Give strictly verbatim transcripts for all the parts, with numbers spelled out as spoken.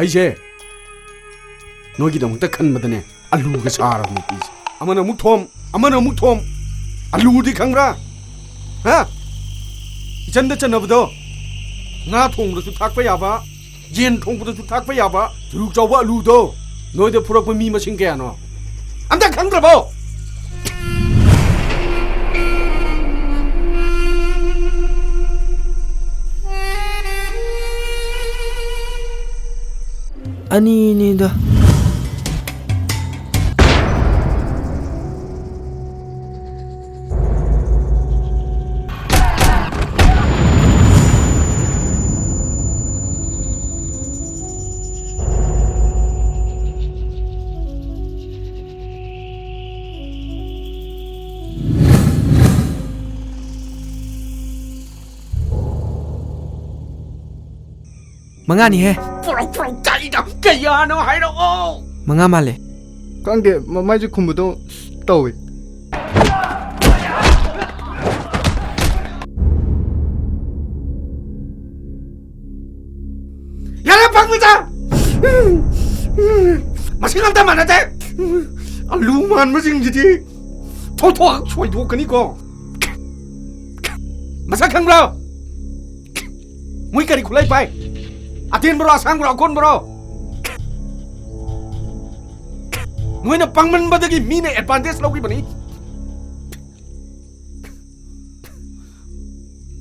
ꯑꯩꯁꯦ ꯅꯣꯏꯒꯤꯗꯃꯛꯇ ꯈꯟꯕꯗꯅꯦ, ꯑꯂꯨꯒ ꯁꯥꯔꯕꯅꯤ ꯄꯤꯁꯦ꯫ ꯑꯃꯅ ꯑꯃꯨꯛ ꯊꯣꯝ, ꯑꯃꯅ ꯑꯃꯨꯛ ꯊꯣꯝ꯫ ꯑꯂꯨꯗꯤ ꯈꯪꯕ꯭ꯔꯥ? ꯍꯥ? ꯏꯆꯟꯗ ꯆꯟꯅꯕꯗꯣ꯫ ꯉꯥ ꯊꯣꯡꯕꯗꯁꯨ ꯊꯥꯛꯄ ꯌꯥꯕ, ꯌꯦꯟ ꯊꯣꯡꯕꯗꯁꯨ ꯊꯥꯛꯄ ꯌꯥꯕ ꯁꯨꯔꯨꯛ ꯆꯥꯎꯕ ꯑꯂꯨꯗꯣ꯫ ꯅꯣꯏꯗ ꯐꯨꯔꯛꯄ ꯃꯤ ꯃꯁꯤꯡ ꯀꯌꯥꯅꯣ? ꯑꯝꯇ ꯈꯪꯗ꯭ꯔꯕꯣ? ꯑꯅꯤꯅꯤꯗ꯫ ꯃꯉꯥꯅꯤꯍꯦ꯫ ꯄ꯭ꯔꯣ, ꯄ꯭ꯔꯣ, ꯀꯔꯤꯅꯣ? ꯀꯌꯥꯅꯣ ꯍꯥꯏꯔꯛꯑꯣ꯫ ꯃꯉꯥ ꯃꯥꯜꯂꯦ꯫ ꯈꯪꯗꯦ, ꯃꯃꯥꯏꯁꯦ ꯈꯨꯝꯕꯗꯣ ꯇꯧꯏ꯫ ꯌꯥꯔꯦ, ꯄꯪꯕꯗ! ꯃꯁꯤꯡ ꯑꯝꯇ ꯃꯥꯟꯅꯗꯦ! ꯑꯂꯨ ꯃꯥꯟꯕꯁꯤꯡꯁꯤꯗꯤ ꯊꯣꯛ ꯊꯣꯛ ꯁꯣꯏꯗꯣꯛꯀꯅꯤꯀꯣ꯫ ꯃꯁꯛ ꯈꯪꯕ꯭ꯔꯣ? ꯃꯣꯏ ꯀꯔꯤ ꯈꯨꯠꯂꯥꯏ ꯄꯥꯏ? ꯑꯇꯦꯟꯕꯔꯣ, ꯑꯁꯥꯡꯕꯔꯣ, ꯑꯀꯣꯟꯕꯔꯣ? ꯅꯣꯏꯅ ꯄꯪꯃꯟꯕꯗꯒꯤ ꯃꯤꯅ ꯑꯦꯗꯚꯥꯟꯇꯦꯖ ꯂꯧꯈꯤꯕꯅꯤ꯫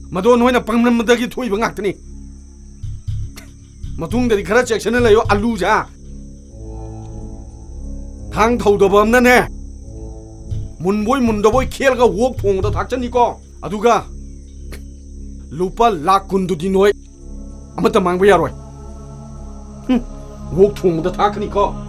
ꯃꯗꯣ ꯅꯣꯏꯅ ꯄꯪꯃꯟꯕꯗꯒꯤ ꯊꯣꯛꯏꯕ ꯉꯥꯛꯇꯅꯤ꯫ ꯃꯇꯨꯡꯗꯗꯤ ꯈꯔ ꯆꯦꯛꯁꯤꯟꯅ ꯂꯩꯌꯣ, ꯑꯂꯨꯁꯦ꯫ ꯊꯥꯡ ꯊꯧꯗꯕ ꯑꯃꯅꯅꯦ, ꯃꯨꯟꯕꯣꯏ ꯃꯨꯟꯗꯕꯣꯏ ꯈꯦꯜꯂꯒ ꯋꯣꯛ ꯊꯣꯡꯕꯗ ꯊꯥꯛꯆꯅꯤꯀꯣ꯫ ꯑꯗꯨꯒ ꯂꯨꯄꯥ ꯂꯥꯛ ꯀꯨꯟꯗꯨꯗꯤ ꯅꯣꯏ ꯑꯃꯠꯇ ꯃꯥꯡꯕ ꯌꯥꯔꯣꯏ꯫ ꯍꯨꯝ, ꯋꯣꯛ ꯊꯣꯡꯕꯗ ꯊꯥꯛꯀꯅꯤꯀꯣ꯫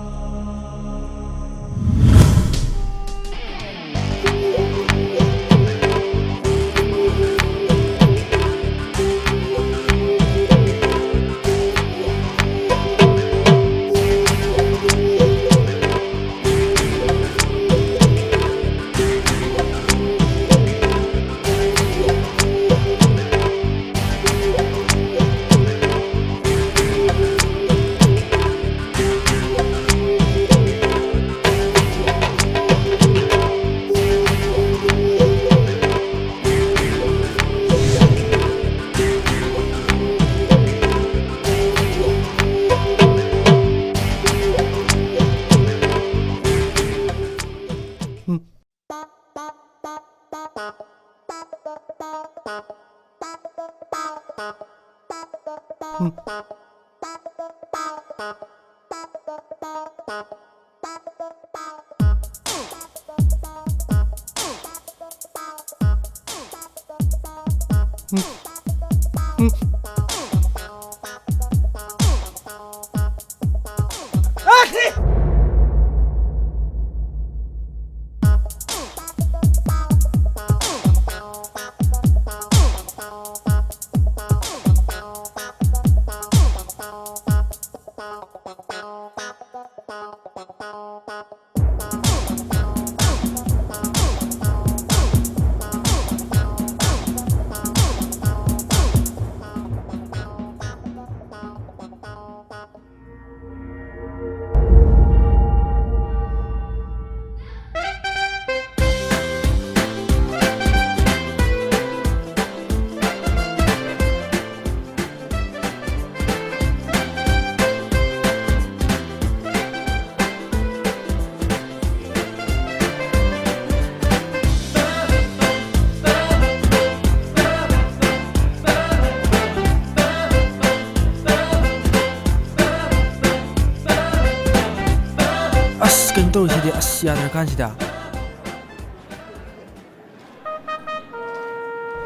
ꯑꯁ, ꯀꯩꯅꯣ ꯇꯧꯔꯤꯁꯤꯗꯤ, ꯑꯁ, ꯌꯥꯗ꯭ꯔꯀꯥꯟꯁꯤꯗ꯫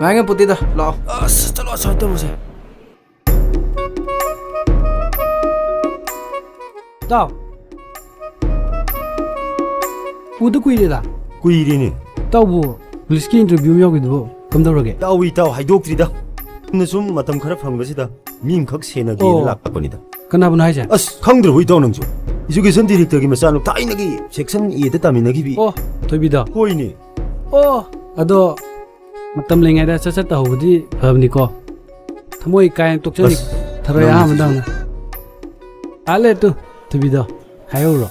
ꯉꯥꯏ ꯉꯝꯄꯣꯠꯇꯦꯗ, ꯂꯥꯛꯑꯣ꯫ ꯑꯁ, ꯆꯠꯂꯣ, ꯑꯁ꯭ꯋꯥꯏ ꯇꯧꯔꯨꯁꯦ꯫ ꯏꯇꯥꯎ꯫ ꯎꯗ ꯀꯨꯏꯔꯦꯗ꯫ ꯀꯨꯏꯔꯦꯅꯦ꯫ ꯏꯇꯥꯎꯕꯨ ꯄꯨꯂꯤꯁꯀꯤ interview ꯑꯃ ꯌꯥꯎꯈꯤꯗꯨꯕꯨ ꯀꯝꯗꯧꯔꯒꯦ? ꯌꯥꯎꯏ ꯏꯇꯥꯎ, ꯍꯥꯏꯗꯣꯛꯇ꯭ꯔꯤꯗ꯫ ꯆꯨꯝꯅ ꯁꯨꯝ ꯃꯇꯝ ꯈꯔ ꯐꯪꯕꯁꯤꯗ ꯃꯤ ꯑꯃꯈꯛ ꯁꯦꯟꯅꯒꯦꯅ ꯑꯣ꯫ ꯂꯥꯛꯄꯅꯤꯗ꯫ ꯀꯅꯥꯕꯨꯅꯣ ꯍꯥꯏꯁꯦ? ꯑꯁ, ꯈꯪꯗ꯭ꯔꯕꯣ ꯏꯇꯥꯎ ꯅꯪꯁꯨ? Education Directorꯒꯤ ꯃꯆꯥꯅꯨꯄꯥ ꯊꯥꯏꯅꯒꯤ section Aꯗ ꯇꯥꯃꯤꯟꯅꯈꯤꯕꯤ꯫ ꯑꯣ, ꯊꯣꯏꯕꯤꯗꯣ? ꯍꯣꯏꯅꯦ꯫ ꯑꯣ, ꯑꯗꯣ ꯃꯇꯝ ꯂꯩꯉꯩꯗ ꯁꯠ ꯁꯠ ꯇꯧꯍꯧꯕꯗꯤ ꯐꯕꯅꯤꯀꯣ꯫ ꯊꯃꯣꯏ ꯀꯥꯏꯅ ꯇꯣꯛꯆꯅꯤ꯫ ꯑꯁ, ꯊꯔꯣꯏ ꯅꯪꯁꯤꯁꯨ꯫ ꯑꯍꯥꯟꯕꯗꯧꯅ꯫ ꯑꯥ, ꯂꯦ ꯇꯨ, ꯊꯣꯏꯕꯤꯗꯣ, ꯍꯥꯏꯍꯧꯔꯣ꯫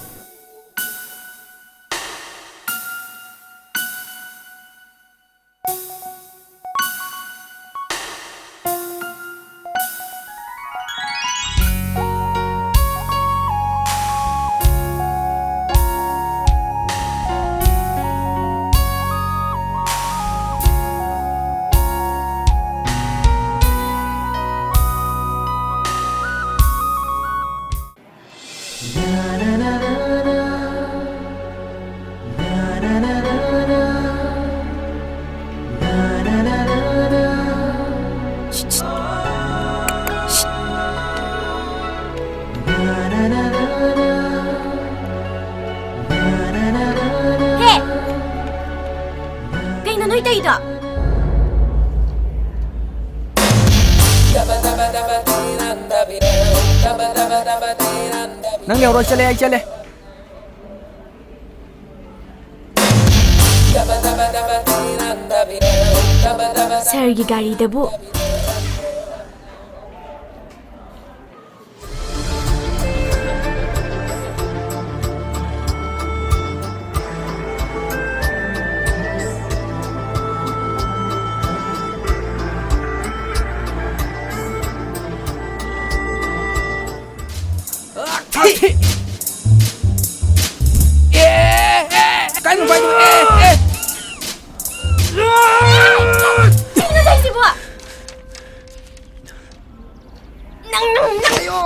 ꯅꯪ ꯂꯩꯍꯧꯔꯣ, ꯑꯩ ꯆꯠꯂꯦ, ꯑꯩ ꯆꯠꯂꯦ꯫ ꯁꯥꯔꯒꯤ ꯒꯥꯔꯤꯗꯕꯨ꯫ ꯑꯦ, ꯑꯦ, ꯀꯥꯏꯗꯅꯣ, ꯀꯥꯏꯗꯅꯣ? ꯑꯦ, ꯑꯦ꯫ ꯀꯩꯅꯣ ꯇꯧꯔꯤꯁꯤꯕꯣ? ꯅꯪ, ꯅꯪ, ꯅꯪ꯫ ꯑꯌꯣ꯫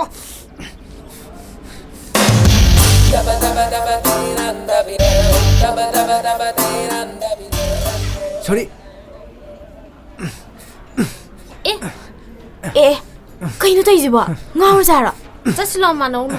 Sorry꯫ ꯑꯦ, ꯑꯦ, ꯀꯩꯅꯣ ꯇꯧꯔꯤꯁꯤꯕꯣ? ꯉꯥꯎꯔ ꯖꯥꯔꯣ? ꯆꯠꯁꯤꯂꯣ, ꯃꯥꯟꯅꯧꯅꯨ꯫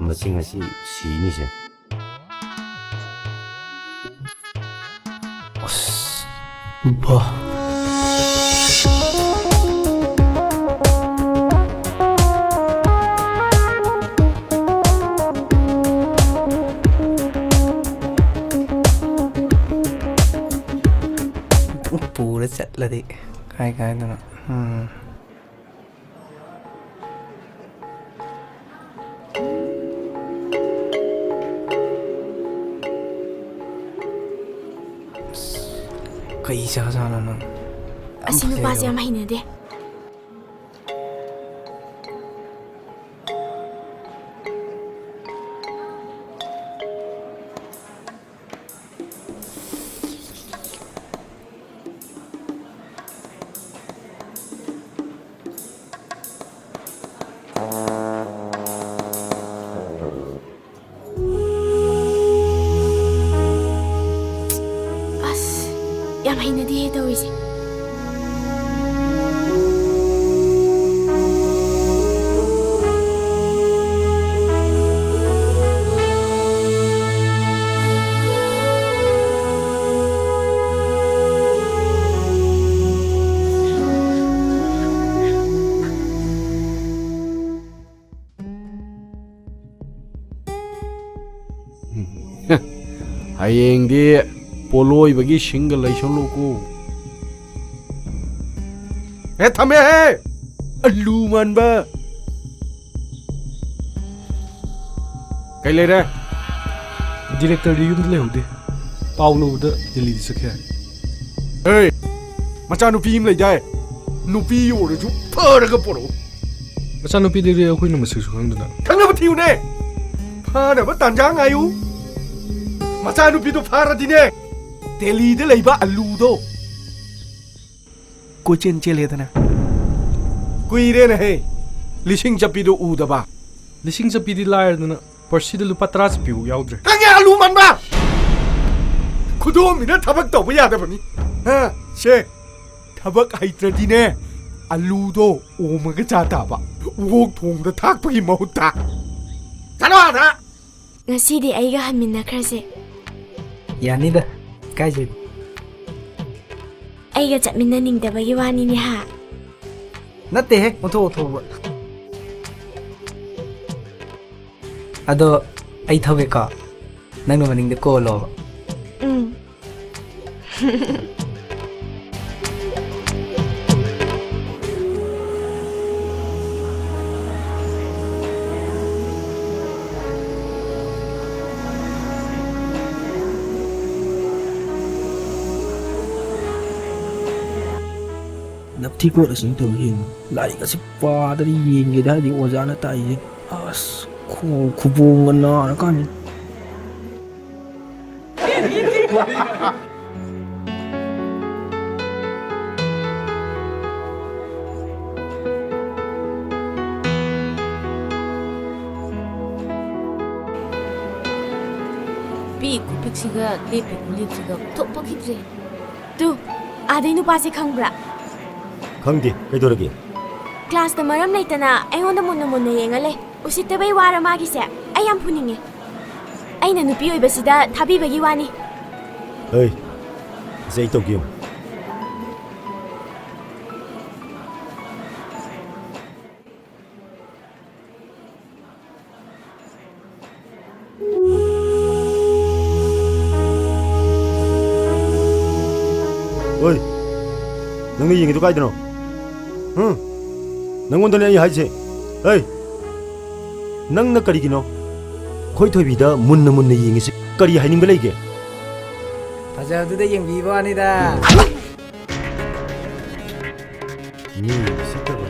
ꯃꯁꯤ ꯉꯁꯤ ꯁꯤꯅꯤꯁꯦ꯫ ꯑꯁ, ꯕꯥ꯫ ꯄꯨꯔ ꯆꯠꯂꯗꯤ ꯀꯥꯏ ꯀꯥꯏꯗꯅꯣ꯫ ꯎꯝ꯫ ꯀꯩ ꯆꯥꯖꯥꯠꯅꯣ ꯅꯪ? ꯑꯁꯤ ꯅꯨꯄꯥꯁꯦ ꯌꯥꯝ ꯍꯩꯅꯗꯦ꯫ ꯅꯗꯦꯍꯦ ꯇꯧꯔꯤꯁꯦ꯫ ꯍꯌꯦꯡꯗꯤ ꯄꯣꯂꯣꯏꯕꯒꯤ ꯁꯤꯡꯒ ꯂꯩꯁꯜꯂꯨꯀꯣ꯫ ꯍꯦ, ꯊꯝꯃꯦꯍꯦ! ꯑꯂꯨ ꯃꯥꯟꯕ! ꯀꯩ ꯂꯩꯔꯦ? ꯗꯤꯔꯦꯛꯇꯔꯗꯤ ꯌꯨꯝꯗ ꯂꯩꯍꯧꯗꯦ꯫ ꯄꯥꯎ ꯂꯧꯕꯗ ꯗꯤꯜꯂꯤꯗ ꯆꯠꯈꯤ ꯍꯥꯏ꯫ ꯑꯦ! ꯃꯆꯥꯅꯨꯄꯤ ꯑꯃ ꯂꯩꯗꯥꯏ? ꯅꯨꯄꯤ ꯑꯣꯏꯔꯁꯨ ꯐꯔꯒ ꯄꯣꯔꯛꯎ꯫ ꯃꯆꯥꯅꯨꯄꯤꯗꯨꯗꯤ ꯑꯩꯈꯣꯏꯅ ꯃꯁꯛꯁꯨ ꯈꯪꯗꯅ꯫ ꯈꯪꯅꯕ ꯊꯤꯌꯨꯅꯦ! ꯐꯥꯅꯕ ꯇꯥꯟꯖꯥ ꯉꯥꯏꯌꯨ! ꯃꯆꯥꯅꯨꯄꯤꯗꯣ ꯐꯥꯔꯗꯤꯅꯦ, ꯗꯦꯜꯂꯤꯗ ꯂꯩꯕ ꯑꯂꯨꯗꯣ ꯀꯣꯏꯆꯦꯟ ꯆꯦꯜꯂꯦꯗꯅ꯫ ꯀꯨꯏꯔꯦꯅꯦꯍꯦ, ꯂꯤꯁꯤꯡ ꯆꯠꯄꯤꯗꯣ ꯎꯗꯕ꯫ ꯂꯤꯁꯤꯡ ꯆꯠꯄꯤꯗꯤ ꯂꯥꯏꯔꯗꯅ, ꯄꯔꯁꯤꯗ ꯂꯨꯄꯥ ꯇꯔꯥ ꯆꯠꯄꯤꯐꯥꯎ ꯌꯥꯎꯗ꯭ꯔꯦ꯫ ꯈꯪꯉꯦ, ꯑꯂꯨ ꯃꯟꯕ! ꯈꯨꯗꯣꯝꯕꯤꯅ ꯊꯕꯛ ꯇꯧꯕ ꯌꯥꯗꯕꯅꯤ꯫ ꯍꯥ? ꯁꯦ, ꯊꯕꯛ ꯍꯩꯇ꯭ꯔꯗꯤꯅꯦ, ꯑꯂꯨꯗꯣ ꯑꯣꯝꯃꯒ ꯆꯥ ꯇꯥꯕ, ꯑꯣꯛ ꯊꯣꯡꯕꯗ ꯊꯥꯛꯄꯒꯤ ꯃꯍꯨꯠꯇ꯫ ꯆꯠꯂꯣ ꯑꯥꯗ! ꯉꯁꯤꯗꯤ ꯑꯩꯒ ꯍꯟꯃꯤꯟꯅꯈ꯭ꯔꯁꯦ꯫ ꯌꯥꯅꯤꯗ, ꯏꯀꯥꯏꯖꯩ꯫ ꯑꯩꯒ ꯆꯠꯃꯤꯟꯅꯅꯤꯡꯗꯕꯒꯤ ꯋꯥꯅꯤꯅꯦ ꯍꯥ? ꯅꯠꯇꯦꯍꯦ, ꯑꯣꯟꯊꯣꯛ ꯑꯣꯟꯊꯣꯛꯄ꯫ ꯑꯗꯣ ꯑꯩ ꯊꯧꯒꯦꯀꯣ, ꯅꯪꯅ ꯃꯅꯤꯡꯗ ꯀꯣꯜꯂꯣꯕ꯫ ꯎꯝ꯫ ꯅꯞꯊꯤ ꯀꯣꯠ ꯑꯁꯤ ꯇꯧꯔꯤ ꯌꯦꯡꯉꯨ꯫ ꯂꯥꯏꯔꯤꯛ ꯑꯁꯤ ꯄꯥꯗꯅ ꯌꯦꯡꯒꯦꯗ ꯍꯥꯏꯗꯤ ꯑꯣꯖꯥꯅ ꯇꯥꯛꯏꯁꯦ꯫ ꯑꯁ, ꯈꯣꯡ ꯈꯨꯕꯣꯡꯒ ꯅꯥꯔꯀꯥꯟꯁꯤꯗ꯫ ꯄꯤꯛꯏ ꯈꯨꯄꯤꯛꯁꯤꯒ ꯂꯦꯞꯄꯤ ꯈꯨꯂꯦꯞꯁꯤꯒ ꯊꯣꯛꯄ ꯈꯤꯗ꯭ꯔꯦ꯫ ꯇꯨ, ꯑꯥꯗꯩ ꯅꯨꯄꯥꯁꯦ ꯈꯪꯕ꯭ꯔꯥ? ꯈꯪꯗꯦ, ꯀꯩꯗꯧꯔꯒꯦ? ꯀ꯭ꯂꯥꯁꯇ ꯃꯔꯝ ꯂꯩꯇꯅ ꯑꯩꯉꯣꯟꯗ ꯃꯨꯟꯅ ꯃꯨꯟꯅ ꯌꯦꯡꯉ ꯂꯩ꯫ ꯎꯁꯤꯠꯇꯕꯩ ꯋꯥꯔ ꯃꯥꯒꯤꯁꯦ? ꯑꯩ ꯌꯥꯝ ꯐꯨꯅꯤꯡꯉꯦ꯫ ꯑꯩꯅ ꯅꯨꯄꯤ ꯑꯣꯏꯕꯁꯤꯗ ꯊꯥꯕꯤꯕꯒꯤ ꯋꯥꯅꯤ꯫ ꯍꯩ, ꯁꯤ ꯑꯩ ꯇꯧꯒꯦ ꯌꯦꯡꯉꯨ꯫ ꯑꯣꯏ, ꯅꯪꯅ ꯌꯦꯡꯉꯤꯗꯨ ꯀꯥꯏꯗꯅꯣ? ꯍꯨꯝ? ꯅꯪꯉꯣꯟꯗꯅꯦ ꯑꯩ ꯍꯥꯏꯁꯦ꯫ ꯍꯩ! ꯅꯪꯅ ꯀꯔꯤꯒꯤꯅꯣ? ꯑꯩꯈꯣꯏ ꯊꯣꯏꯕꯤꯗ ꯃꯨꯟꯅ ꯃꯨꯟꯅ ꯌꯦꯡꯉꯤꯁꯤ ꯀꯔꯤ ꯍꯥꯏꯅꯤꯡꯕ ꯂꯩꯒꯦ? ꯐꯖꯕꯗꯨꯗ ꯌꯦꯡꯕꯤꯕ ꯋꯥꯅꯤꯗ꯫ ꯃꯤ ꯎꯁꯤꯠꯇꯕ,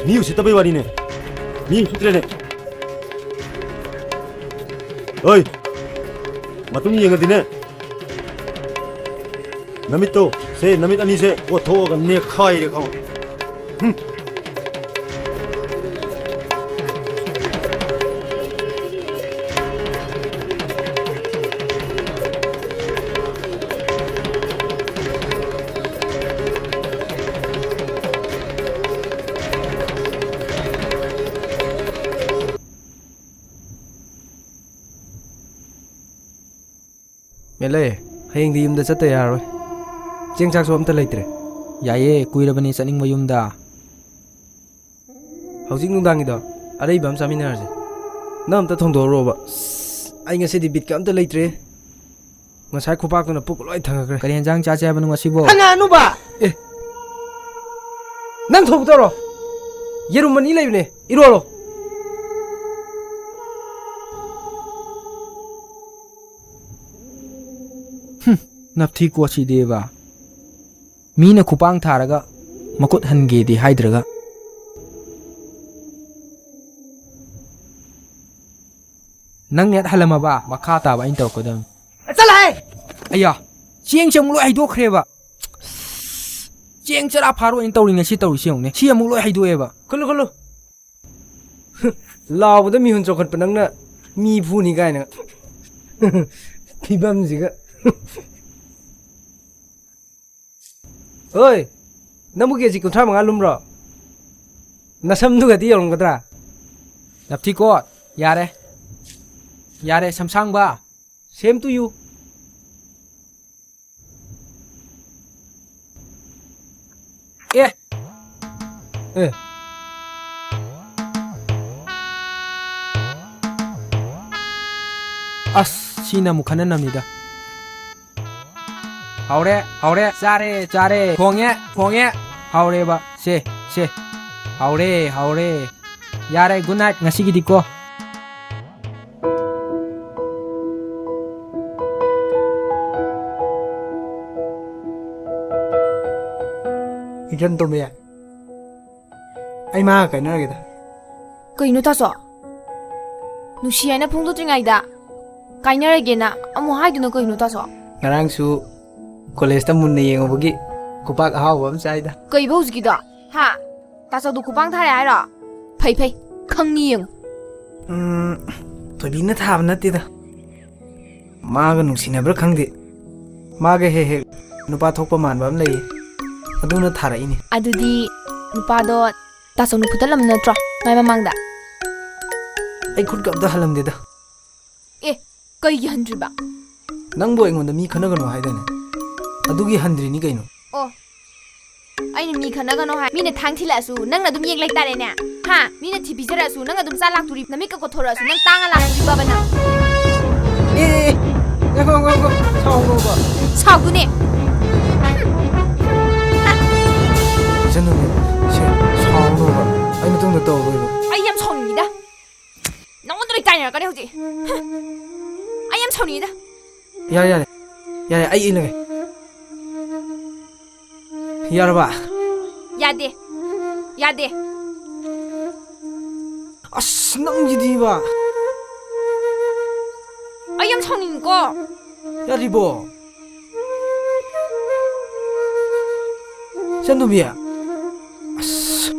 ꯃꯤ ꯎꯁꯤꯠꯇꯕꯩ ꯋꯥꯔꯤꯅꯦ꯫ ꯃꯤ ꯎꯁꯤꯠꯇ꯭ꯔꯦꯅꯦ꯫ ꯍꯣꯏ, ꯃꯇꯨꯡ ꯌꯦꯡꯉꯗꯤꯅꯦ, ꯅꯃꯤꯠꯇꯣ, ꯁꯦ, ꯅꯃꯤꯠ ꯑꯅꯤꯁꯦ ꯀꯣꯠꯊꯣꯛꯑꯒ ꯅꯦꯛꯈꯥꯏꯔꯦ ꯈꯪꯉꯣ꯫ ꯍꯨꯝ꯫ ꯃꯦꯂꯦ, ꯍꯌꯦꯡꯗꯤ ꯌꯨꯝꯗ ꯆꯠꯇ ꯌꯥꯔꯔꯣꯏ꯫ ꯆꯦꯡ ꯆꯥꯛꯁꯨ ꯑꯝꯇ ꯂꯩꯇ꯭ꯔꯦ꯫ ꯌꯥꯏꯌꯦ, ꯀꯨꯏꯔꯕꯅꯤ ꯆꯠꯅꯤꯡꯕ ꯌꯨꯝꯗ꯫ ꯍꯧꯖꯤꯛ ꯅꯨꯡꯗꯥꯡꯒꯤꯗꯣ ꯑꯔꯩꯕ ꯑꯃ ꯆꯥꯃꯤꯟꯅꯔꯁꯦ꯫ ꯅꯪ ꯑꯝꯇ ꯊꯣꯡꯗꯣꯛꯎꯔꯣꯕ꯫ ꯑꯁ, ꯑꯩ ꯉꯁꯤꯗꯤ ꯕꯤꯠꯀ ꯑꯝꯇ ꯂꯩꯇ꯭ꯔꯦ꯫ ꯉꯁꯥꯏ ꯈꯨꯄꯥꯛꯇꯨꯅ ꯄꯨꯛ ꯂꯣꯏ ꯊꯪꯉꯛꯈ꯭ꯔꯦ꯫ ꯀꯔꯤ ꯍꯦꯟꯖꯥꯡ ꯆꯥꯁꯦ ꯍꯥꯏꯕꯅꯣ ꯉꯁꯤꯕꯣ? ꯍꯪꯉꯛꯑꯅꯨꯕ! ꯑꯦ! ꯅꯪ ꯊꯣꯡꯕ ꯇꯧꯔꯣ꯫ ꯌꯦꯔꯨꯝ ꯑꯅꯤ ꯂꯩꯕꯅꯦ, ꯏꯔꯣꯜꯂꯣ꯫ ꯍꯨꯝ, ꯅꯞꯊꯤ ꯀꯣꯠꯁꯤꯗꯤꯕ꯫ ꯃꯤꯅ ꯈꯨꯄꯥꯡ ꯊꯥꯔꯒ ꯃꯈꯨꯠ ꯍꯟꯒꯦꯗꯤ ꯍꯥꯏꯗ꯭ꯔꯒ꯫ ꯅꯪ ꯅꯦꯠ ꯍꯜꯂꯝꯃꯕ? ꯃꯈꯥ ꯇꯥꯕ ꯑꯩꯅ ꯇꯧꯔꯛꯀꯗꯕꯅꯤ꯫ ꯆꯠꯂꯍꯦ! ꯑꯌꯥ! ꯆꯦꯡꯁꯦ ꯑꯃꯨꯛ ꯂꯣꯏ ꯍꯩꯗꯣꯛꯈ꯭ꯔꯦꯕ꯫ ꯆꯦꯡ ꯆꯔꯥ ꯐꯥꯔꯣꯏꯅ ꯇꯧꯔꯤ, ꯉꯁꯤ ꯇꯧꯔꯤꯁꯤ ꯌꯦꯡꯉꯨꯅꯦ꯫ ꯁꯤ ꯑꯃꯨꯛ ꯂꯣꯏ ꯍꯩꯗꯣꯛꯑꯦꯕ꯫ ꯈꯨꯜꯂꯨ, ꯈꯨꯜꯂꯨ꯫ ꯂꯥꯎꯕꯗ ꯃꯤꯍꯨꯟ ꯆꯣꯡꯈꯠꯄ ꯅꯪꯅ ꯃꯤ ꯐꯨꯅꯤ ꯀꯥꯏꯅ꯫ ꯐꯤꯕꯝꯁꯤꯒ꯫ ꯍꯣꯏ, ꯅꯪꯕꯨ ꯀꯦ ꯖꯤ ꯀꯨꯟꯊ꯭ꯔꯥ ꯃꯉꯥ ꯂꯨꯝꯕ꯭ꯔꯣ? ꯅꯁꯝꯗꯨꯒꯗꯤ ꯌꯧꯔꯝꯒꯗ꯭ꯔꯥ? ꯅꯞꯊꯤꯀꯣꯠ, ꯌꯥꯔꯦ꯫ ꯌꯥꯔꯦ, ꯁꯝꯁꯥꯡꯕ꯫ Same to you. ꯑꯦ꯫ ꯑꯦ꯫ ꯑꯁ, ꯁꯤꯅ ꯑꯃꯨꯛ ꯈꯟꯅ ꯅꯝꯃꯤꯗ꯫ ꯍꯥꯎꯔꯦ, ꯍꯥꯎꯔꯦ, ꯆꯥꯔꯦ, ꯆꯥꯔꯦ꯫ ꯊꯣꯡꯉꯦ, ꯊꯣꯡꯉꯦ꯫ ꯍꯥꯎꯔꯦꯕ꯫ ꯁꯦ, ꯁꯦ꯫ ꯍꯥꯎꯔꯦ, ꯍꯥꯎꯔꯦ꯫ ꯌꯥꯔꯦ, good night ꯉꯁꯤꯒꯤꯗꯤꯀꯣ꯫ ꯏꯆꯟ ꯇꯣꯝꯕꯤ, ꯑꯩ ꯃꯥꯒ ꯀꯥꯏꯅꯔꯒꯦꯗ꯫ ꯀꯩꯅꯣ ꯇꯥꯆꯧ? ꯅꯨꯡꯁꯤ ꯍꯥꯏꯅ ꯐꯣꯡꯗꯣꯛꯇ꯭ꯔꯤꯉꯩꯗ ꯀꯥꯏꯅꯔꯒꯦꯅ ꯑꯃꯨꯛ ꯍꯥꯏꯗꯨꯅ ꯀꯩꯅꯣ ꯇꯥꯆꯧ? ꯉꯔꯥꯡꯁꯨ ꯀꯣꯂꯦꯖꯇ ꯃꯨꯟꯅ ꯌꯦꯡꯉꯨꯕꯒꯤ ꯈꯨꯄꯥꯛ ꯑꯍꯥꯎꯕ ꯑꯃ ꯆꯥꯏꯗ꯫ ꯀꯩꯕ ꯍꯧꯖꯤꯛꯀꯤꯗꯣ? ꯍꯥ? ꯇꯥꯆꯧꯗꯨ ꯈꯨꯄꯥꯛ ꯊꯥꯔꯦ ꯍꯥꯏꯔꯣ? ꯐꯩ, ꯐꯩ꯫ ꯈꯪꯉꯤ ꯌꯦꯡꯉꯨ꯫ ꯎꯝ, ꯊꯣꯏꯕꯤꯅ ꯊꯥꯕ ꯅꯠꯇꯦꯗ꯫ ꯃꯥꯒ ꯅꯨꯡꯁꯤꯅꯕ꯭ꯔꯥ ꯈꯪꯗꯦ꯫ ꯃꯥꯒ ꯍꯦꯛ ꯍꯦꯛ ꯅꯨꯄꯥ ꯊꯣꯛꯄ ꯃꯥꯟꯕ ꯑꯃ ꯂꯩꯌꯦ꯫ ꯑꯗꯨꯅ ꯊꯥꯔꯛꯏꯅꯦ꯫ ꯑꯗꯨꯗꯤ ꯅꯨꯄꯥꯗꯣ ꯇꯥꯆꯧꯅ ꯐꯨꯗꯠꯂꯝꯕ ꯅꯠꯇ꯭ꯔꯣ ꯃꯥꯏ ꯃꯃꯥꯡꯗ? ꯑꯩ ꯈꯨꯠꯀ ꯑꯝꯇ ꯍꯜꯂꯝꯗꯦꯗ꯫ ꯑꯦ, ꯀꯩꯒꯤ ꯍꯟꯗ꯭ꯔꯤꯕ? ꯅꯪꯕꯨ ꯑꯩꯉꯣꯟꯗ ꯃꯤ ꯈꯠꯅꯒꯅꯨ ꯍꯥꯏꯗꯥꯏꯅꯦ? ꯑꯗꯨꯒꯤ ꯍꯟꯗ꯭ꯔꯤꯅꯤ ꯀꯩꯅꯣ꯫ ꯑꯣ, ꯑꯩꯅ ꯃꯤ ꯈꯠꯅꯒꯅꯣ ꯍꯥꯏ, ꯃꯤꯅ ꯊꯥꯡ ꯊꯤꯜꯂꯛꯑꯁꯨ ꯅꯪꯅ ꯑꯗꯨꯝ ꯌꯦꯡ ꯂꯩꯇꯥꯔꯦꯅꯦ? ꯍꯥ? ꯃꯤꯅ ꯊꯤ ꯄꯤꯖꯔꯛꯑꯁꯨ ꯅꯪ ꯑꯗꯨꯝ ꯆꯥ ꯂꯥꯛꯇꯣꯔꯤ, ꯅꯃꯤꯠꯀ ꯀꯣꯊꯣꯔꯛꯑꯁꯨ ꯅꯪ ꯇꯥꯡꯉ ꯂꯥꯛꯇꯣꯔꯤꯕꯕ ꯅꯪ? ꯑꯦ, ꯑꯦ, ꯑꯦ, ꯉꯥꯏꯈꯣ, ꯉꯥꯏꯈꯣ, ꯉꯥꯏꯈꯣ, ꯁꯥꯎꯅꯣꯕ꯫ ꯁꯥꯎꯗꯨꯅꯦ꯫ ꯏꯆꯟ ꯅꯨꯄꯤ, ꯁꯦ, ꯁꯥꯎꯅꯣꯕ꯫ ꯑꯩ ꯃꯇꯨꯡꯗ ꯇꯧꯔꯣꯏꯕ꯫ ꯑꯩ ꯌꯥꯝ ꯁꯥꯎꯅꯤꯡꯉꯤꯗ꯫ ꯅꯪꯉꯣꯟꯗ ꯂꯣꯏ ꯇꯥꯏꯅꯔꯛꯀꯅꯤ ꯍꯧꯖꯤꯛ꯫ ꯑꯩ ꯌꯥꯝ ꯁꯥꯎꯅꯤꯡꯉꯤꯗ꯫ ꯌꯥꯔꯦ, ꯌꯥꯔꯦ꯫ ꯌꯥꯔꯦ, ꯑꯩ ꯏꯜꯂꯒꯦ꯫ ꯌꯥꯔꯕ? ꯌꯥꯗꯦ꯫ ꯌꯥꯗꯦ꯫ ꯑꯁ, ꯅꯪꯁꯤꯗꯤꯕ꯫ ꯑꯩ ꯌꯥꯝ ꯁꯥꯎꯅꯤꯡꯉꯤꯀꯣ꯫ ꯌꯥꯔꯤꯕꯣ? ꯏꯆꯟ ꯅꯨꯄꯤ꯫ ꯑꯁ꯫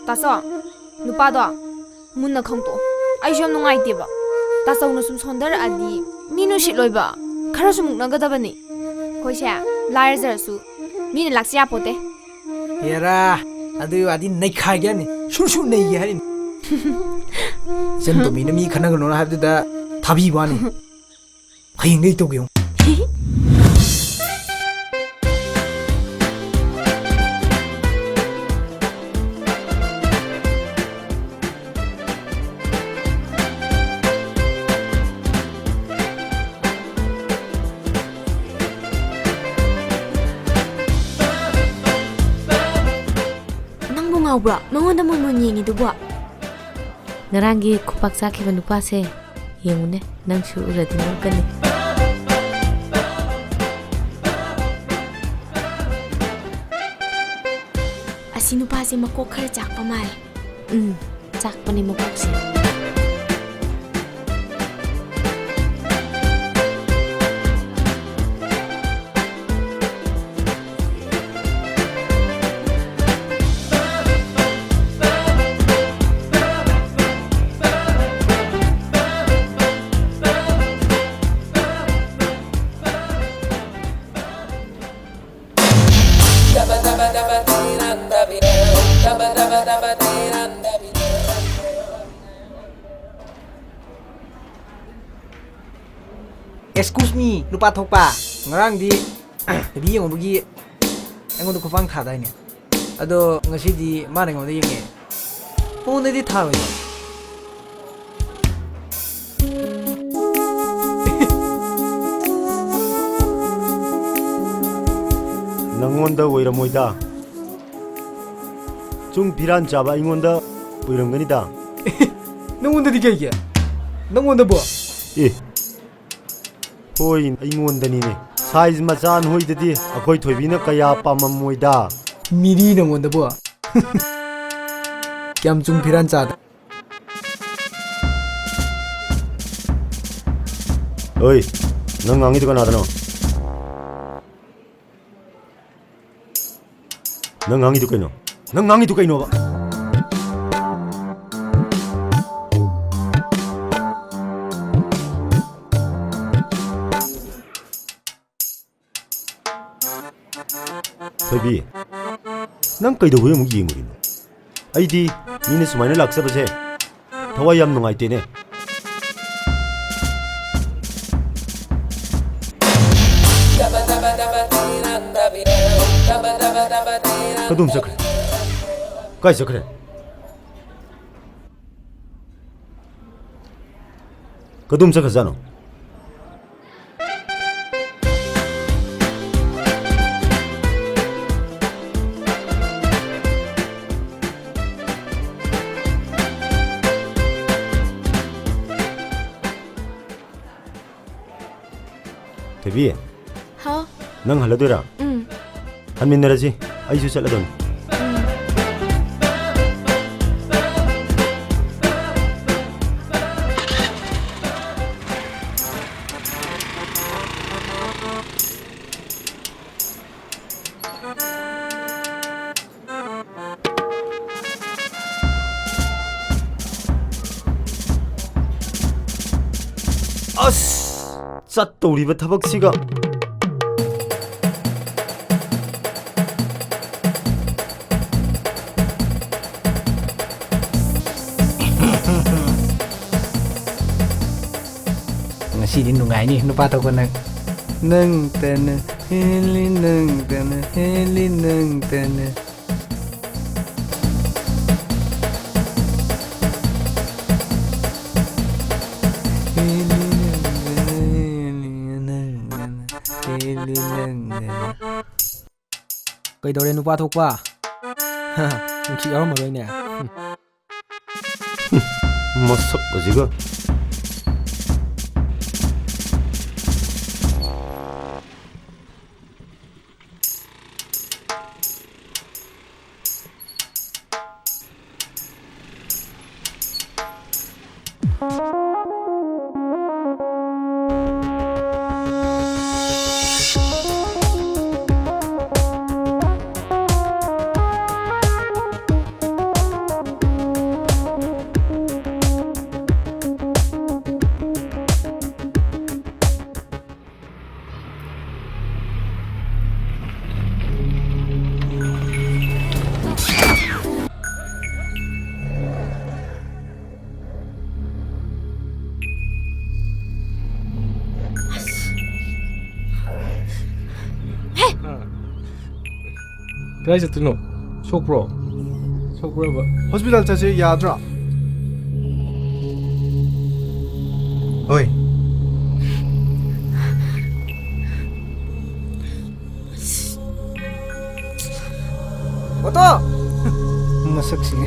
ꯇꯥꯆꯧ, ꯅꯨꯄꯥꯗꯣ ꯃꯨꯟꯅ ꯈꯪꯇꯣꯛꯑꯣ꯫ ꯑꯩꯁꯨ ꯌꯥꯝ ꯅꯨꯡꯉꯥꯏꯇꯦꯕ꯫ ꯇꯥꯆꯧꯅ ꯁꯨꯝ ꯁꯣꯟꯊꯔꯛꯑꯗꯤ ꯃꯤ ꯅꯨꯡꯁꯤꯠꯂꯣꯏꯕ꯫ ꯈꯔꯁꯨ ꯃꯨꯛꯅꯒꯗꯕꯅꯤ꯫ ꯑꯩꯈꯣꯏꯁꯦ ꯂꯥꯏꯔꯖꯔꯁꯨ ꯃꯤꯅ ꯂꯥꯛꯆ ꯌꯥꯄꯣꯠꯇꯦ꯫ ꯍꯦꯔꯥ, ꯑꯗꯨꯒꯤ ꯋꯥꯗꯤ ꯅꯩꯈꯥꯏꯒꯦ ꯍꯥꯏꯕꯅꯤ, ꯁꯨꯔ ꯁꯨꯔ ꯅꯩꯒꯦ ꯍꯥꯏꯔꯤꯅꯤ꯫ ꯏꯆꯟ ꯇꯣꯝꯕꯤꯅ ꯃꯤ ꯈꯠꯅꯒꯅꯣꯅ ꯍꯥꯏꯕꯗꯨꯗ ꯊꯥꯕꯤꯕ ꯋꯥꯅꯤ꯫ ꯍꯌꯦꯡꯗꯩ ꯇꯧꯒꯦ ꯌꯦꯡꯉꯨ꯫ ꯅꯪꯕꯨ ꯉꯥꯎꯕ꯭ꯔꯣ? ꯃꯉꯣꯟꯗ ꯃꯨꯟ ꯃꯨꯟ ꯌꯦꯡꯉꯤꯗꯨꯕꯣ? ꯉꯔꯥꯡꯒꯤ ꯈꯨꯄꯥꯛ ꯆꯥꯈꯤꯕ ꯅꯨꯄꯥꯁꯦ ꯌꯦꯡꯉꯨꯅꯦ, ꯅꯪꯁꯨ ꯎꯔꯗꯤ ꯅꯣꯛꯀꯅꯤ꯫ ꯑꯁꯤ ꯅꯨꯄꯥꯁꯦ ꯃꯀꯣꯛ ꯈꯔ ꯆꯥꯛꯄ ꯃꯥꯜꯂꯦ꯫ ꯎꯝ, ꯆꯥꯛꯄꯅꯤ ꯃꯀꯣꯛꯁꯦ꯫ Excuse me, ꯅꯨꯄꯥ ꯊꯣꯛꯄ꯫ ꯉꯔꯥꯡꯗꯤ ꯇꯤꯚꯤ ꯌꯦꯡꯉꯨꯕꯒꯤ ꯑꯩꯉꯣꯟꯗ ꯈꯨꯄꯥꯡ ꯊꯥꯗꯥꯏꯅꯦ? ꯑꯗꯣ ꯉꯁꯤꯗꯤ ꯃꯥꯅ ꯑꯩꯉꯣꯟꯗ ꯌꯦꯡꯉꯛꯑꯦ꯫ ꯃꯉꯣꯟꯗꯗꯤ ꯊꯥꯔꯣꯏꯗ꯭ꯔꯣ? ꯅꯪꯉꯣꯟꯗ ꯑꯣꯏꯔꯝꯃꯣꯏꯗ꯫ ꯆꯨꯡ ꯐꯤꯔꯥꯟ ꯆꯥꯕ ꯑꯩꯉꯣꯟꯗ ꯑꯣꯏꯔꯝꯒꯅꯤꯗ꯫ ꯅꯪꯉꯣꯟꯗꯗꯤ ꯀꯩꯒꯤ? ꯅꯪꯉꯣꯟꯗꯕꯨ? ꯑꯦ, ꯍꯣꯏ, ꯑꯩꯉꯣꯟꯗꯅꯤꯅꯦ꯫ Size ꯃꯆꯥ ꯅꯣꯏꯗꯗꯤ ꯑꯩꯈꯣꯏ ꯊꯣꯏꯕꯤꯅ ꯀꯌꯥ ꯄꯥꯝꯃꯝꯃꯣꯏꯗ꯫ ꯃꯤꯗꯤ ꯅꯪꯉꯣꯟꯗꯕꯨ? ꯀꯌꯥꯝ ꯆꯨꯡ ꯐꯤꯔꯥꯟ ꯆꯥꯗ? ꯑꯣꯏ, ꯅꯪ ꯉꯥꯡꯉꯤꯗꯨ ꯀꯅꯥꯗꯅꯣ? ꯅꯪ ꯉꯥꯡꯉꯤꯗꯨ ꯀꯩꯅꯣ? ꯅꯪ ꯉꯥꯡꯉꯤꯗꯨ ꯀꯩꯅꯣꯕ? ꯕꯤ, ꯅꯪ ꯀꯩꯗꯧꯕꯩ ꯑꯃꯨꯛ ꯌꯦꯡꯉꯨꯔꯤꯅꯣ? ꯑꯩꯗꯤ ꯃꯤꯅ ꯁꯨꯃꯥꯏꯅ ꯂꯥꯛꯆꯕꯁꯦ ꯊꯋꯥꯏ ꯌꯥꯝ ꯅꯨꯡꯉꯥꯏꯇꯦꯅꯦ꯫ ꯀꯗꯣꯝ ꯆꯠꯈ꯭ꯔꯦ? ꯀꯥꯏ ꯆꯠꯈ꯭ꯔꯦ? ꯀꯗꯣꯝ ꯆꯠꯈ꯭ꯔꯖꯥꯠꯅꯣ? ꯊꯣꯏꯕꯤ, ꯍꯥꯎ꯫ ꯅꯪ ꯍꯜꯂꯗꯣꯏꯔꯥ? ꯎꯝ꯫ ꯍꯟꯃꯤꯟꯅꯔꯁꯤ, ꯑꯩꯁꯨ ꯆꯠꯂꯗꯧꯅꯤ꯫ ꯎꯝ꯫ ꯑꯁ! ꯆꯠꯇꯧꯔꯤꯕ ꯊꯕꯛꯁꯤꯒ꯫ ꯉꯁꯤꯗꯤ ꯅꯨꯡꯉꯥꯏꯅꯤ, ꯅꯨꯄꯥ ꯊꯣꯛꯄ ꯅꯪ꯫ ꯅꯪꯇꯅ ꯍꯦꯜꯂꯤ, ꯅꯪꯇꯅ ꯍꯦꯜꯂꯤ, ꯅꯪꯇꯅ꯫ ꯀꯩꯗꯧꯔꯦ, ꯅꯨꯄꯥ ꯊꯣꯛꯄ? ꯅꯨꯡꯁꯤ ꯌꯥꯎꯔꯝꯃꯔꯣꯏꯅꯦ꯫ ꯍꯨꯝ꯫ ꯃꯁꯛ ꯑꯁꯤꯒ꯫ ꯀꯗꯥꯏ ꯆꯠꯇꯣꯏꯅꯣ? ꯁꯣꯛꯄ꯭ꯔꯣ? ꯁꯣꯛꯄ꯭ꯔꯕ? ꯍꯣꯁꯄꯤꯇꯥꯜ ꯆꯠꯁꯦ ꯌꯥꯗ꯭ꯔꯣ? ꯍꯣꯏ꯫ ꯑꯣꯇꯣ! ꯃꯁꯛꯁꯤꯡ꯫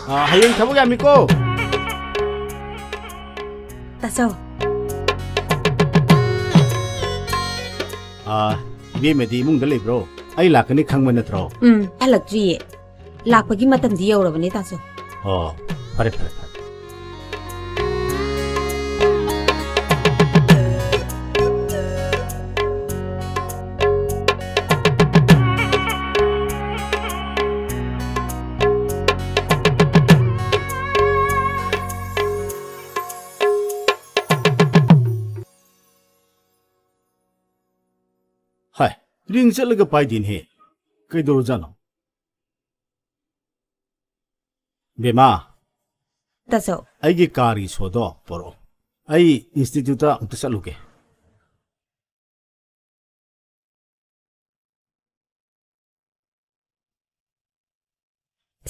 ꯑꯥ, ꯍꯌꯦꯡ ꯊꯕꯛ ꯌꯥꯝꯃꯤꯀꯣ꯫ ꯇꯥꯆꯧ꯫ ꯑꯥ, ꯏꯕꯦꯝꯃꯗꯤ ꯏꯃꯨꯡꯗ ꯂꯩꯕ꯭ꯔꯣ? ꯑꯩ ꯂꯥꯛꯀꯅꯤ ꯈꯪꯕ ꯅꯠꯇ꯭ꯔꯣ? ꯎꯝ, ꯍꯜꯂꯛꯇ꯭ꯔꯤꯌꯦ꯫ ꯂꯥꯛꯄꯒꯤ ꯃꯇꯝꯗꯤ ꯌꯧꯔꯕꯅꯦ, ꯇꯥꯆꯧ꯫ ꯑꯣ, ꯐꯔꯦ, ꯐꯔꯦ, ꯐꯔꯦ꯫ ꯍꯥꯏ, ring ꯆꯠꯂꯒ ꯄꯥꯏꯗꯦꯅꯦꯍꯦ꯫ ꯀꯩꯗꯧꯔꯖꯥꯠꯅꯣ? ꯕꯦꯝꯃ, ꯇꯥꯆꯧ꯫ ꯑꯩꯒꯤ car ꯒꯤ ꯁꯣꯗꯣ ꯄꯣꯔꯛꯑꯣ꯫ ꯑꯩ institute ꯇ ꯑꯃꯨꯛꯇ ꯆꯠꯂꯨꯒꯦ꯫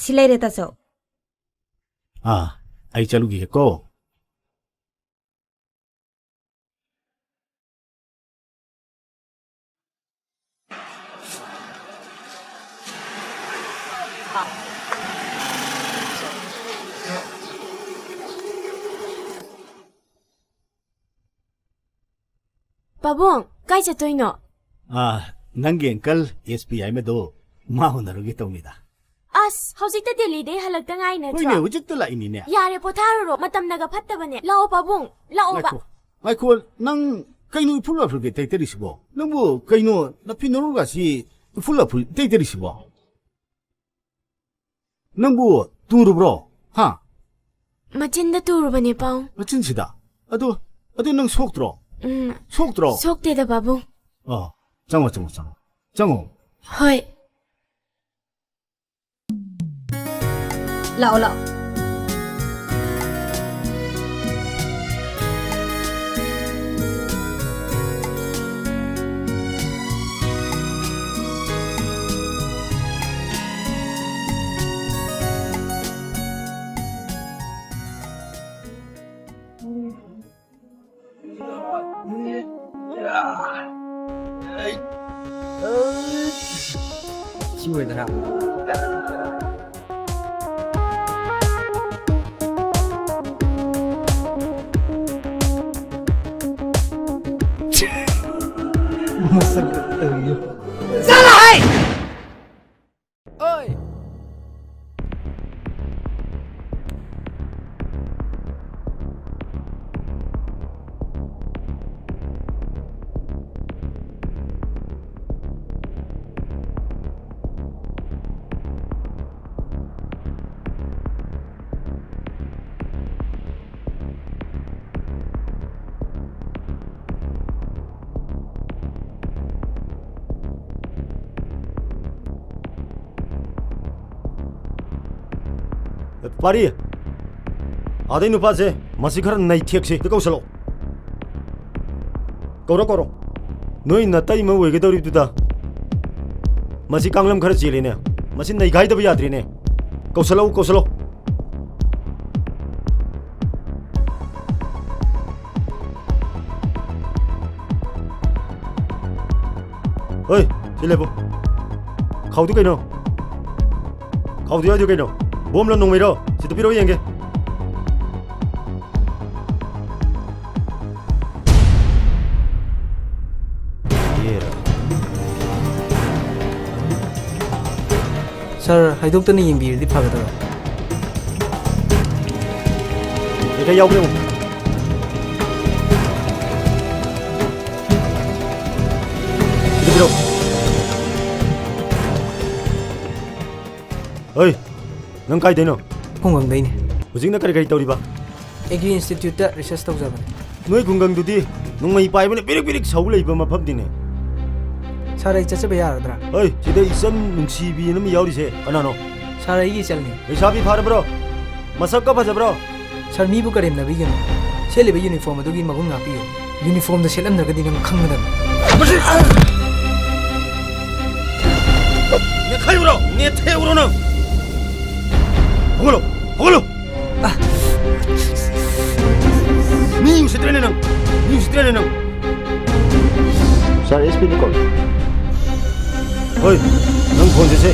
ꯁꯤ ꯂꯩꯔꯦ, ꯇꯥꯆꯧ꯫ ꯑꯥ, ꯑꯩ ꯆꯠꯂꯨꯈꯤꯒꯦꯀꯣ꯫ ꯄꯥꯕꯨꯡ, ꯀꯥꯏ ꯆꯠꯇꯣꯏꯅꯣ? ꯑꯥ, ꯅꯪꯒꯤ uncle S P ꯍꯥꯏꯃꯗꯣ, ꯃꯥ ꯎꯅꯔꯨꯒꯦ ꯇꯧꯅꯤꯗ꯫ ꯑꯁ, ꯍꯧꯖꯤꯛꯇ ꯗꯦꯜꯂꯤꯗꯩ ꯍꯜꯂꯛꯇ ꯉꯥꯏ ꯅꯠꯇ꯭ꯔꯣ? ꯍꯣꯏꯅꯦ, ꯍꯧꯖꯤꯛꯇ ꯂꯥꯛꯏꯅꯤꯅꯦ꯫ ꯌꯥꯔꯦ, ꯄꯣꯊꯥꯔꯨꯔꯣ, ꯃꯇꯝꯅꯒ ꯐꯠꯇꯕꯅꯦ꯫ ꯂꯥꯛꯑꯣ ꯄꯥꯕꯨꯡ, ꯂꯥꯛꯑꯣꯕ꯫ ꯉꯥꯏꯈꯣ, ꯉꯥꯏꯈꯣ, ꯅꯪ ꯀꯩꯅꯣ ꯏꯐꯨꯜ ꯋꯥꯐꯨꯜꯒ ꯇꯩꯇꯔꯤꯁꯤꯕꯣ? ꯅꯪꯕꯨ ꯀꯩꯅꯣ ꯅꯐꯤ ꯅꯔꯨꯒꯁꯤ ꯏꯐꯨꯜ ꯋꯥꯐꯨꯜ ꯇꯩꯇꯔꯤꯁꯤꯕꯣ? ꯅꯪꯕꯨ ꯇꯨꯔꯨꯕ꯭ꯔꯣ? ꯍꯥ? ꯃꯆꯤꯟꯗ ꯇꯨꯔꯨꯕꯅꯦ, ꯄꯥꯎ꯫ ꯃꯆꯤꯟꯁꯤꯗ? ꯑꯗꯨ, ꯑꯗꯨ ꯅꯪ ꯁꯣꯛꯇ꯭ꯔꯣ? ꯎꯝ꯫ ꯁꯣꯛꯇ꯭ꯔꯣ? ꯁꯣꯛꯇꯦꯗ, ꯄꯥꯕꯨꯡ꯫ ꯑꯣ, ꯆꯪꯉꯣ, ꯆꯪꯉꯣ, ꯆꯪꯉꯣ꯫ ꯆꯪꯉꯣ꯫ ꯍꯣꯏ꯫ ꯂꯥꯛꯑꯣ, ꯂꯥꯛꯑꯣ꯫ ꯁꯤ ꯑꯣꯏꯗꯣꯏꯔꯥ? ꯃꯁꯛꯇ ꯇꯧꯏ꯫ ꯆꯠꯂꯣ ꯍꯩ! ꯑꯣꯏ! ꯄꯥꯔꯤ, ꯑꯗꯩ ꯅꯨꯄꯥꯁꯦ, ꯃꯁꯤ ꯈꯔ ꯅꯩꯊꯦꯛꯁꯤ꯫ ꯑꯝꯇ ꯀꯧꯁꯜꯂꯛꯑꯣ꯫ ꯀꯧꯔꯣ, ꯀꯧꯔꯣ꯫ ꯅꯣꯏ ꯅꯇꯩꯃ ꯑꯣꯏꯒꯗꯧꯔꯤꯕꯗꯨꯗ ꯃꯁꯤ ꯀꯥꯡꯂꯝ ꯈꯔ ꯆꯦꯜꯂꯤꯅꯦ꯫ ꯃꯁꯤ ꯅꯩꯒꯥꯏꯗꯕ ꯌꯥꯗ꯭ꯔꯦꯅꯦ꯫ ꯀꯧꯁꯜꯂꯛꯎ, ꯀꯧꯁꯜꯂꯛꯎ꯫ ꯍꯣꯏ, ꯁꯤ ꯂꯦꯞꯄꯨ꯫ ꯈꯥꯎꯗꯨ ꯀꯩꯅꯣ? ꯈꯥꯎꯗꯨ ꯌꯥꯎꯗꯨ ꯀꯩꯅꯣ? ꯕꯣꯝꯂꯣ ꯅꯣꯡꯃꯩꯔꯣ? ꯁꯤꯗ ꯄꯤꯔꯛꯑꯣ ꯌꯦꯡꯒꯦ꯫ ꯌꯦꯔ꯫ ꯁꯥꯔ, ꯍꯥꯏꯗꯣꯛꯇꯅ ꯌꯦꯡꯕꯤꯔꯗꯤ ꯐꯒꯗꯕ꯫ ꯀꯩꯀꯩ ꯌꯥꯎꯒꯦ ꯌꯦꯡꯉꯨ꯫ ꯁꯤꯗ ꯄꯤꯔꯛꯑꯣ꯫ ꯍꯣꯏ, ꯅꯪ ꯀꯥꯏꯗꯩꯅꯣ? ꯈꯨꯡꯒꯪꯗꯩꯅꯦ꯫ ꯍꯧꯖꯤꯛꯅ ꯀꯔꯤ ꯀꯔꯤ ꯇꯧꯔꯤꯕ? ꯑꯦꯒ꯭ꯔꯤ ꯏꯟꯁꯇꯤꯇ꯭ꯌꯨꯠꯇ ꯔꯤꯁꯔꯁ ꯇꯧꯖꯕꯅꯦ꯫ ꯅꯣꯏ ꯈꯨꯡꯒꯪꯗꯨꯗꯤ ꯅꯣꯡꯃꯩ ꯄꯥꯏꯕꯅ ꯕꯤꯔꯤꯛ ꯕꯤꯔꯤꯛ ꯁꯧ ꯂꯩꯕ ꯃꯐꯝꯅꯤꯅꯦ꯫ ꯁꯥꯔ, ꯑꯩ ꯆꯠꯆꯕ ꯌꯥꯔꯗ꯭ꯔꯥ? ꯍꯣꯏ, ꯁꯤꯗ ꯏꯆꯟ ꯅꯨꯡꯁꯤꯕꯤꯅ ꯑꯃ ꯌꯥꯎꯔꯤꯁꯦ ꯀꯅꯥꯅꯣ? ꯁꯥꯔ, ꯑꯩꯒꯤ ꯏꯆꯟꯅꯤ꯫ ꯂꯩꯁꯥꯕꯤ ꯐꯥꯔꯕ꯭ꯔꯣ? ꯃꯁꯛꯀ ꯐꯖꯕ꯭ꯔꯣ? ꯁꯥꯔ, ꯃꯤꯕꯨ ꯀꯔꯦꯝꯅꯕꯤꯒꯅꯨ꯫ ꯁꯦꯠꯂꯤꯕ ꯌꯨꯅꯤꯐꯣꯔꯝ ꯑꯗꯨꯒꯤ ꯃꯒꯨꯟ ꯉꯥꯛꯄꯤꯌꯨ꯫ ꯌꯨꯅꯤꯐꯣꯔꯝꯗ ꯁꯦꯠꯂꯝꯗ꯭ꯔꯒꯗꯤ ꯅꯪ ꯈꯪꯒꯗꯕꯅꯤ꯫ ꯃꯁꯤ ꯅꯦꯠꯈꯥꯏꯌꯨꯔꯣ? ꯅꯦꯠꯊꯦꯛꯎꯔꯣ ꯅꯪ? ꯍꯧꯒꯠꯂꯣ! ꯍꯧꯒꯠꯂꯣ! ꯃꯤ ꯎꯁꯤꯠꯇ꯭ꯔꯦꯅꯦ ꯅꯪ! ꯃꯤ ꯎꯁꯤꯠꯇ꯭ꯔꯦꯅꯦ ꯅꯪ! ꯁꯥꯔ, ꯑꯦꯁ ꯄꯤꯅ ꯀꯧꯔꯤ꯫ ꯍꯣꯏ, ꯅꯪ ꯐꯣꯟꯁꯦ ꯁꯦ꯫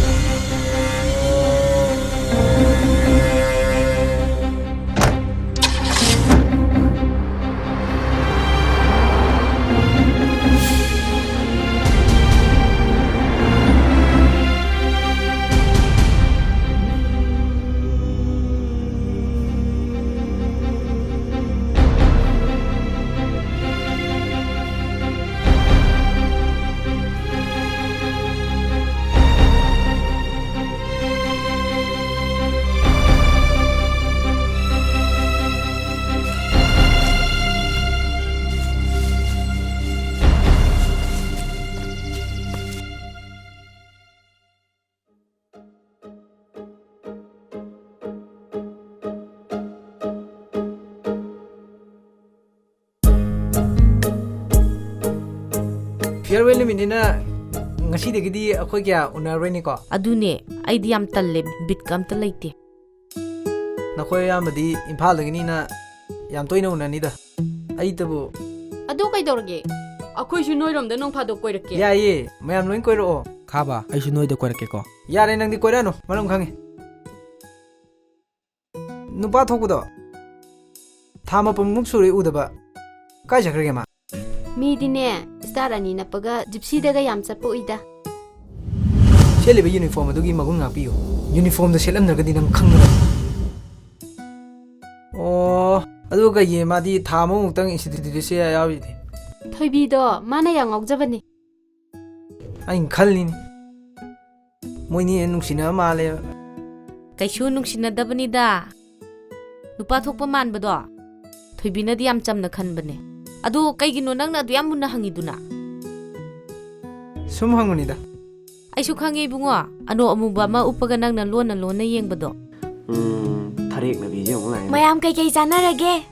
ꯐꯤꯌꯔꯋꯦꯜ ꯅꯨꯃꯤꯠꯅꯤꯅ ꯉꯁꯤꯗꯒꯤꯗꯤ ꯑꯩꯈꯣꯏ ꯀꯌꯥ ꯎꯅꯔꯔꯣꯏꯅꯦꯀꯣ꯫ ꯑꯗꯨꯅꯦ, ꯑꯩꯗꯤ ꯌꯥꯝ ꯇꯜꯂꯦ, ꯕꯤꯠꯀ ꯑꯝꯇ ꯂꯩꯇꯦ꯫ ꯅꯈꯣꯏ ꯑꯌꯥꯝꯕꯗꯤ ꯏꯝꯐꯥꯜꯗꯒꯤꯅꯤꯅ ꯌꯥꯝ ꯇꯣꯏꯅ ꯎꯅꯅꯤꯗ꯫ ꯑꯩꯇꯕꯨ꯫ ꯑꯗꯨ ꯀꯩꯗꯧꯔꯒꯦ? ꯑꯩꯈꯣꯏꯁꯨ ꯅꯣꯏꯔꯣꯝꯗ ꯅꯣꯡ ꯐꯥꯗꯣꯛ ꯀꯣꯏꯔꯛꯀꯦ꯫ ꯌꯥꯏꯌꯦ, ꯃꯌꯥꯝ ꯂꯣꯏ ꯀꯣꯏꯔꯛꯑꯣ꯫ ꯈꯥꯕ, ꯑꯩꯁꯨ ꯅꯣꯏꯗ ꯀꯣꯏꯔꯛꯀꯦꯀꯣ꯫ ꯌꯥꯔꯦ, ꯅꯪꯗꯤ ꯀꯣꯏꯔꯛꯑꯅꯨ, ꯃꯔꯝ ꯈꯪꯉꯦ꯫ ꯅꯨꯄꯥ ꯊꯣꯛꯄꯗꯣ ꯊꯥ ꯃꯥꯄꯟꯃꯨꯛ ꯁꯨꯔꯦ ꯎꯗꯕ꯫ ꯀꯥꯏ ꯆꯠꯈ꯭ꯔꯒꯦ ꯃꯥ? ꯃꯤꯗꯤꯅꯦ, ꯁ꯭ꯇꯥꯔ ꯑꯅꯤ ꯅꯞꯄꯒ ꯖꯤꯞꯁꯤꯗꯒ ꯌꯥꯝ ꯆꯠꯄ ꯎꯏꯗ꯫ ꯁꯦꯠꯂꯤꯕ ꯌꯨꯅꯤꯐꯣꯔꯝ ꯑꯗꯨꯒꯤ ꯃꯒꯨꯟ ꯉꯥꯛꯄꯤꯌꯨ꯫ ꯌꯨꯅꯤꯐꯣꯔꯝꯗꯣ ꯁꯦꯠꯂꯝꯗ꯭ꯔꯒꯗꯤ ꯅꯪ ꯈꯪꯉꯔꯣꯏ꯫ ꯑꯣ, ꯑꯗꯨꯒ ꯀꯩꯒꯤ ꯃꯥꯗꯤ ꯊꯥ ꯑꯃꯃꯨꯛꯇꯪ ꯏꯟꯁꯇꯤꯇ꯭ꯌꯨꯠꯇ ꯁꯦ ꯌꯥꯎꯔꯤꯗꯤ? ꯊꯣꯏꯕꯤꯗꯣ ꯃꯥꯅ ꯌꯥꯝ ꯉꯥꯎꯖꯕꯅꯦ꯫ ꯑꯩꯅ ꯈꯜꯂꯤꯅꯤ, ꯃꯣꯏꯅꯤ ꯍꯦꯟꯅ ꯅꯨꯡꯁꯤꯅꯕ ꯃꯥꯜꯂꯦꯕ꯫ ꯀꯩꯁꯨ ꯅꯨꯡꯁꯤꯅꯗꯕꯅꯤꯗ꯫ ꯅꯨꯄꯥ ꯊꯣꯛꯄ ꯃꯥꯟꯕꯗꯣ ꯊꯣꯏꯕꯤꯅꯗꯤ ꯌꯥꯝ ꯆꯝꯅ ꯈꯟꯕꯅꯦ꯫ ꯑꯗꯣ ꯀꯩꯒꯤꯅꯣ ꯅꯪꯅ ꯑꯗꯨ ꯌꯥꯝ ꯃꯨꯟꯅ ꯍꯪꯉꯤꯗꯨꯅ? ꯁꯨꯝ ꯍꯪꯕꯅꯤꯗ꯫ ꯑꯩꯁꯨ ꯈꯪꯉꯦ ꯏꯕꯨꯡꯉꯣ, ꯑꯅꯣꯛ ꯑꯃꯨꯕ ꯑꯃ ꯎꯞꯄꯒ ꯅꯪꯅ ꯂꯣꯟꯅ ꯂꯣꯟꯅ ꯌꯦꯡꯕꯗꯣ꯫ ꯎꯝ, ꯊꯔꯦꯛꯅꯕꯤꯁꯦ ꯑꯃꯨꯛ ꯂꯥꯛꯑꯦꯅꯦ꯫ ꯃꯌꯥꯝ ꯀꯩꯀꯩ ꯆꯥꯟꯅꯔꯒꯦ?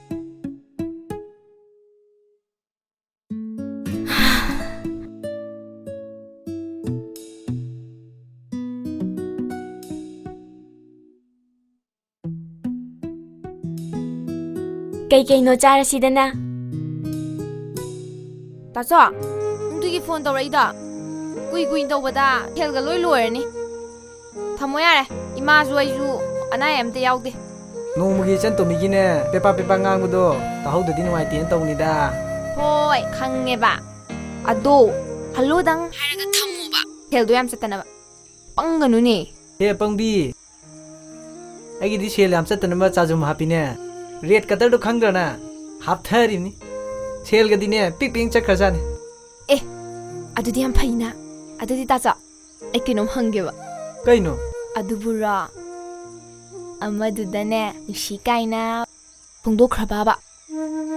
ꯀꯩꯀꯩꯅꯣ ꯆꯥꯔꯁꯤꯗꯅ꯫ ꯇꯥꯆꯧ, ꯅꯪꯗꯨꯒꯤ ꯐꯣꯟ ꯇꯧꯔꯛꯏꯗꯣ? ꯀꯨꯏ ꯀꯨꯏ ꯇꯧꯕꯗ ꯁꯦꯜꯒ ꯂꯣꯏ ꯂꯣꯏꯔꯅꯤ꯫ ꯊꯝꯃꯣ ꯌꯥꯔꯦ, ꯏꯃꯥꯁꯨ ꯑꯩꯁꯨ ꯑꯅꯥ ꯑꯌꯦꯛ ꯑꯝꯇ ꯌꯥꯎꯗꯦ꯫ ꯅꯣꯡꯃꯒꯤ ꯏꯆꯟ ꯇꯣꯝꯕꯤꯒꯤꯅꯦ ꯄꯦꯄꯥ ꯄꯦꯄꯥ ꯉꯥꯡꯕꯗꯣ ꯇꯥꯍꯧꯗꯗꯤ ꯅꯨꯡꯉꯥꯏꯇꯦꯅ ꯇꯧꯅꯤꯗ꯫ ꯍꯣꯏ, ꯈꯪꯉꯦꯕ꯫ ꯑꯗꯣ ꯍꯜꯂꯣꯗꯪ ꯍꯥꯏꯔꯒ ꯊꯝꯃꯣꯕ, ꯁꯦꯜꯗꯣ ꯌꯥꯝ ꯆꯠꯇꯅꯕ꯫ ꯄꯪꯒꯅꯨꯅꯦ꯫ ꯍꯦ ꯄꯪꯕꯤ, ꯑꯩꯒꯤꯗꯤ ꯁꯦꯜ ꯌꯥꯝ ꯆꯠꯇꯅꯕ ꯆꯥꯖꯨꯝ ꯍꯥꯞꯄꯤꯅꯦ꯫ ꯔꯦꯠ ꯀꯇꯔꯗꯣ ꯈꯪꯗ꯭ꯔꯅ? ꯍꯥꯞꯊꯔꯤꯅꯤ꯫ ꯁꯦꯜꯒꯗꯤꯅꯦ ꯄꯤꯛ ꯄꯤꯛ ꯆꯠꯈ꯭ꯔꯖꯥꯠꯅꯤ꯫ ꯑꯦ, ꯑꯗꯨꯗꯤ ꯌꯥꯝ ꯐꯩꯅ꯫ ꯑꯗꯨꯗꯤ ꯇꯥꯆꯧ, ꯑꯩ ꯀꯩꯅꯣꯝ ꯍꯪꯒꯦꯕ꯫ ꯀꯩꯅꯣ? ꯑꯗꯨꯕꯨꯔꯣ, ꯑꯃꯗꯨꯗꯅꯦ ꯅꯨꯡꯁꯤ ꯀꯥꯏꯅ ꯐꯣꯡꯗꯣꯛꯈ꯭ꯔꯕꯕ?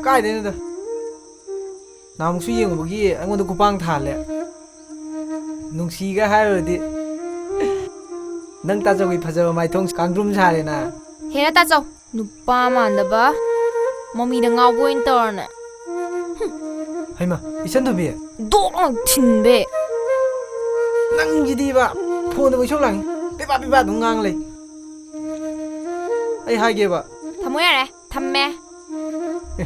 ꯀꯥꯏꯗꯩꯅꯣꯗ? ꯅꯍꯥꯟꯃꯨꯛꯁꯨ ꯌꯦꯡꯉꯨꯕꯒꯤ ꯑꯩꯉꯣꯟꯗ ꯈꯨꯄꯥꯡ ꯊꯥꯍꯜꯂꯦ꯫ ꯅꯨꯡꯁꯤꯒ ꯍꯥꯏꯔꯨꯔꯗꯤ ꯅꯪ ꯇꯥꯆꯧꯒꯤ ꯐꯖꯕ ꯃꯥꯏꯊꯣꯡ ꯀꯥꯡꯗ꯭ꯔꯨꯝ ꯁꯥꯔꯦꯅ꯫ ꯍꯦꯔꯥ ꯇꯥꯆꯧ, ꯅꯨꯄꯥ ꯃꯥꯟꯗꯕ, ꯃꯃꯤꯗ ꯉꯥꯎꯕ ꯑꯣꯏꯅ ꯇꯧꯔꯅꯦ꯫ ꯍꯨꯝ꯫ ꯍꯩꯃꯥ, ꯏꯆꯟ ꯇꯣꯝꯕꯤ꯫ ꯗꯣꯛ ꯂꯥꯎ ꯊꯤꯟꯕꯦ꯫ ꯅꯪꯁꯤꯗꯤꯕ, ꯐꯣꯟꯗ ꯏꯁꯧ ꯂꯥꯡꯉꯤ꯫ ꯄꯦꯕꯥ ꯄꯦꯕꯥ ꯑꯗꯨꯝ ꯉꯥꯡ ꯂꯩ꯫ ꯑꯩ ꯍꯥꯏꯒꯦꯕ꯫ ꯊꯝꯃꯣ ꯌꯥꯔꯦ, ꯊꯝꯃꯦ꯫ ꯑꯦ,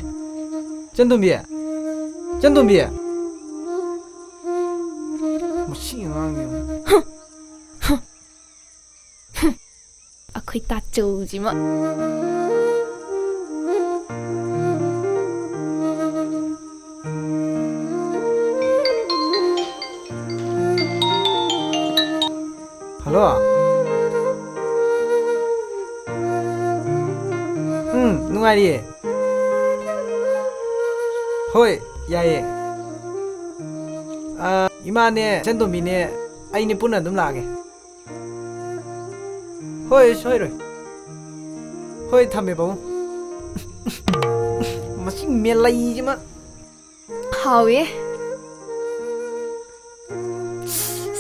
ꯏꯆꯟ ꯇꯣꯝꯕꯤ꯫ ꯏꯆꯟ ꯇꯣꯝꯕꯤ꯫ ꯃꯁꯤ ꯑꯉꯥꯡꯁꯦ꯫ ꯑꯩꯈꯣꯏ ꯇꯥꯆꯧꯁꯤꯃ꯫ ꯍꯜꯂꯣ꯫ ꯎꯝ, ꯅꯨꯡꯉꯥꯏꯔꯤꯌꯦ꯫ ꯍꯣꯏ, ꯌꯥꯏꯌꯦ꯫ ꯑꯥ, ꯏꯃꯥꯅꯦ, ꯏꯆꯟꯇꯣꯝꯕꯤꯅꯦ, ꯑꯩꯅꯦ ꯄꯨꯟꯅ ꯑꯗꯨꯝ ꯂꯥꯛꯑꯒꯦ꯫ ꯍꯣꯏ, ꯁꯣꯏꯔꯣꯏ꯫ ꯍꯣꯏ, ꯊꯝꯃꯦ, ꯄꯥꯕꯨꯡ꯫ ꯃꯁꯤ ꯃꯦꯂꯩꯁꯤꯃ꯫ ꯍꯥꯎꯋꯦ꯫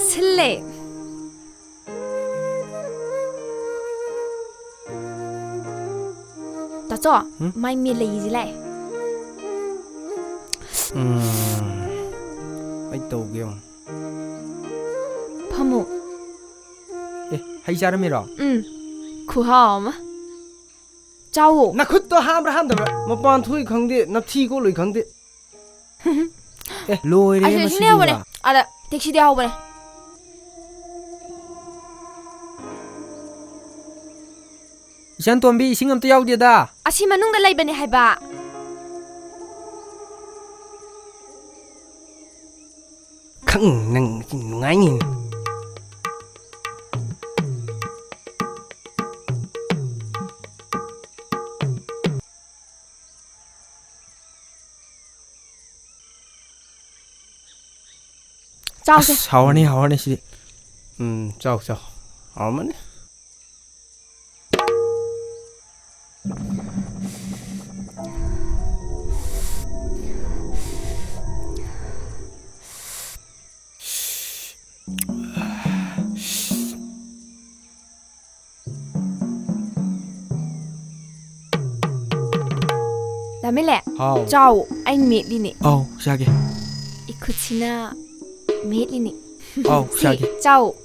ꯁꯤꯜꯂꯦ꯫ ꯇꯥꯆꯧ, ꯍꯨꯝ? ꯃꯥꯏ ꯃꯦꯂꯩꯁꯤ ꯂꯥꯛꯑꯦ꯫ ꯎꯝ, ꯑꯩ ꯇꯧꯒꯦ ꯑꯃꯨꯛ꯫ ꯐꯝꯃꯨ꯫ ꯑꯦ, ꯍꯩ ꯆꯥꯔꯝꯃꯤꯔꯣ? ꯎꯝ, ꯈꯨꯍꯥꯎ ꯑꯃ꯫ ꯆꯥꯎꯋꯣ꯫ ꯅꯈꯨꯠꯇꯣ ꯍꯥꯝꯕ꯭ꯔꯥ ꯍꯥꯝꯗꯕ꯭ꯔꯥ? ꯃꯄꯥꯟ ꯊꯣꯛꯏ ꯈꯪꯗꯦ, ꯅꯞꯊꯤ ꯀꯣꯠꯂꯨꯏ ꯈꯪꯗꯦ꯫ ꯑꯦ, ꯂꯣꯏꯔꯦ ꯑꯁꯤ, ꯁꯤꯅꯦ ꯃꯁꯤꯗꯤꯕ꯫ ꯍꯧꯕꯅꯦ꯫ ꯑꯗ, ꯇꯦꯛꯁꯤꯗꯤ ꯍꯧꯕꯅꯦ꯫ ꯏꯆꯟ ꯇꯣꯝꯕꯤ, ꯏꯁꯤꯡ ꯑꯝꯇ ꯌꯥꯎꯗꯦꯗ꯫ ꯑꯁꯤ ꯃꯅꯨꯡꯗ ꯂꯩꯕꯅꯦ ꯍꯥꯏꯕ꯫ ꯈꯪ ꯅꯪ ꯅꯨꯡꯉꯥꯏꯅꯤ꯫ ꯆꯥꯎꯁꯦ꯫ ꯑꯁ, ꯍꯥꯎꯔꯅꯤ, ꯍꯥꯎꯔꯅꯤ ꯁꯤꯗꯤ꯫ ꯎꯝ, ꯆꯥꯎ, ꯆꯥꯎ꯫ ꯍꯥꯎꯔꯝꯃꯅꯤ꯫ ꯇꯥꯃꯤꯂꯦ, ꯍꯥꯎ꯫ ꯆꯥꯎ, ꯑꯩ ꯃꯦꯠꯂꯤꯅꯦ꯫ ꯑꯧ, ꯆꯥꯒꯦ꯫ ꯏꯈꯨꯠꯁꯤꯅ ꯃꯦꯠꯂꯤꯅꯦ꯫ ꯑꯧ, ꯁꯤ, ꯆꯥꯒꯦ꯫ ꯆꯥꯎ꯫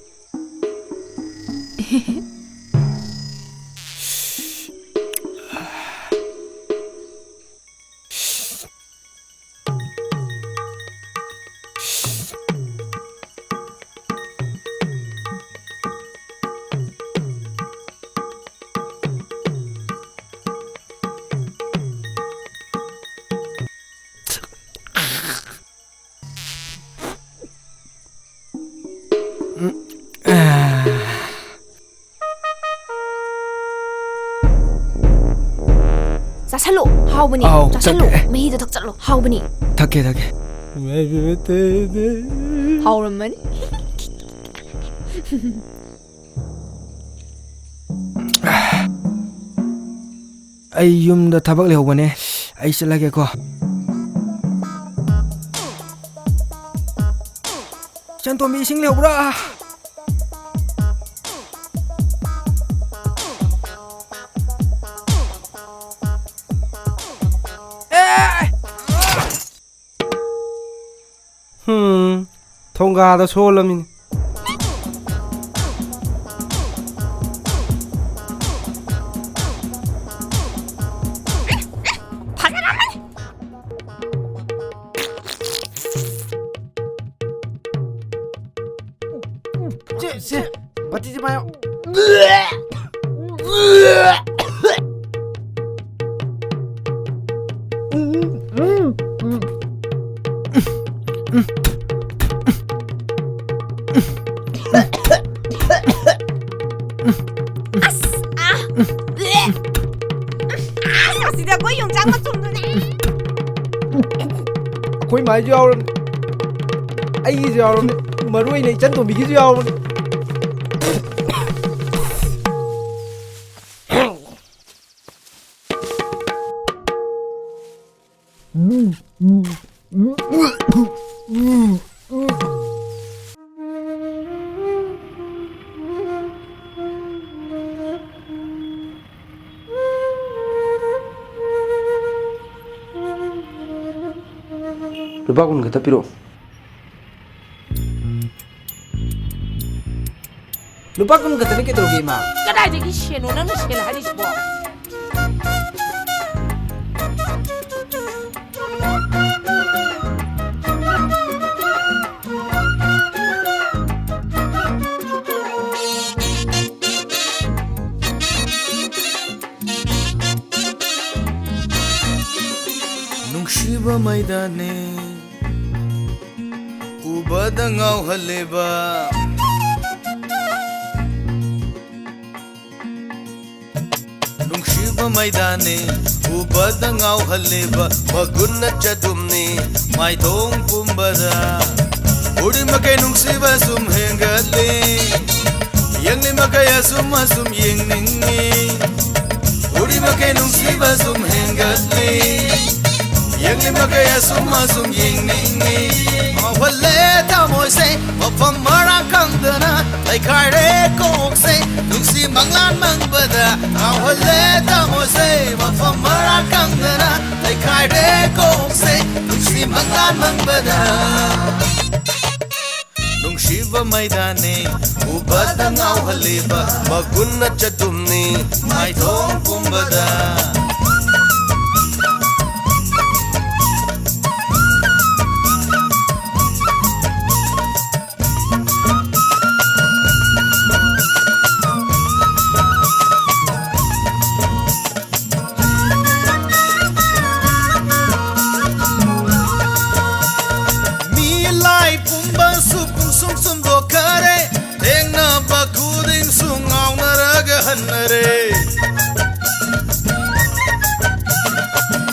ꯆꯥꯁꯜꯂꯣ, ꯍꯥꯎꯕꯅꯤ꯫ ꯑꯥꯎ, ꯆꯥꯁꯜꯂꯣ, ꯊꯛꯀꯦ꯫ ꯃꯍꯤꯗꯣ ꯊꯛꯆꯜꯂꯣ, ꯍꯥꯎꯕꯅꯤ꯫ ꯊꯛꯀꯦ, ꯊꯛꯀꯦ꯫ ꯍꯥꯎꯔꯝꯃꯅꯤ꯫ ꯑꯩ ꯌꯨꯝꯗ ꯊꯕꯛ ꯂꯩꯍꯧꯕꯅꯦ, ꯑꯩ ꯆꯠꯂꯒꯦꯀꯣ꯫ ꯏꯆꯟꯇꯣꯝꯕꯤ, ꯏꯁꯤꯡ ꯂꯩꯍꯧꯕ꯭ꯔꯥ? ꯑꯦ! ꯍꯨꯝ, ꯊꯣꯡꯒꯥꯗ ꯁꯣꯜꯂꯃꯤꯅꯦ꯫ ꯐꯖꯔꯝꯃꯅꯤ꯫ ꯁꯦ, ꯁꯦ, ꯕꯥꯇꯤꯁꯦ ꯄꯥꯏꯌꯣ꯫ ꯑꯁ! ꯑꯥ! ꯑꯁ! ꯑꯁꯤꯗ ꯑꯩꯈꯣꯏ ꯌꯣꯡꯆꯥꯛ ꯃꯆꯨꯝꯗꯨꯅꯦ꯫ ꯑꯩꯈꯣꯏ ꯃꯥꯏꯁꯨ ꯌꯥꯎꯔꯕꯅꯤ, ꯑꯩꯒꯤꯁꯨ ꯌꯥꯎꯔꯕꯅꯤ, ꯃꯔꯨ ꯑꯣꯏꯅ ꯏꯆꯟ ꯇꯣꯝꯕꯤꯒꯤꯁꯨ ꯌꯥꯎꯔꯕꯅꯤ꯫ ꯂꯨꯄꯥ ꯀꯨꯟ ꯈꯛꯇ ꯄꯤꯔꯛꯑꯣ꯫ ꯂꯨꯄꯥ ꯀꯨꯟ ꯈꯛꯇꯅꯤ, ꯀꯩꯗꯧꯔꯒꯦ, ꯏꯃꯥ? ꯀꯗꯥꯏꯗꯒꯤ ꯁꯦꯟꯅꯣ ꯅꯪꯅ ꯁꯦꯟ ꯍꯥꯏꯔꯤꯁꯤꯕꯣ? ꯅꯨꯡꯁꯤꯕ ꯃꯩꯗꯥꯅꯦ, ꯎꯕꯗ ꯉꯥꯎꯍꯜꯂꯦꯕ꯫ ꯅꯨꯡꯁꯤꯕ ꯃꯩꯗꯥꯅꯦ, ꯎꯕꯗ ꯉꯥꯎꯍꯜꯂꯦꯕ, ꯃꯒꯨꯟ ꯅꯠꯆꯗꯨꯝꯅꯤ ꯃꯥꯏꯊꯣꯡ ꯄꯨꯝꯕꯗ꯫ ꯎꯔꯤꯃꯈꯩ ꯅꯨꯡꯁꯤꯕ ꯁꯨꯝ ꯍꯦꯟꯒꯠꯂꯤ, ꯌꯦꯡꯂꯤꯃꯈꯩ ꯑꯁꯨꯝ ꯑꯁꯨꯝ ꯌꯦꯡꯅꯤꯡꯉꯤ꯫ ꯎꯔꯤꯃꯈꯩ ꯅꯨꯡꯁꯤꯕ ꯁꯨꯝ ꯍꯦꯟꯒꯠꯂꯤ, ꯌꯦꯡꯂꯤꯃꯈꯩ ꯑꯁꯨꯝ ꯑꯁꯨꯝ ꯌꯦꯡꯅꯤꯡꯉꯤ꯫ ꯉꯥꯎꯍꯜꯂꯦ ꯊꯃꯣꯏꯁꯦ, ꯃꯐꯝ ꯃꯔꯥꯡ ꯈꯪꯗꯅ ꯂꯩꯈꯥꯏꯔꯦ ꯀꯣꯛꯁꯦ꯫ ꯅꯨꯡꯁꯤ ꯃꯪꯂꯥꯟ ꯃꯪꯕꯗ ꯉꯥꯎꯍꯜꯂꯦ ꯊꯃꯣꯏꯁꯦ, ꯃꯐꯝ ꯃꯔꯥꯡ ꯈꯪꯗꯅ ꯂꯩꯈꯥꯏꯔꯦ ꯀꯣꯛꯁꯦ꯫ ꯅꯨꯡꯁꯤ ꯃꯪꯂꯥꯟ ꯃꯪꯕꯗ꯫ ꯅꯨꯡꯁꯤꯕ ꯃꯩꯗꯥꯅꯦ, ꯎꯕꯗ ꯉꯥꯎꯍꯜꯂꯤꯕ, ꯃꯒꯨꯟ ꯅꯠꯆꯗꯨꯝꯅꯤ ꯃꯥꯏꯊꯣꯡ ꯄꯨꯝꯕꯗ꯫ ꯃꯤꯂꯥꯏ ꯄꯨꯝꯕꯁꯨ ꯄꯨꯡꯁꯨꯝ ꯁꯨꯝꯗꯣꯛꯈꯔꯦ, ꯊꯦꯡꯅꯕ ꯈꯨꯗꯤꯡꯁꯨ ꯉꯥꯎꯅꯔꯒ ꯍꯟꯅꯔꯦ꯫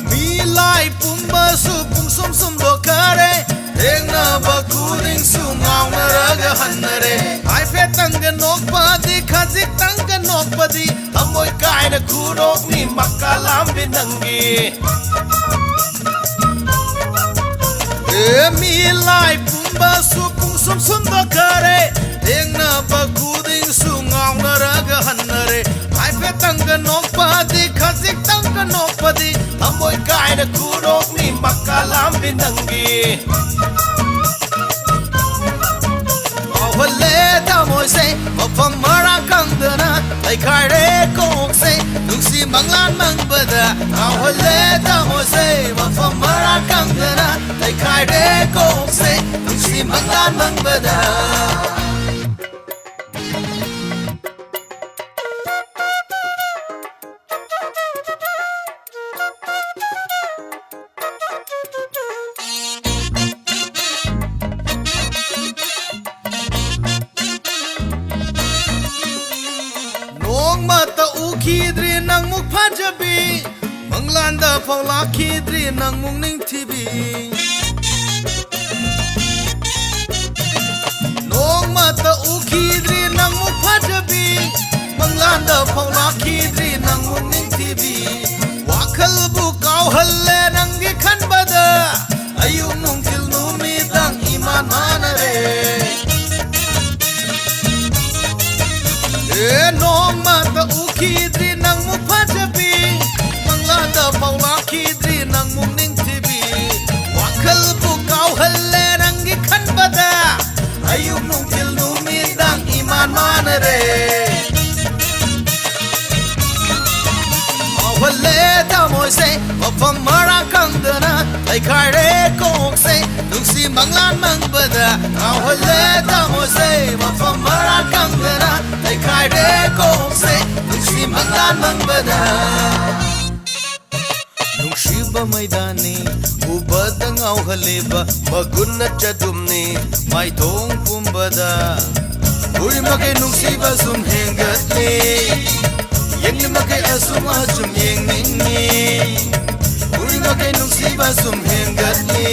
ꯃꯤꯂꯥꯏ ꯄꯨꯝꯕꯁꯨ ꯄꯨꯡꯁꯨꯝ ꯁꯨꯝꯗꯣꯛꯈꯔꯦ, ꯊꯦꯡꯅꯕ ꯈꯨꯗꯤꯡꯁꯨ ꯉꯥꯎꯅꯔꯒ ꯍꯟꯅꯔꯦ꯫ ꯍꯥꯏꯐꯦꯠꯇꯪꯒ ꯅꯣꯛꯄꯗꯤ, ꯈꯖꯤꯛꯇꯪꯒ ꯅꯣꯛꯄꯗꯤ, ꯊꯃꯣꯏ ꯀꯥꯏꯅ ꯈꯨꯅꯣꯛꯅꯤ ꯃꯀꯥ ꯂꯥꯝꯕꯤ ꯅꯪꯒꯤ꯫ ꯑꯦ, ꯃꯤꯂꯥꯏ ꯄꯨꯝꯕꯁꯨ ꯄꯨꯡꯁꯨꯝ ꯁꯨꯝꯗꯣꯛꯈꯔꯦ, ꯊꯦꯡꯅꯕ ꯈꯨꯗꯤꯡꯁꯨ ꯉꯥꯎꯅꯔꯒ ꯍꯟꯅꯔꯦ꯫ ꯍꯥꯏꯐꯦꯠꯇꯪꯒ ꯅꯣꯛꯄꯗꯤ, ꯈꯖꯤꯛꯇꯪꯒ ꯅꯣꯛꯄꯗꯤ, ꯊꯃꯣꯏ ꯀꯥꯏꯅ ꯈꯨꯅꯣꯛꯅꯤ ꯃꯀꯥ ꯂꯥꯝꯕꯤ ꯅꯪꯒꯤ ꯉꯥꯎꯍꯜꯂꯦ ꯊꯃꯣꯏꯁꯦ ꯃꯐꯝ ꯃꯔꯥꯡ ꯈꯪꯗꯅ ꯂꯩꯈꯥꯏꯔꯦ ꯀꯣꯛꯁꯦ ꯅꯨꯡꯁꯤ ꯃꯪꯂꯥꯟ ꯃꯪꯕꯗ ꯉꯥꯎꯍꯜꯂꯦ ꯊꯃꯣꯏꯁꯦ ꯃꯐꯝ ꯃꯔꯥꯡ ꯈꯪꯗꯅ ꯂꯩꯈꯥꯏꯔꯦ ꯀꯣꯛꯁꯦ ꯅꯨꯡꯁꯤ ꯃꯪꯂꯥꯟ ꯃꯪꯕꯗ ꯅꯣꯡꯃꯇ ꯎꯈꯤꯗ꯭ꯔꯤ ꯅꯪꯃꯨꯛ ꯐꯖꯕꯤ ꯃꯪꯂꯥꯟꯗ ꯐꯥꯎ ꯂꯥꯛꯈꯤꯗ꯭ꯔꯤ ꯅꯪꯃꯨꯛ ꯅꯤꯡꯊꯤꯕꯤ ꯅꯣꯡꯃꯇ ꯎꯈꯤꯗ꯭ꯔꯤ ꯅꯪꯃꯨꯛ ꯐꯖꯕꯤ ꯃꯪꯂꯥꯟꯗ ꯐꯥꯎ ꯂꯥꯛꯈꯤꯗ꯭ꯔꯤ ꯅꯪꯃꯨꯛ ꯅꯤꯡꯊꯤꯕꯤ ꯋꯥꯈꯜꯕꯨ ꯀꯥꯎꯍꯜꯂꯦ ꯅꯪꯒꯤ ꯈꯟꯕꯗ ꯑꯌꯨꯛ ꯅꯨꯡꯊꯤꯜ ꯅꯨꯃꯤꯗꯥꯡ ꯏꯃꯥꯟ ꯃꯥꯟꯅꯔꯦ ꯅꯣꯡꯃꯇ ꯎꯈꯤꯗ꯭ꯔꯤ ꯅꯪꯃꯨꯛ ꯐꯖꯕꯤ ꯃꯪꯂꯥꯟꯗ ꯐꯥꯎ ꯂꯥꯛꯈꯤꯗ꯭ꯔꯤ ꯅꯪꯃꯨꯛ ꯅꯤꯡꯊꯤꯕꯤ ꯋꯥꯈꯜꯕꯨ ꯀꯥꯎꯍꯜꯂꯦ ꯅꯪꯒꯤ ꯈꯟꯕꯗ ꯑꯌꯨꯛ ꯅꯨꯡꯊꯤꯜ ꯅꯨꯃꯤꯗꯥꯡ ꯏꯃꯥꯟ ꯃꯥꯟꯅꯔꯦ ꯉꯥꯎꯍꯜꯂꯦ ꯊꯃꯣꯏꯁꯦ ꯃꯐꯝ ꯃꯔꯥꯡ ꯈꯪꯗꯅ ꯂꯩꯈꯥꯏꯔꯦ ꯀꯣꯛꯁꯦ ꯅꯨꯡꯁꯤ ꯃꯪꯂꯥꯟ ꯃꯪꯕꯗ ꯉꯥꯎꯍꯜꯂꯦ ꯊꯃꯣꯏꯁꯦ ꯃꯐꯝ ꯃꯔꯥꯡ ꯈꯪꯗꯅ ꯂꯩꯈꯥꯏꯔꯦ ꯀꯣꯛꯁꯦ ꯅꯨꯡꯁꯤ ꯃꯪꯂꯥꯟ ꯃꯪꯕꯗ ꯅꯨꯡꯁꯤꯕ ꯃꯩꯗꯥꯅꯤ ꯎꯕꯗ ꯉꯥꯎꯍꯜꯂꯤꯕ ꯃꯒꯨꯟ ꯅꯠꯇ꯭ꯔꯗꯨꯝꯅꯤ ꯃꯥꯏꯊꯣꯡ ꯄꯨꯝꯕꯗ ꯎꯔꯤꯃꯈꯩ ꯅꯨꯡꯁꯤꯕ ꯁꯨꯝ ꯍꯦꯟꯒꯠꯂꯤ ꯌꯦꯡꯂꯤꯃꯈꯩ ꯑꯁꯨꯝ ꯑꯁꯨꯝ ꯌꯦꯡꯅꯤꯡꯉꯤ ꯎꯔꯤꯃꯈꯩ ꯅꯨꯡꯁꯤꯕ ꯁꯨꯝ ꯍꯦꯟꯒꯠꯂꯤ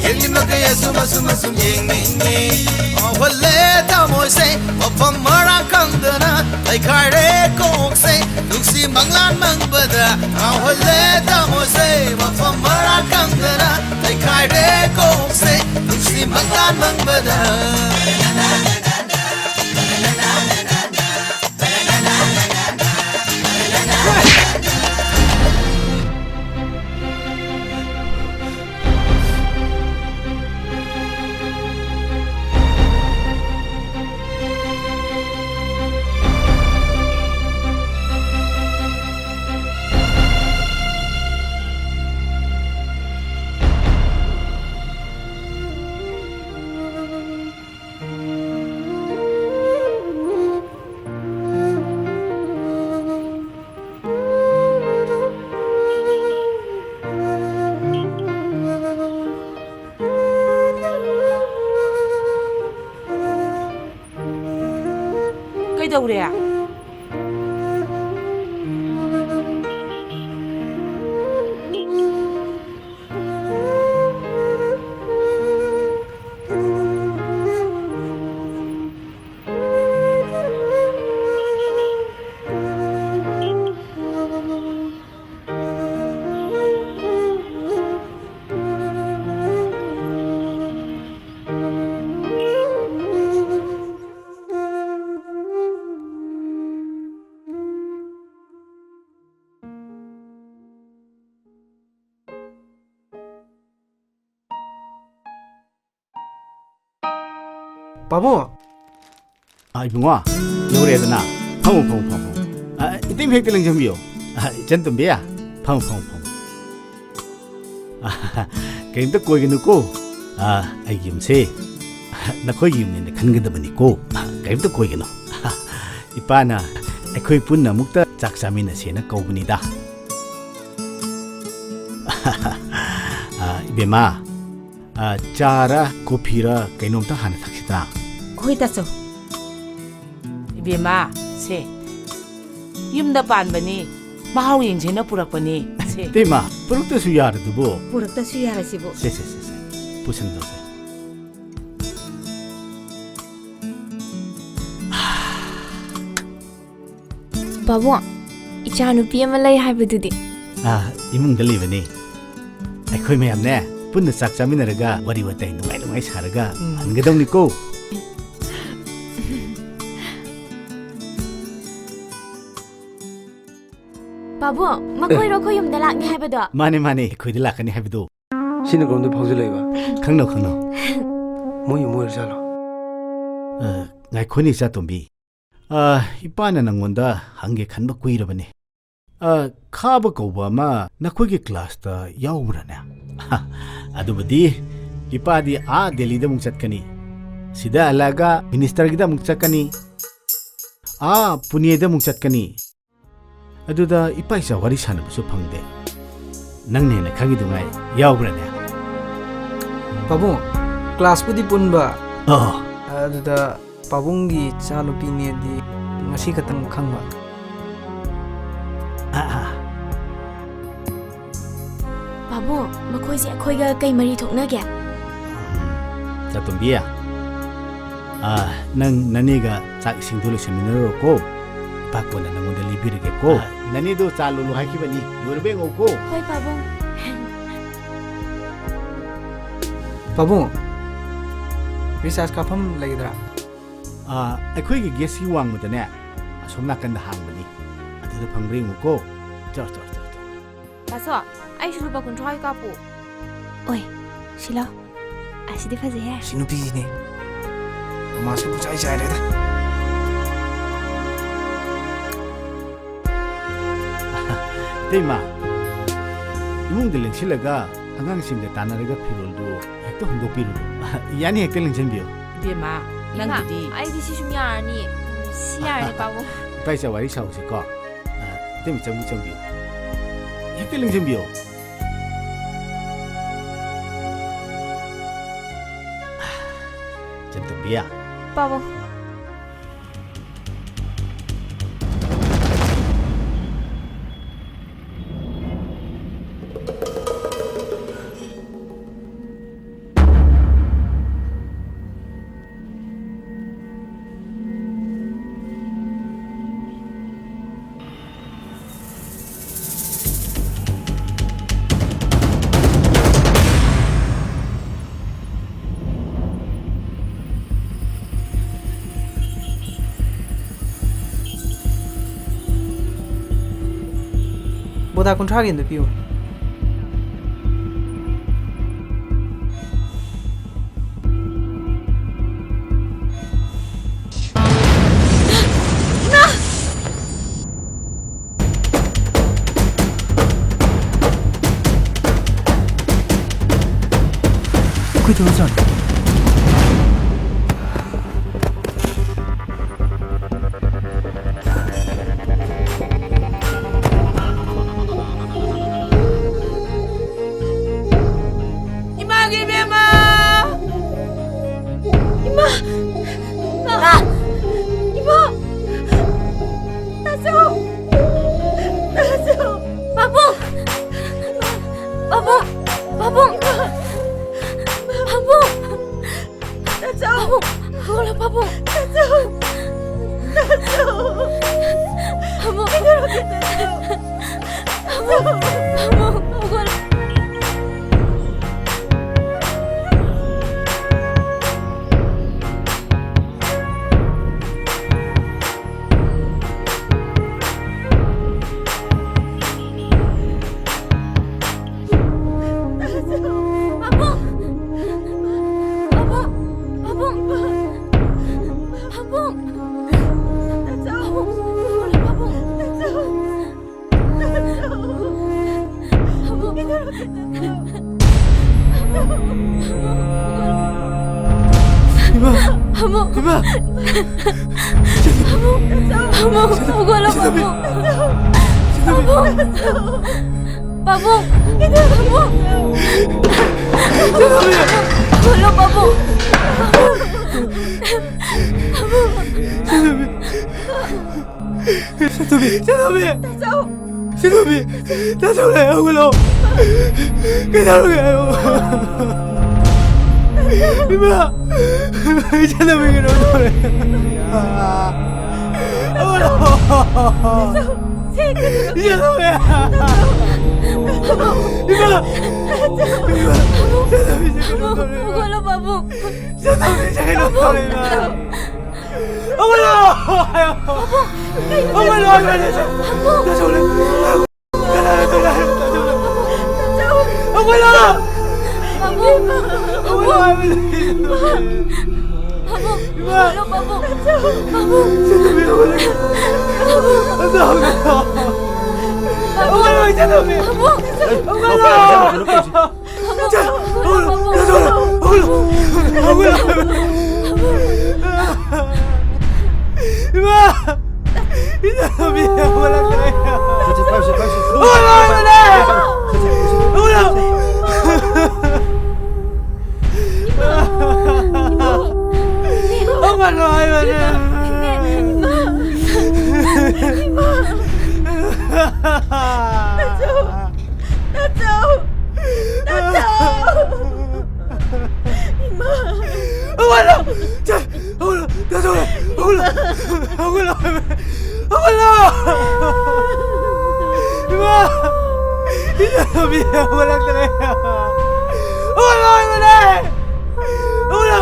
ꯌꯦꯡꯂꯤꯃꯈꯩ ꯑꯁꯨꯝ ꯑꯁꯨꯝ ꯑꯁꯨꯝ ꯌꯦꯡꯅꯤꯡꯉꯤ ꯉꯥꯎꯍꯜꯂꯦ ꯊꯃꯣꯏꯁꯦ ꯃꯐꯝ ꯃꯔꯥꯡ ꯈꯪꯗꯅ ꯂꯩꯈꯥꯏꯔꯦ ꯀꯣꯛꯁꯦ ꯅꯨꯡꯁꯤ ꯃꯪꯂꯥꯟ ꯃꯪꯕꯗ ꯉꯥꯎꯍꯜꯂꯦ ꯊꯃꯣꯏꯁꯦ ꯃꯐꯝ ꯃꯔꯥꯡ ꯈꯪꯗꯅ ꯂꯩꯈꯥꯏꯔꯦ ꯀꯣꯛꯁꯦ ꯅꯨꯡꯁꯤ ꯃꯪꯂꯥꯟ ꯃꯪꯕꯗ ꯇꯧꯔꯦ꯫ ꯄꯥꯕꯨꯡ! ꯑ, ꯏꯕꯨꯡꯉꯣ, ꯌꯧꯔꯛꯑꯦꯗꯅ꯫ ꯐꯝꯃꯨ, ꯐꯝꯃꯨ, ꯐꯝꯃꯨ, ꯐꯝꯃꯨ꯫ ꯑ, ꯏꯇꯩꯃ ꯍꯦꯛꯇ ꯂꯦꯡꯖꯟꯕꯤꯌꯣ꯫ ꯑ, ꯏꯆꯟ ꯇꯣꯝꯕꯤ, ꯐꯝꯃꯨ, ꯐꯝꯃꯨ, ꯐꯝꯃꯨ꯫ ꯑ, ꯀꯔꯤꯝꯇ ꯀꯣꯏꯒꯅꯨꯀꯣ꯫ ꯑ, ꯑꯩꯒꯤ ꯌꯨꯝꯁꯦ ꯅꯈꯣꯏꯒꯤ ꯌꯨꯝꯅꯦꯅ ꯈꯟꯒꯗꯕꯅꯤꯀꯣ꯫ ꯑ, ꯀꯔꯤꯝꯇ ꯀꯣꯏꯒꯅꯨ꯫ ꯏꯄꯥꯅ ꯑꯩꯈꯣꯏ ꯄꯨꯟꯅ ꯑꯃꯨꯛꯇ ꯆꯥꯛ ꯆꯥꯃꯤꯟꯅꯁꯦꯅ ꯀꯧꯕꯅꯤꯗ꯫ ꯑ, ꯏꯕꯦꯝꯃ, ꯑ, ꯆꯥꯔ ꯀꯣꯐꯤꯔ ꯀꯩꯅꯣꯝꯇ ꯍꯥꯟꯅ ꯊꯛꯁꯤꯗꯅ꯫ ꯍꯣꯏ, ꯇꯥꯆꯧ꯫ ꯏꯕꯦꯝꯃ, ꯁꯦ, ꯌꯨꯝꯗ ꯄꯥꯟꯕꯅꯤ, ꯃꯍꯥꯎ ꯌꯦꯡꯁꯦꯅ ꯄꯨꯔꯛꯄꯅꯤ꯫ ꯁꯦ꯫ ꯏꯇꯩꯃ, ꯄꯨꯔꯛꯇ꯭ꯔꯁꯨ ꯌꯥꯔꯗꯨꯕꯨ꯫ ꯄꯨꯔꯛꯇ꯭ꯔꯁꯨ ꯌꯥꯔꯁꯤꯕꯨ꯫ ꯁꯦ, ꯁꯦ, ꯁꯦ, ꯁꯦ꯫ ꯄꯨꯁꯤꯟꯈꯣꯁꯦ꯫ ꯄꯥꯕꯨꯡ, ꯏꯆꯥꯅꯨꯄꯤ ꯑꯃ ꯂꯩ ꯍꯥꯏꯕꯗꯨꯗꯤ? ꯑꯥ, ꯏꯃꯨꯡꯗ ꯂꯩꯕꯅꯤ꯫ ꯑꯩꯈꯣꯏ ꯃꯌꯥꯝꯅꯦ, ꯄꯨꯟꯅ ꯆꯥꯛ ꯆꯥꯃꯤꯟꯅꯔꯒ ꯋꯥꯔꯤ ꯋꯥꯇꯥꯏ ꯅꯨꯡꯉꯥꯏ ꯅꯨꯡꯉꯥꯏ ꯁꯥꯔꯒ ꯎꯝ꯫ ꯍꯟꯒꯗꯧꯅꯤꯀꯣ꯫ ꯄꯥꯕꯨꯡ, ꯃꯈꯣꯏꯔꯣ ꯑꯩꯈꯣꯏ ꯌꯨꯝꯗ ꯂꯥꯛꯅꯤ ꯍꯥꯏꯕꯗꯣ? ꯃꯥꯅꯦ, ꯃꯥꯅꯦ, ꯑꯩꯈꯣꯏꯗ ꯂꯥꯛꯀꯅꯤ ꯍꯥꯏꯕꯗꯣ꯫ ꯁꯤꯅ ꯀꯔꯣꯝꯗ ꯐꯥꯎꯖꯜꯂꯛꯏꯕ? ꯈꯪꯅꯧ, ꯈꯪꯅꯧ꯫ ꯃꯣꯏ ꯌꯨꯝ ꯑꯣꯏꯔꯖꯥꯠꯂꯣ? ꯑ, ꯉꯥꯏꯈꯣꯅꯦ, ꯏꯆꯥꯇꯣꯝꯕꯤ꯫ ꯑ, ꯏꯄꯥꯅ ꯅꯪꯉꯣꯟꯗ ꯍꯪꯒꯦ ꯈꯟꯕ ꯀꯨꯏꯔꯕꯅꯤ꯫ ꯑ, ꯈꯥꯕ ꯀꯧꯕ ꯑꯃ ꯅꯈꯣꯏꯒꯤ ꯀ꯭ꯂꯥꯁꯇ ꯌꯥꯎꯕ꯭ꯔꯥꯅꯦ? ꯑꯗꯨꯕꯨꯗꯤ ꯏꯄꯥꯗꯤ ꯑꯥ ꯗꯦꯜꯂꯤꯗ ꯑꯃꯨꯛ ꯆꯠꯀꯅꯤ, ꯁꯤꯗ ꯍꯜꯂꯛꯑꯒ ꯃꯤꯅꯤꯁꯇꯔꯒꯤꯗ ꯑꯃꯨꯛ ꯆꯠꯀꯅꯤ, ꯑꯥ ꯄꯨꯅꯦꯗ ꯑꯃꯨꯛ ꯆꯠꯀꯅꯤ꯫ ꯑꯗꯨꯗ ꯏꯄꯥ ꯏꯆꯥ ꯋꯥꯔꯤ ꯁꯥꯟꯅꯕꯁꯨ ꯐꯪꯗꯦ꯫ ꯅꯪꯅ ꯍꯦꯟꯅ ꯈꯪꯉꯤꯗꯨꯉꯥꯏ ꯌꯥꯎꯕ꯭ꯔꯥꯅꯦ? ꯄꯥꯕꯨꯡ, ꯀ꯭ꯂꯥꯁꯄꯨꯗꯤ ꯄꯨꯟꯕ꯫ ꯑꯣ꯫ ꯑꯗꯨꯗ ꯄꯥꯕꯨꯡꯒꯤ ꯏꯆꯥꯅꯨꯄꯤꯅꯦꯗꯤ ꯉꯁꯤ ꯈꯛꯇꯪ ꯈꯪꯕ꯫ ꯑꯥ, ꯑꯥ꯫ ꯄꯥꯕꯨꯡ, ꯃꯈꯣꯏꯁꯦ ꯑꯩꯈꯣꯏꯒ ꯀꯩ ꯃꯔꯤ ꯊꯣꯛꯅꯒꯦ? ꯆꯥꯇꯣꯝꯕꯤ, ꯑꯥ, ꯅꯪ ꯅꯅꯦꯒ ꯆꯥꯛ ꯏꯁꯤꯡꯗꯣ ꯂꯣꯏꯁꯟꯃꯤꯟꯅꯔꯨꯔꯣꯀꯣ꯫ ꯏꯄꯥ ꯀꯣꯟꯅ ꯅꯪꯉꯣꯟꯗ ꯂꯤꯕꯤꯔꯒꯦꯀꯣ꯫ ꯑꯥ, ꯅꯅꯦꯗꯣ ꯆꯥ ꯂꯣꯜꯂꯨ ꯍꯥꯏꯈꯤꯕꯅꯤ, ꯂꯣꯏꯔꯕ ꯌꯦꯡꯉꯧꯀꯣ꯫ ꯍꯣꯏ, ꯄꯥꯕꯨꯡ꯫ ꯄꯥꯕꯨꯡ, recharge ꯀꯥꯞꯐꯝ ꯂꯩꯒꯗ꯭ꯔꯥ? ꯑꯥ, ꯑꯩꯈꯣꯏꯒꯤ ꯒꯦꯠꯁꯤ ꯋꯥꯡꯃꯗꯅꯦ, ꯑꯁꯣꯝ ꯅꯥꯀꯟꯗ ꯍꯥꯡꯕꯅꯤ꯫ ꯑꯗꯨꯗ ꯐꯪꯕ꯭ꯔꯥ ꯌꯦꯡꯉꯨꯀꯣ꯫ ꯆꯣ, ꯆꯣ, ꯆꯣ, ꯆꯣ꯫ ꯕꯥꯁꯣ, ꯑꯩꯁꯨ ꯂꯨꯄꯥ ꯀꯨꯟꯊ꯭ꯔꯥꯒꯤ ꯀꯥꯞꯄꯨ꯫ ꯑꯣꯏ, ꯁꯤꯂꯥꯎ꯫ ꯑꯁꯤꯗꯤ ꯐꯖꯩꯍꯦ꯫ ꯁꯤ ꯅꯨꯄꯤꯁꯤꯅꯦ꯫ ꯃꯃꯥꯁꯨ ꯄꯨꯡꯆꯥꯏ ꯆꯥꯏꯔꯦꯗ꯫ ꯏꯇꯩꯃ, ꯏꯃꯨꯡꯗ ꯂꯦꯡꯁꯤꯜꯂꯒ ꯑꯉꯥꯡꯁꯤꯡꯒ ꯇꯥꯟꯅꯔꯒ ꯐꯤꯔꯣꯜꯗꯨ ꯍꯦꯛꯇ ꯍꯣꯡꯗꯣꯛꯄꯤꯔꯨꯔꯣ꯫ ꯌꯥꯅꯤ, ꯍꯦꯛꯇ ꯂꯦꯡꯁꯤꯟꯕꯤꯌꯨ꯫ ꯏꯕꯦꯝꯃ, ꯏꯃꯥ, ꯅꯪꯒꯤꯗꯤ꯫ ꯑꯩꯗꯤ ꯁꯤ ꯁꯨꯝ ꯌꯥꯔꯅꯤ꯫ ꯁꯤ ꯌꯥꯔꯅꯤ, ꯄꯥꯕꯨꯡ꯫ ꯏꯄꯥ ꯏꯆꯥ ꯋꯥꯔꯤ ꯁꯥꯎꯁꯤꯀꯣ꯫ ꯑ, ꯏꯇꯩꯃ, ꯆꯪꯕꯤꯌꯨ, ꯆꯪꯕꯤꯌꯨ꯫ ꯍꯦꯛꯇ ꯂꯦꯡꯁꯤꯟꯕꯤꯌꯨ꯫ ꯆꯟꯇꯣꯝꯕꯤ꯫ ꯄꯥꯕꯨꯡ꯫ ꯕꯣꯗꯥ ꯀꯨꯟꯊ꯭ꯔꯥꯒꯤ ꯑꯝꯇ ꯄꯤꯌꯨ꯫ ꯑꯩꯈꯣꯏ ꯊꯕꯛ ꯆꯠ꯫ ꯏꯃꯥꯒꯤ ꯏꯕꯦꯝꯃ! ꯏꯃꯥ! ꯏꯃꯥ! ꯏꯃꯥ! ꯄꯥꯕꯨꯡ! ꯄꯥꯕꯨꯡ! ꯄꯥꯕꯨꯡ! ꯇꯥꯆꯧ! ꯄꯥꯕꯨꯡ! ꯍꯧꯒꯠꯂꯣ, ꯄꯥꯕꯨꯡ! ꯇꯥꯆꯧ! ꯇꯥꯆꯧ! ꯄꯥꯕꯨꯡ! ꯀꯩꯗꯧꯔꯒꯦ, ꯇꯥꯆꯧ? ꯄꯥꯕꯨꯡ! ꯄꯥꯕꯨꯡ! ꯍꯧꯒꯠꯂꯣ! ꯄꯥꯕꯨꯡ! ꯄꯥꯕꯨꯡ! ꯄꯥꯕꯨꯡ! ꯄꯥꯕꯨꯡ! ꯄꯥꯕꯨꯡ! ꯇꯥꯆꯧ! ꯄꯥꯕꯨꯡ! ꯇꯥꯆꯧ! ꯄꯥꯕꯨꯡ! ꯄꯥꯕꯨꯡ! ꯏꯃꯥ! ꯄꯥꯕꯨꯡ! ꯏꯃꯥ! ꯄꯥꯕꯨꯡ! ꯄꯥꯕꯨꯡ! ꯍꯧꯒꯠꯂꯣ, ꯄꯥꯕꯨꯡ! ꯄꯥꯕꯨꯡ! ꯄꯥꯕꯨꯡ! ꯄꯥꯕꯨꯡ! ꯍꯧꯒꯠꯂꯣ, ꯄꯥꯕꯨꯡ! ꯄꯥꯕꯨꯡ! ꯄꯥꯕꯨꯡ! ꯁꯦꯟꯗꯣꯕꯤ! ꯁꯦꯟꯗꯣꯕꯤ! ꯇꯥꯆꯧ! ꯁꯦꯟꯗꯣꯕꯤ! ꯇꯥꯆꯧ ꯂꯩ, ꯍꯧꯒꯠꯂꯣ! ꯀꯩꯗꯧꯔꯒꯦ ꯍꯥꯏꯌꯣ! ꯏꯃꯥ! ꯁꯦꯟꯗꯣꯕꯤ ꯀꯩꯅꯣ ꯇꯧꯔꯦ! ꯍꯧꯒꯠꯂꯣ! ꯁꯦ, ꯀꯩꯅꯣ? ꯁꯦꯟꯗꯣꯕꯤ! ꯏꯃꯥ! ꯏꯃꯥ! ꯁꯦꯟꯗꯣꯕꯤꯁꯦ ꯀꯩꯅꯣ ꯇꯧꯔꯦ, ꯏꯃꯥ! ꯍꯧꯒꯠꯂꯣ, ꯄꯥꯕꯨꯡ! ꯁꯦꯟꯗꯣꯕꯤꯁꯦ ꯀꯩꯅꯣ ꯇꯧꯔꯦ, ꯏꯃꯥ! ꯄꯥꯕꯨꯡ! ꯍꯧꯒꯠꯂꯣ! ꯄꯥꯕꯨꯡ! ꯀꯩꯅꯣ? ꯍꯧꯒꯠꯂꯣ ꯍꯥꯏꯕꯅꯦ! ꯄꯥꯕꯨꯡ! ꯇꯥꯆꯧ ꯂꯩ! ꯇꯥꯆꯧ ꯂꯩ! ꯍꯧꯒꯠꯂꯣ! ꯄꯥꯕꯨꯡ! ꯍꯧꯒꯠꯂꯣ ꯍꯥꯏꯕꯅꯦ! ꯄꯥꯕꯨꯡ! ꯏꯃꯥ! ꯍꯧꯒꯠꯂꯣ, ꯄꯥꯕꯨꯡ! ꯄꯥꯕꯨꯡ! ꯁꯦꯟꯗꯣꯕꯤ, ꯍꯧꯒꯠꯂꯣ! ꯄꯥꯕꯨꯡ! ꯑꯝꯇ ꯍꯧꯒꯠꯂꯣ! ꯄꯥꯕꯨꯡ! ꯍꯧꯒꯠꯂꯣ, ꯁꯦꯟꯗꯣꯕꯤ! ꯄꯥꯕꯨꯡ! ꯍꯧꯒꯠꯂꯣ! ꯄꯥꯕꯨꯡ! ꯏꯆꯥ, ꯍꯧꯒꯠꯂꯣ, ꯍꯧꯒꯠꯂꯣ, ꯍꯧꯒꯠꯂꯣ, ꯍꯧꯒꯠꯂꯣ, ꯍꯧꯒꯠꯂꯣ꯫ ꯏꯃꯥ! ꯏꯆꯥ ꯅꯨꯄꯤ ꯍꯧꯒꯠꯂꯛꯇ꯭ꯔꯦ꯫ ꯁꯦ, ꯁꯦ, ꯄꯥꯏꯌꯨꯁꯦ, ꯄꯥꯏꯌꯨꯁꯦ꯫ ꯍꯧꯒꯠꯂꯣ ꯍꯥꯏꯕꯅꯦ! ꯍꯧꯒꯠꯂꯣ! ꯍꯧꯒꯠꯂꯣ ꯍꯥꯏꯕꯅꯦ! ꯏꯃꯥ! ꯏꯃꯥ! ꯇꯥꯆꯧ! ꯇꯥꯆꯧ! ꯃꯤ ꯍꯧꯒꯠꯂꯛꯇ꯭ꯔꯦ꯫ ꯍꯧꯒꯠꯂꯣ ꯍꯥꯏꯕꯅꯦ! ꯍꯧꯒꯠꯂꯣ!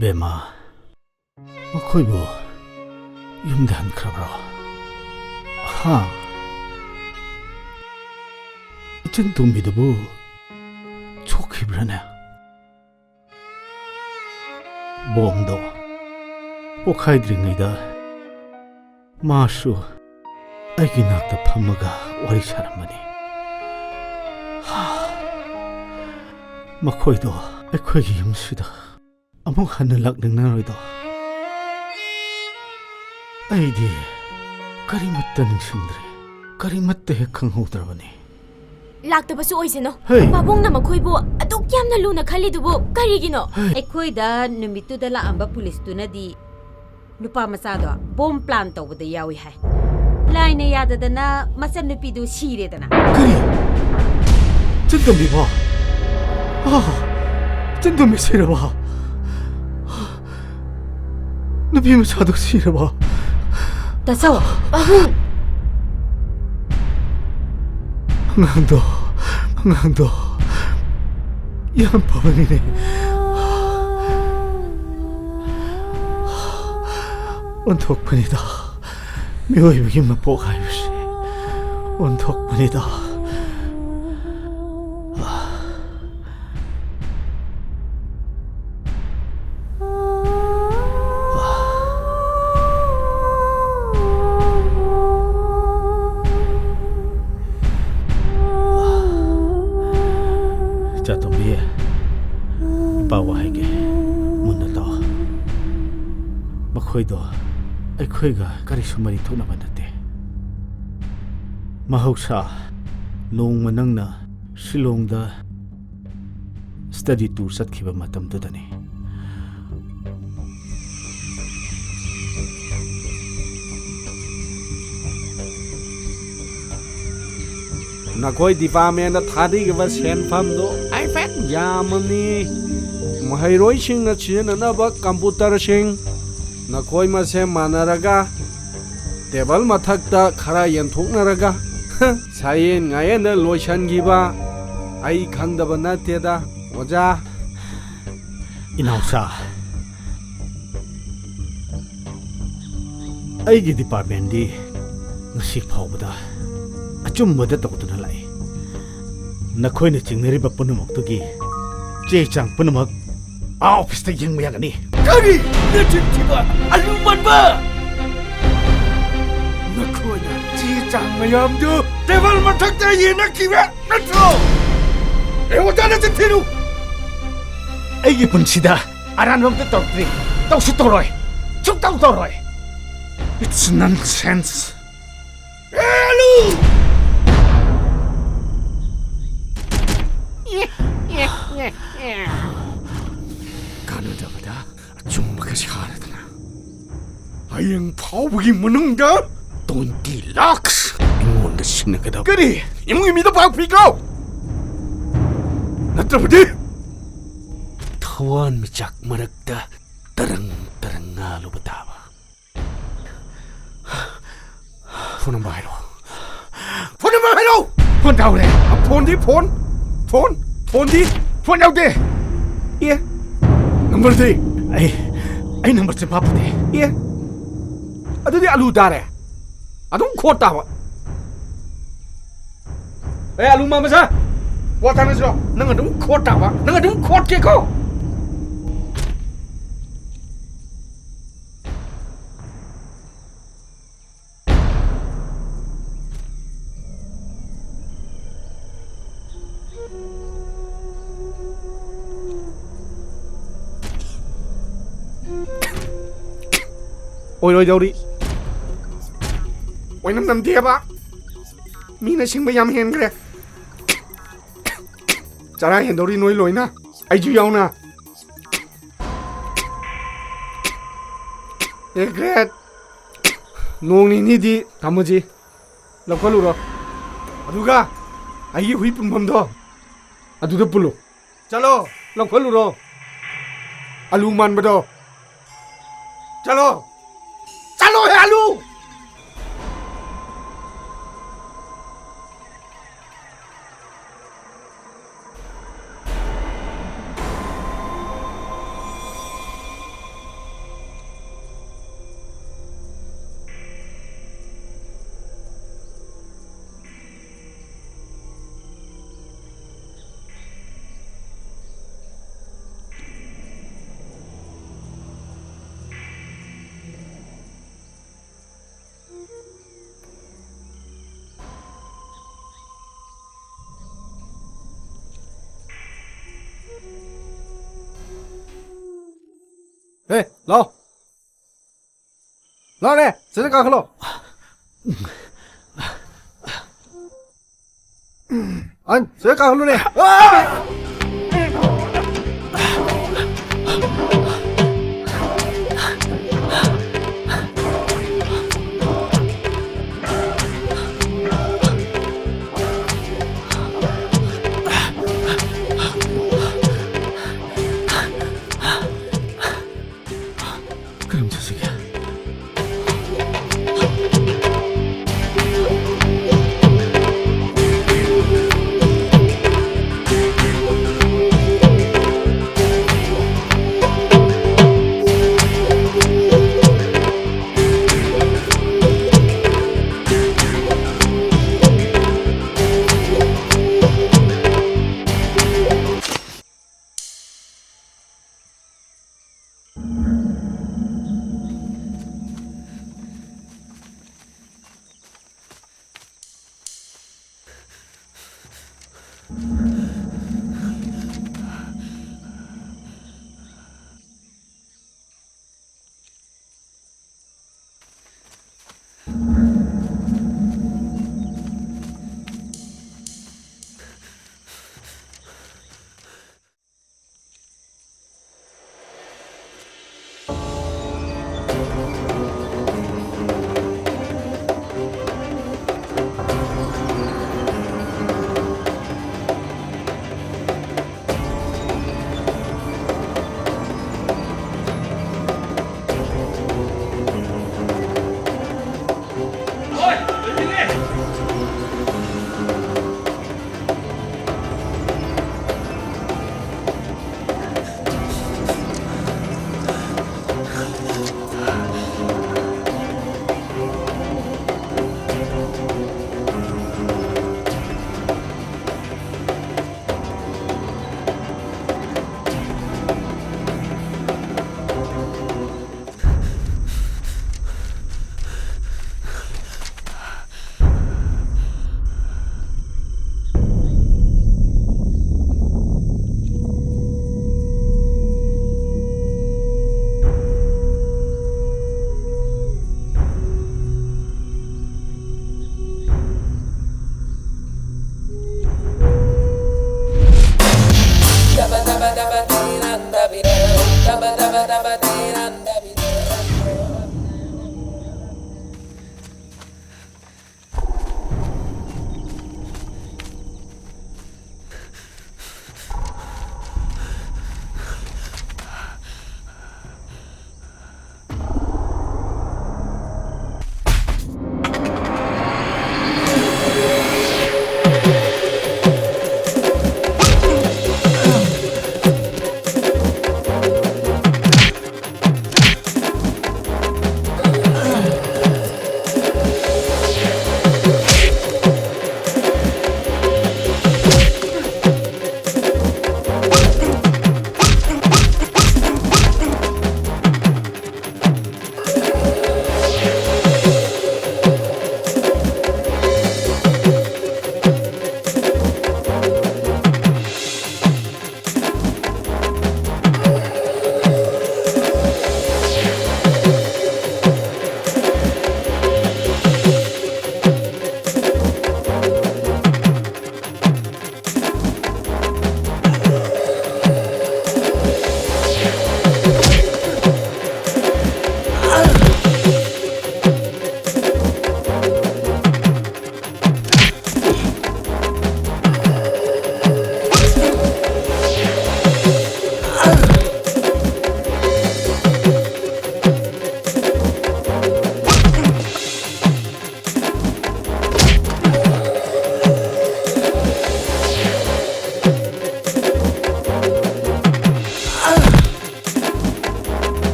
ꯕꯦꯝꯃ, ꯃꯈꯣꯏꯕꯨ ꯌꯨꯝꯗ ꯍꯟꯈ꯭ꯔꯕ꯭ꯔꯣ? ꯍꯥ? ꯏꯆꯟ ꯇꯣꯝꯕꯤꯗꯨꯕꯨ ꯁꯣꯛꯈꯤꯕ꯭ꯔꯥꯅꯦ? ꯕꯣꯝꯗꯣ ꯄꯣꯈꯥꯏꯗ꯭ꯔꯤꯉꯩꯗ ꯃꯥꯁꯨ ꯑꯩꯒꯤ ꯅꯥꯛꯇ ꯐꯝꯃꯒ ꯋꯥꯔꯤ ꯁꯥꯔꯝꯕꯅꯤ꯫ ꯍꯥ, ꯃꯈꯣꯏꯗꯣ ꯑꯩꯈꯣꯏꯒꯤ ꯌꯨꯝꯁꯤꯗ ꯑꯃꯨꯛ ꯍꯟꯅ ꯂꯥꯛꯅꯤꯡꯉꯔꯣꯏꯗꯣ꯫ ꯑꯩꯗꯤ ꯀꯔꯤꯃꯠꯇ ꯅꯤꯡꯁꯤꯡꯗ꯭ꯔꯦ, ꯀꯔꯤꯃꯠꯇ ꯍꯦꯛ ꯈꯪꯍꯧꯗ꯭ꯔꯕꯅꯤ꯫ ꯂꯥꯛꯇꯕꯁꯨ ꯑꯣꯏꯁꯅꯨ꯫ ꯍꯩ! ꯄꯥꯕꯨꯡꯅ ꯃꯈꯣꯏꯕꯨ ꯑꯗꯨꯛ ꯌꯥꯝꯅ ꯂꯨꯅ ꯈꯜꯂꯤꯗꯨꯕꯨ ꯀꯔꯤꯒꯤꯅꯣ? ꯍꯩ! ꯑꯩꯈꯣꯏꯗ ꯅꯨꯃꯤꯠꯇꯨꯗ ꯂꯥꯛꯑꯝꯕ ꯄꯨꯂꯤꯁꯇꯨꯅꯗꯤ ꯅꯨꯄꯥ ꯃꯆꯥꯗꯣ ꯕꯣꯝ ꯄ꯭ꯂꯥꯟ ꯇꯧꯕꯗ ꯌꯥꯎꯏ ꯍꯥꯏ꯫ ꯂꯥꯏꯅ ꯌꯥꯗꯗꯅ ꯃꯆꯟꯅꯨꯄꯤꯗꯨ ꯁꯤꯔꯦꯗꯅ꯫ ꯀꯔꯤ? ꯏꯆꯟ ꯇꯣꯝꯕꯤꯕꯣ? ꯑꯥ! ꯏꯆꯟ ꯇꯣꯝꯕꯤ ꯁꯤꯔꯕꯣ? ꯅꯨꯄꯤ ꯃꯆꯥꯗꯣ ꯁꯤꯔꯕꯣ? ꯇꯥꯆꯧ! ꯄꯥꯕꯨꯡ! ꯑꯉꯥꯡꯗꯣ, ꯑꯉꯥꯡꯗꯣ ꯌꯥꯝ ꯐꯕꯅꯤꯅꯦ꯫ ꯑꯣꯟꯊꯣꯛꯄꯅꯤꯗ, ꯃꯤꯑꯣꯏꯕꯒꯤ ꯃꯄꯣꯛ ꯍꯥꯏꯕꯁꯦ ꯑꯣꯟꯊꯣꯛꯄꯅꯤꯗ꯫ ꯏꯆꯥꯇꯣꯝꯕꯤ, ꯏꯄꯥ ꯋꯥ ꯍꯥꯏꯒꯦ, ꯃꯨꯟꯅ ꯇꯥꯎ꯫ ꯃꯈꯣꯏꯗꯣ ꯑꯩꯈꯣꯏꯒ ꯀꯔꯤꯁꯨ ꯃꯔꯤ ꯊꯣꯛꯅꯕ ꯅꯠꯇꯦ꯫ ꯃꯍꯧꯁꯥ ꯅꯣꯡꯃ ꯅꯪꯅ ꯁꯤꯂꯣꯡꯗ ꯁ꯭ꯇꯗꯤ ꯇꯨꯔ ꯆꯠꯈꯤꯕ ꯃꯇꯝꯗꯨꯗꯅꯤ꯫ ꯅꯈꯣꯏ ꯗꯤꯄꯥꯔꯠꯃꯦꯟꯗ ꯊꯥꯗꯈꯤꯕ ꯁꯦꯟꯐꯝꯗꯨ ꯍꯥꯏꯐꯦꯠ ꯌꯥꯝꯃꯝꯅꯤ꯫ ꯃꯍꯩꯔꯣꯏꯁꯤꯡꯅ ꯁꯤꯖꯤꯟꯅꯅꯕ ꯀꯝꯄ꯭ꯌꯨꯇꯔꯁꯤꯡ, ꯅꯈꯣꯏ ꯃꯁꯦꯟ ꯃꯥꯟꯅꯔꯒ ꯇꯦꯕꯜ ꯃꯊꯛꯇ ꯈꯔ ꯌꯦꯟꯊꯣꯛꯅꯔꯒ ꯁꯥꯌꯦꯟ ꯉꯥꯌꯦꯟꯗ ꯂꯣꯏꯁꯤꯟꯈꯤꯕ꯫ ꯑꯩ ꯈꯪꯗꯕ ꯅꯠꯇꯦꯗ, ꯑꯣꯖꯥ꯫ ꯏꯅꯥꯎꯆꯥ, ꯑꯩꯒꯤ ꯗꯤꯄꯥꯔꯠꯃꯦꯟꯗꯤ ꯉꯁꯤ ꯐꯥꯎꯕꯗ ꯑꯆꯨꯝꯕꯗ ꯇꯧꯗꯨꯅ ꯂꯥꯛꯏ꯫ ꯅꯈꯣꯏꯅ ꯆꯤꯡꯅꯔꯤꯕ ꯄꯨꯝꯅꯃꯛꯇꯨꯒꯤ ꯆꯦ ꯆꯥꯡ ꯄꯨꯝꯅꯃꯛ ꯑꯥ ꯑꯣꯐꯤꯁꯇ ꯌꯦꯡꯕ ꯌꯥꯒꯅꯤ꯫ ꯀꯔꯤ? ꯅꯆꯤꯟ ꯊꯤꯕ ꯑꯂꯨ ꯃꯟꯕ! ꯅꯈꯣꯏꯅ ꯆꯦ ꯆꯥꯡ ꯃꯌꯥꯝꯗꯨ ꯇꯦꯕꯜ ꯃꯊꯛꯇ ꯌꯦꯟꯅꯈꯤꯕ ꯅꯠꯇ꯭ꯔꯣ? ꯑꯦ, ꯑꯣꯖꯥ, ꯅꯆꯤꯟ ꯊꯤꯅꯨ! ꯑꯩꯒꯤ ꯄꯨꯟꯁꯤꯗ ꯑꯔꯥꯟꯕ ꯑꯝꯇ ꯇꯧꯔꯛꯇ꯭ꯔꯤ꯫ ꯇꯧꯁꯨ ꯇꯧꯔꯣꯏ꯫ ꯁꯨꯛꯇꯧ ꯇꯧꯔꯣꯏ꯫ It's nonsense. ꯑꯦ, ꯑꯂꯨ! ꯀꯥꯟꯅꯗꯕꯗ ꯑꯆꯨꯝꯕꯒ ꯁꯥꯔꯗꯅ ꯍꯌꯦꯡ ꯐꯥꯎꯕꯒꯤ ꯃꯅꯨꯡꯗ twenty lakhs ꯑꯩꯉꯣꯟꯗ ꯁꯤꯟꯅꯒꯗꯕ꯫ ꯀꯔꯤ? ꯏꯃꯨꯡꯒꯤ ꯃꯤꯗ ꯄꯥꯎ ꯄꯤꯈ꯭ꯔꯣ! ꯅꯠꯇ꯭ꯔꯕꯗꯤ ꯊꯋꯥꯟꯃꯤꯆꯥꯛ ꯃꯔꯛꯇ ꯇꯔꯪ ꯇꯔꯪ ꯉꯥꯜꯂꯨꯕ ꯇꯥꯕ꯫ ꯐꯣꯟ ꯅꯝꯕꯔ ꯍꯥꯏꯔꯣ꯫ ꯐꯣꯟ ꯅꯝꯕꯔ ꯍꯥꯏꯔꯣ! ꯐꯣꯟ ꯇꯧꯔꯦ꯫ ꯐꯣꯟꯗꯤ ꯐꯣꯟ? ꯐꯣꯟ? ꯐꯣꯟꯗꯤ? ꯐꯣꯟ ꯌꯥꯎꯗꯦ꯫ ꯑꯦ? ꯅꯝꯕꯔꯗꯤ? ꯑꯩ, ꯑꯩ ꯅꯝꯕꯔ ꯆꯤꯟꯐꯥ ꯐꯗꯦ꯫ ꯑꯦ? ꯑꯗꯨꯗꯤ ꯑꯂꯨ ꯇꯥꯔꯦ꯫ ꯑꯗꯨꯝ ꯈꯣꯠ ꯇꯥꯕ꯫ ꯑꯦ, ꯑꯂꯨ ꯃꯥꯟꯕꯁꯦ! ꯋꯥ ꯇꯥꯅꯁꯤꯔꯣ? ꯅꯪ ꯑꯗꯨꯝ ꯈꯣꯠ ꯇꯥꯕ꯫ ꯅꯪ ꯑꯗꯨꯝ ꯈꯣꯠꯀꯦꯀꯣ꯫ ꯑꯣꯏꯔꯣꯏꯗꯧꯔꯤ꯫ ꯑꯣꯏꯅꯝ ꯅꯝꯗꯦꯕ꯫ ꯃꯤꯅ ꯁꯤꯡꯕ ꯌꯥꯝ ꯍꯦꯟꯈ꯭ꯔꯦ꯫ ꯆꯔꯥ ꯍꯦꯟꯗꯧꯔꯤ ꯅꯣꯏ ꯂꯣꯏꯅ꯫ ꯑꯩꯁꯨ ꯌꯥꯎꯅ꯫ ꯑꯦ ꯒ꯭ꯔꯦꯠ, ꯅꯣꯡ ꯅꯤꯅꯤꯗꯤ ꯊꯝꯃꯁꯤ꯫ ꯂꯧꯈꯠꯂꯨꯔꯣ꯫ ꯑꯗꯨꯒ ꯑꯩꯒꯤ ꯍꯨꯏ ꯄꯨꯟꯐꯝꯗꯣ ꯑꯗꯨꯗ ꯄꯨꯜꯂꯨ꯫ ꯆꯠꯂꯣ꯫ ꯂꯧꯈꯠꯂꯨꯔꯣ꯫ ꯑꯂꯨ ꯃꯥꯟꯕꯗꯣ꯫ ꯆꯠꯂꯣ꯫ ꯆꯠꯂꯣ ꯍꯦ ꯑꯂꯨ꯫ ꯍꯦ, ꯂꯥꯎ꯫ ꯂꯥꯎꯅꯦ, ꯁꯤꯗ ꯀꯥꯈꯠꯂꯣ꯫ ꯑꯍꯟ, ꯁꯤꯗ ꯀꯥꯈꯠꯂꯨꯅꯦ꯫ ꯀꯔꯝ ꯆꯠꯁꯤꯒꯦ?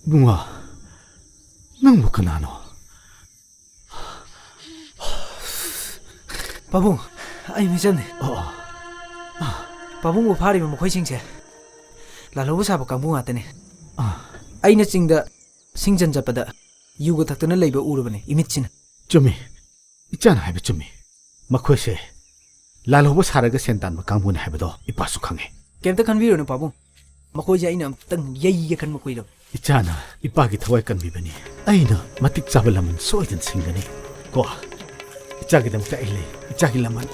ꯏꯕꯨꯡꯉꯣ, ꯅꯪꯕꯨ ꯀꯅꯥꯅꯣ? ꯄꯥꯕꯨꯡ, ꯑꯩ ꯃꯤꯆꯝꯅꯤ꯫ ꯑꯣ, ꯑꯣ꯫ ꯄꯥꯕꯨꯡꯕꯨ ꯐꯥꯔꯤꯕ ꯃꯈꯣꯏꯁꯤꯡꯁꯦ ꯂꯥꯜꯍꯧꯕ ꯁꯥꯕ ꯀꯥꯡꯕꯨ ꯉꯥꯛꯇꯅꯤ꯫ ꯑꯥ꯫ ꯑꯩꯅ ꯆꯤꯡꯗ ꯁꯤꯡꯖꯟ ꯆꯠꯄꯗ ꯌꯨꯒ ꯊꯛꯇꯨꯅ ꯂꯩꯕ ꯎꯔꯕꯅꯤ ꯏꯃꯤꯠꯁꯤꯅ꯫ ꯆꯨꯝꯃꯤ꯫ ꯏꯆꯥꯅ ꯍꯥꯏꯕ ꯆꯨꯝꯃꯤ꯫ ꯃꯈꯣꯏꯁꯦ ꯂꯥꯜꯍꯧꯕ ꯁꯥꯔꯒ ꯁꯦꯟ ꯇꯥꯟꯕ ꯀꯥꯡꯕꯨꯅꯤ ꯍꯥꯏꯕꯗꯣ ꯏꯄꯥꯁꯨ ꯈꯪꯉꯤ꯫ ꯀꯩꯝꯇ ꯈꯟꯕꯤꯔꯨꯅꯨ ꯄꯥꯕꯨꯡ꯫ ꯃꯈꯣꯏꯁꯦ ꯑꯩꯅ ꯑꯃꯨꯛꯇꯪ ꯌꯩꯒꯦ ꯈꯟꯕ ꯀꯨꯏꯔꯕ꯫ ꯏꯆꯥꯅ ꯏꯄꯥꯒꯤ ꯊꯋꯥꯏ ꯀꯟꯕꯤꯕꯅꯤ꯫ ꯑꯩꯅ ꯃꯇꯤꯛ ꯆꯥꯕ ꯂꯃꯟ ꯁꯣꯏꯗꯅ ꯁꯤꯡꯒꯅꯤ꯫ ꯀꯣ, ꯏꯆꯥꯒꯤꯗꯃꯛꯇ ꯑꯩ ꯂꯩ꯫ ꯏꯆꯥꯒꯤ ꯂꯃꯟ꯫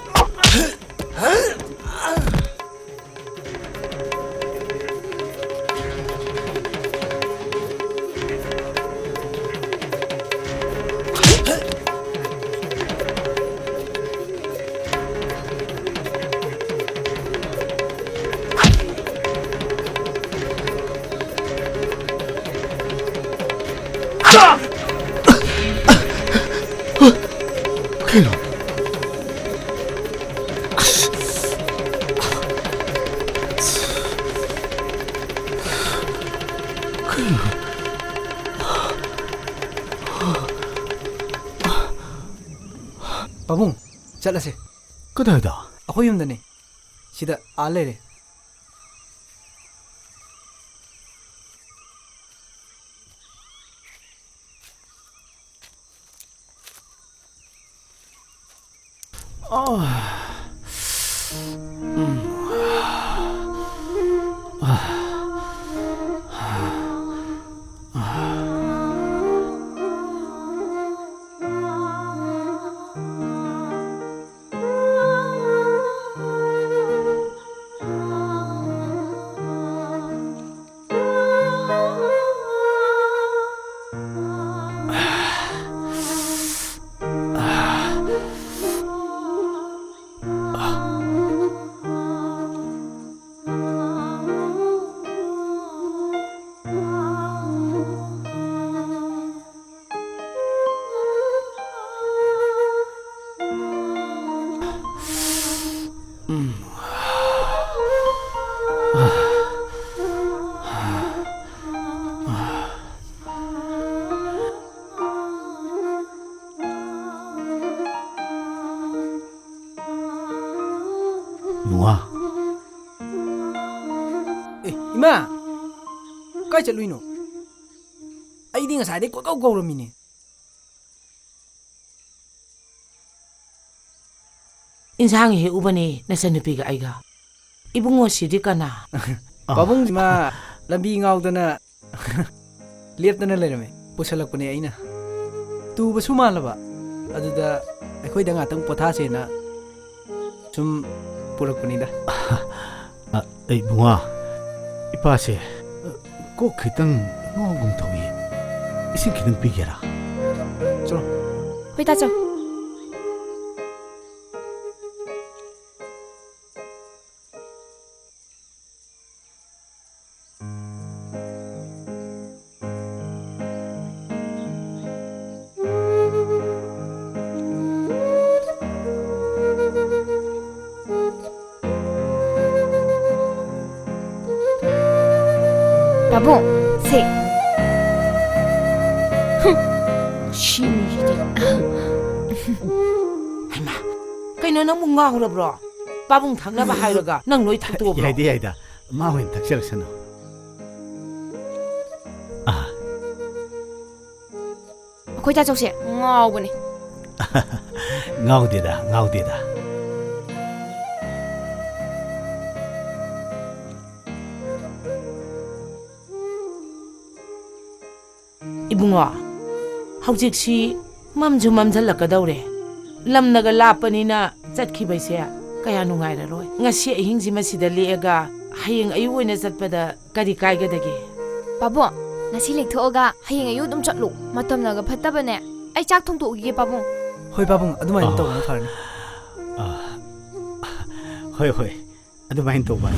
ꯀꯩꯅꯣ? ꯑꯁ! ꯀꯩꯅꯣ? ꯄꯥꯕꯨꯡ, ꯆꯠꯂꯁꯦ꯫ ꯀꯗꯥꯏꯗ? ꯑꯩꯈꯣꯏ ꯌꯨꯝꯗꯅꯦ꯫ ꯁꯤꯗ ꯑꯥ ꯂꯩꯔꯦ꯫ ꯏꯕꯨꯡꯉꯣ꯫ ꯑꯦ, ꯏꯃꯥ! ꯀꯥꯏ ꯆꯠꯂꯨꯏꯅꯣ? ꯑꯩꯗꯤ ꯉꯁꯥꯏꯗꯩ ꯀꯣꯏꯀꯧ ꯀꯧꯔꯝꯃꯤꯅꯦ꯫ ꯏꯟꯁꯥꯡ ꯍꯦꯛꯎꯕꯅꯦ ꯅꯆꯟꯅꯨꯄꯤꯒ ꯑꯩꯒ꯫ ꯏꯕꯨꯡꯉꯣꯁꯤꯗꯤ ꯀꯅꯥ? ꯄꯥꯕꯨꯡꯁꯤꯃ ꯂꯝꯕꯤ ꯉꯥꯎꯗꯅ ꯂꯦꯞꯇꯅ ꯂꯩꯔꯝꯃꯦ꯫ ꯄꯨꯁꯜꯂꯛꯄꯅꯦ ꯑꯩꯅ꯫ ꯇꯨꯕꯁꯨ ꯃꯥꯜꯂꯕ꯫ ꯑꯗꯨꯗ ꯑꯩꯈꯣꯏꯗ ꯉꯥꯛꯇꯪ ꯄꯣꯊꯥꯁꯦꯅ ꯁꯨꯝ ꯄꯨꯔꯛꯄꯅꯤꯗ꯫ ꯑ, ꯑꯩ ꯏꯕꯨꯡꯉꯣ, ꯏꯄꯥꯁꯦ, ꯑ, ꯀꯣꯛ ꯈꯤꯇꯪ ꯉꯥꯎꯒꯨꯝ ꯇꯧꯏ꯫ ꯏꯁꯤꯡ ꯈꯤꯇꯪ ꯄꯤꯒꯦꯔꯥ? ꯆꯣ꯫ ꯍꯣꯏ, ꯇꯥꯆꯧ꯫ ꯄꯥꯕꯨꯡ, ꯁꯦ꯫ ꯍꯨꯝ, ꯁꯤ ꯃꯤꯁꯤꯗꯤ꯫ ꯍꯩꯃꯥ, ꯀꯩꯅꯣ, ꯅꯪꯕꯨ ꯉꯥꯎꯔꯕ꯭ꯔꯣ? ꯄꯥꯕꯨꯡ ꯊꯛꯅꯕ ꯍꯥꯏꯔꯒ ꯅꯪ ꯂꯣꯏ ꯊꯛꯇꯣꯛꯑꯕ꯭ꯔꯣ? ꯌꯥꯏꯗ, ꯌꯥꯏꯗ꯫ ꯃꯥ ꯑꯣꯏꯅ ꯊꯛꯆꯔꯁꯅꯨ꯫ ꯑꯥ꯫ ꯑꯩꯈꯣꯏ ꯇꯥꯆꯧꯁꯦ ꯉꯥꯎꯕꯅꯦ꯫ ꯉꯥꯎꯗꯦꯗ, ꯉꯥꯎꯗꯦꯗ꯫ ꯏꯕꯨꯡꯉꯣ, ꯍꯧꯖꯤꯛꯁꯤ ꯃꯝꯁꯨ ꯃꯝꯁꯤꯜꯂꯛꯀꯗꯧꯔꯦ꯫ ꯂꯝꯅꯒ ꯂꯥꯞꯄꯅꯤꯅ ꯆꯠꯈꯤꯕꯁꯦ ꯀꯌꯥ ꯅꯨꯡꯉꯥꯏꯔꯔꯣꯏ꯫ ꯉꯁꯤ ꯑꯍꯤꯡꯁꯤꯃ ꯁꯤꯗ ꯂꯦꯛꯑꯒ ꯍꯌꯦꯡ ꯑꯌꯨꯛ ꯑꯣꯏꯅ ꯆꯠꯄꯗ ꯀꯔꯤ ꯀꯥꯏꯒꯗꯒꯦ? ꯄꯥꯕꯨꯡ, ꯉꯁꯤ ꯂꯦꯛꯊꯣꯛꯑꯒ ꯍꯌꯦꯡ ꯑꯌꯨꯛ ꯑꯗꯨꯝ ꯆꯠꯂꯨ꯫ ꯃꯇꯝꯅꯒ ꯐꯠꯇꯕꯅꯦ꯫ ꯑꯩ ꯆꯥꯛ ꯊꯣꯡꯗꯣꯛꯎꯈꯤꯒꯦ, ꯄꯥꯕꯨꯡ꯫ ꯍꯣꯏ, ꯄꯥꯕꯨꯡ, ꯑꯗꯨꯃꯥꯏꯅ ꯑꯥ꯫ ꯇꯧꯕꯅ ꯐꯔꯅꯤ꯫ ꯑꯥ꯫ ꯍꯣꯏ, ꯍꯣꯏ꯫ ꯑꯗꯨꯃꯥꯏꯅ ꯇꯧꯕ꯫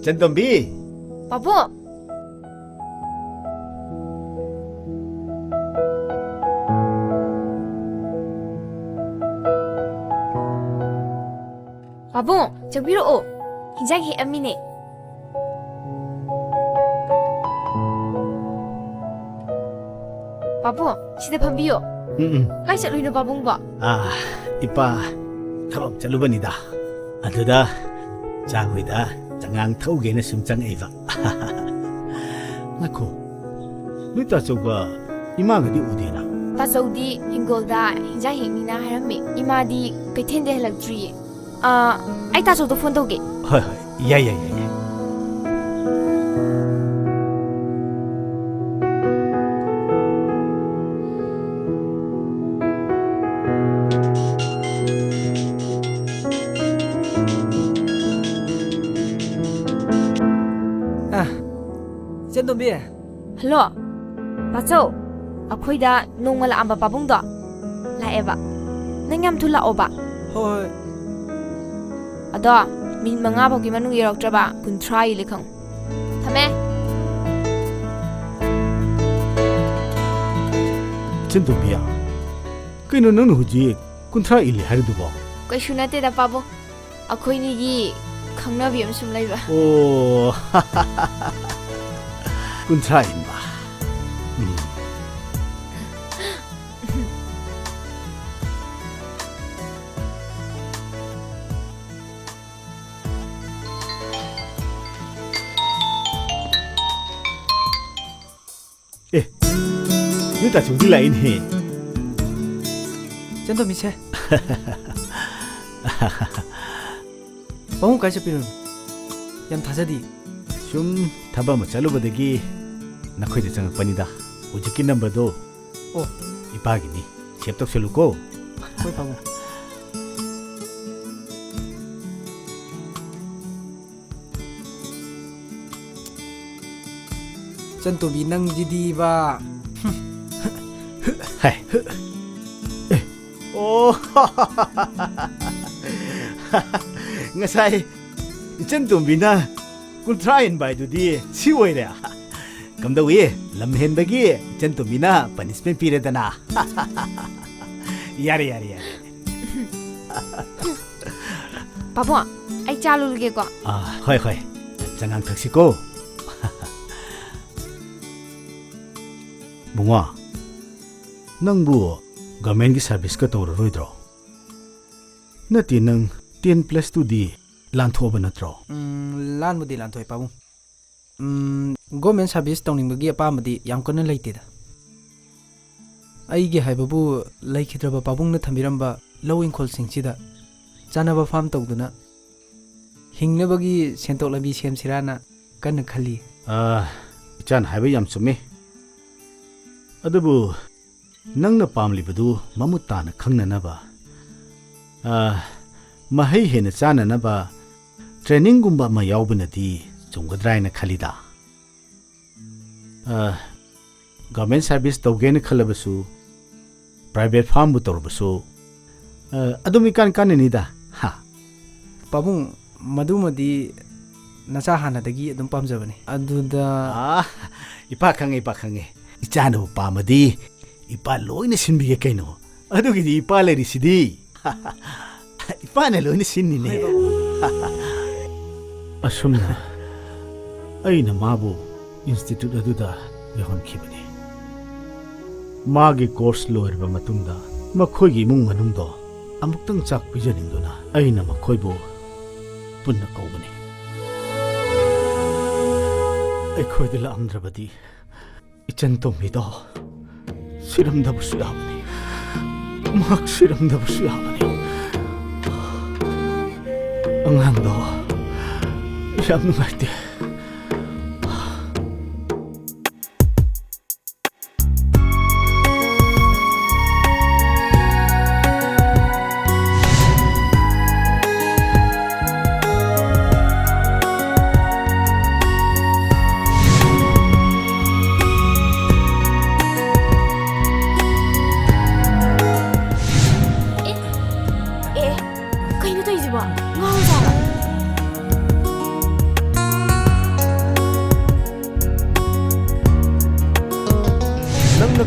ꯏꯆꯟꯇꯣꯝꯕꯤ! ꯄꯥꯕꯨꯡ! ꯄꯥꯕꯨꯡ, ꯆꯪꯕꯤꯔꯛꯑꯣ꯫ ꯍꯤꯟꯖꯥꯡ ꯍꯦꯛꯑꯝꯃꯤꯅꯦ꯫ ꯄꯥꯕꯨꯡ, ꯁꯤꯗ ꯐꯝꯕꯤꯌꯣ꯫ ꯎꯝ, ꯎꯝ꯫ ꯀꯥꯏ ꯆꯠꯂꯨꯏꯅꯣ ꯄꯥꯕꯨꯡꯕꯣ? ꯑꯥ, ꯏꯄꯥ ꯊꯕꯛ ꯆꯠꯂꯨꯕꯅꯤꯗ꯫ ꯑꯗꯨꯗ ꯆꯥꯛ ꯍꯣꯏꯗ ꯆꯉꯥꯡ ꯊꯛꯎꯒꯦꯅ ꯁꯨꯝ ꯆꯪꯉꯛꯏꯕ꯫ ꯉꯥꯏꯈꯣ, ꯅꯣꯏ ꯇꯥꯆꯧꯒ ꯏꯃꯥꯒꯗꯤ ꯎꯗꯦꯅ? ꯇꯥꯆꯧꯗꯤ ꯍꯤꯡꯒꯣꯜꯗ ꯍꯤꯟꯖꯥꯡ ꯍꯦꯛꯅꯤꯅ ꯍꯥꯏꯔꯝꯃꯤ꯫ ꯏꯃꯥꯗꯤ ꯀꯩꯊꯦꯜꯗꯩ ꯍꯜꯂꯛꯇ꯭ꯔꯤꯌꯦ꯫ ꯑꯥ, ꯑꯩ ꯇꯥꯆꯧꯗ ꯐꯣꯟ ꯇꯧꯒꯦ꯫ ꯍꯣꯏ, ꯍꯣꯏ, ꯌꯥꯏ, ꯌꯥꯏ, ꯌꯥꯏ, ꯌꯥꯏ꯫ ꯑꯥ, ꯏꯆꯟꯇꯣꯝꯕꯤ꯫ ꯍꯜꯂꯣ, ꯇꯥꯆꯧ꯫ ꯑꯩꯈꯣꯏꯗ ꯅꯣꯡꯃ ꯂꯥꯛꯑꯝꯕ ꯄꯥꯕꯨꯡꯗꯣ ꯂꯥꯛꯑꯦꯕ꯫ ꯅꯪ ꯌꯥꯝ ꯊꯨꯅ ꯂꯥꯛꯑꯣꯕ꯫ ꯍꯣꯏ, ꯍꯣꯏ꯫ ꯑꯗꯣ ꯃꯤꯅꯤꯠ ꯃꯉꯥ ꯐꯥꯎꯒꯤ ꯃꯅꯨꯡ ꯌꯧꯔꯛꯇ꯭ꯔꯕ ꯀꯨꯟꯊ꯭ꯔꯥ ꯏꯜꯂꯦ ꯈꯪꯉꯨ꯫ ꯊꯝꯃꯦ꯫ ꯏꯆꯟꯇꯣꯝꯕꯤ, ꯀꯩꯅꯣ ꯅꯪꯅ ꯍꯧꯖꯤꯛ ꯀꯨꯟꯊ꯭ꯔꯥ ꯏꯜꯂꯦ ꯍꯥꯏꯔꯤꯗꯨꯕꯣ? ꯀꯩꯁꯨ ꯅꯠꯇꯦꯗ ꯄꯥꯕꯨꯡ꯫ ꯑꯩꯈꯣꯏꯅꯤꯒꯤ ꯈꯪꯅꯕꯤ ꯑꯃ ꯁꯨꯝ ꯂꯩꯕ꯫ ꯑꯣ꯫ ꯀꯨꯟꯊ꯭ꯔꯥ ꯏꯟꯕ꯫ ꯎꯝ꯫ ꯑꯦ, ꯅꯣꯏ ꯇꯥꯆꯧꯗꯤ ꯂꯥꯛꯏꯅꯦꯍꯦ꯫ ꯏꯆꯟꯇꯣꯝꯕꯤꯁꯦ꯫ ꯄꯥꯕꯨꯡ ꯀꯥꯏ ꯆꯠꯄꯤꯔꯨꯅꯣ? ꯌꯥꯝ ꯊꯥꯖꯗꯦ꯫ ꯁꯨꯝ ꯊꯕꯛ ꯑꯃ ꯆꯠꯂꯨꯕꯗꯒꯤ ꯅꯈꯣꯏꯗ ꯆꯪꯉꯛꯄꯅꯤꯗ꯫ ꯍꯧꯖꯤꯛꯀꯤ ꯅꯝꯕꯔꯗꯣ ꯑꯣ꯫ ꯏꯄꯥꯒꯤꯅꯤ꯫ ꯁꯦꯚ ꯇꯧꯁꯜꯂꯨꯀꯣ꯫ ꯍꯣꯏ, ꯄꯥꯕꯨꯡ꯫ ꯏꯆꯟꯇꯣꯝꯕꯤ, ꯅꯪꯁꯤꯗꯤꯕ꯫ ꯍꯥꯏ꯫ ꯑꯦ, ꯑꯣ꯫ ꯉꯁꯥꯏ ꯏꯆꯟꯇꯣꯝꯕꯤꯅ ꯀꯨꯟꯊ꯭ꯔꯥ ꯍꯦꯟꯕ ꯍꯥꯏꯗꯨꯗꯤ ꯁꯤ ꯑꯣꯏꯔꯦ꯫ ꯀꯝꯗꯧꯏ? ꯂꯝ ꯍꯦꯟꯕꯒꯤ ꯏꯆꯟ ꯇꯣꯝꯕꯤꯅ punishment ꯄꯤꯔꯦꯗꯅ꯫ ꯌꯥꯔꯦ, ꯌꯥꯔꯦ, ꯌꯥꯔꯦ꯫ ꯄꯥꯕꯨꯡ, ꯑꯩ ꯆꯥ ꯂꯣꯜꯂꯨꯒꯦꯀꯣ꯫ ꯑꯥ, ꯍꯣꯏ, ꯍꯣꯏ꯫ ꯆꯉꯥꯡ ꯊꯛꯁꯤꯀꯣ꯫ ꯕꯨꯡꯉꯣ, ꯅꯪꯕꯨ governmentꯀꯤ serviceꯀ ꯇꯧꯔꯔꯣꯏꯗ꯭ꯔꯣ? ꯅꯠꯇꯦ, ꯅꯪ ten plus twoꯗꯤ ꯂꯥꯟꯊꯣꯛꯑꯕ ꯅꯠꯇ꯭ꯔꯣ? ꯎꯝ, ꯂꯥꯟꯕꯨꯗꯤ ꯂꯥꯟꯊꯣꯛꯑꯦ, ꯄꯥꯕꯨꯡ꯫ ꯎꯝ, government service ꯇꯧꯅꯤꯡꯕꯒꯤ ꯑꯄꯥꯝꯕꯗꯤ ꯌꯥꯝ ꯀꯟꯅ ꯂꯩꯇꯦꯗ꯫ ꯑꯩꯒꯤ ꯍꯥꯏꯕꯕꯨ, ꯂꯩꯈꯤꯗ꯭ꯔꯕ ꯄꯥꯕꯨꯡꯅ ꯊꯝꯕꯤꯔꯝꯕ ꯂꯧ ꯏꯪꯈꯣꯜꯁꯤꯡꯁꯤꯗ ꯆꯥꯅꯕ farm ꯇꯧꯗꯨꯅ ꯍꯤꯡꯅꯕꯒꯤ ꯁꯦꯟꯊꯣꯛ ꯂꯝꯕꯤ ꯁꯦꯝꯁꯤꯔꯥꯅ ꯀꯟꯅ ꯈꯜꯂꯤ꯫ ꯑꯥ, ꯏꯆꯥꯅ ꯍꯥꯏꯕ ꯌꯥꯝ ꯆꯨꯝꯃꯤ꯫ ꯑꯗꯨꯕꯨ ꯅꯪꯅ ꯄꯥꯝꯂꯤꯕꯗꯨ ꯃꯃꯨꯠ ꯇꯥꯅ ꯈꯪꯅꯅꯕ, ꯑꯥ, ꯃꯍꯩ ꯍꯦꯟꯅ ꯆꯥꯅꯅꯕ trainingꯒꯨꯝꯕ ꯑꯃ ꯌꯥꯎꯕꯅꯗꯤ ꯆꯨꯝꯒꯗ꯭ꯔꯥ ꯍꯥꯏꯅ ꯈꯜꯂꯤꯗ꯫ ꯑꯥ, government service ꯇꯧꯒꯦꯅ ꯈꯜꯂꯕꯁꯨ, private farmꯕꯨ ꯇꯧꯔꯕꯁꯨ, ꯑꯥ, ꯑꯗꯨꯝ ꯏꯀꯥꯟ ꯀꯥꯟꯅꯅꯤꯗ꯫ ꯍꯥ? ꯄꯥꯕꯨꯡ, ꯃꯗꯨꯃꯗꯤ ꯅꯆꯥ ꯍꯥꯟꯅꯗꯒꯤ ꯑꯗꯨꯝ ꯄꯥꯝꯖꯕꯅꯤ꯫ ꯑꯗꯨꯗ ꯑꯥ, ꯏꯄꯥ ꯈꯪꯉꯦ, ꯏꯄꯥ ꯈꯪꯉꯦ꯫ ꯏꯆꯥꯅꯕꯨ ꯄꯥꯝꯃꯗꯤ ꯏꯄꯥ ꯂꯣꯏꯅ ꯁꯤꯟꯕꯤꯒꯦ ꯀꯩꯅꯣ꯫ ꯑꯗꯨꯒꯤꯗꯤ ꯏꯄꯥ ꯂꯩꯔꯤꯁꯤꯗꯤ꯫ ꯏꯄꯥꯅ ꯂꯣꯏꯅ ꯁꯤꯟꯅꯤꯅꯦ꯫ ꯍꯣꯏ, ꯕꯥꯕꯨ꯫ ꯑꯁꯨꯝꯅ ꯑꯩꯅ ꯃꯥꯕꯨ institute ꯑꯗꯨꯗ ꯌꯧꯍꯟꯈꯤꯕꯅꯤ꯫ ꯃꯥꯒꯤ course ꯂꯣꯏꯔꯕ ꯃꯇꯨꯡꯗ ꯃꯈꯣꯏꯒꯤ ꯏꯃꯨꯡ ꯃꯅꯨꯡꯗꯣ ꯑꯃꯨꯛꯇꯪ ꯆꯥꯛ ꯄꯤꯖꯅꯤꯡꯗꯨꯅ ꯑꯩꯅ ꯃꯈꯣꯏꯕꯨ ꯄꯨꯟꯅ ꯀꯧꯕꯅꯤ꯫ ꯑꯩꯈꯣꯏꯗ ꯂꯥꯛꯑꯝꯗ꯭ꯔꯕꯗꯤ ꯏꯆꯟ ꯇꯣꯝꯕꯤꯗꯣ ꯁꯤꯔꯝꯗꯕꯁꯨ ꯌꯥꯕꯅꯤ꯫ ꯃꯍꯥꯛ ꯁꯤꯔꯝꯗꯕꯁꯨ ꯌꯥꯕꯅꯤ꯫ ꯑꯉꯥꯡꯗꯣ ꯌꯥꯝ ꯅꯨꯡꯉꯥꯏꯇꯦ꯫ ꯑꯦ, ꯑꯦ, ꯀꯩꯅꯣ ꯇꯧꯔꯤꯁꯤꯕꯣ? ꯉꯥꯎꯔꯖꯥꯠꯂꯣ?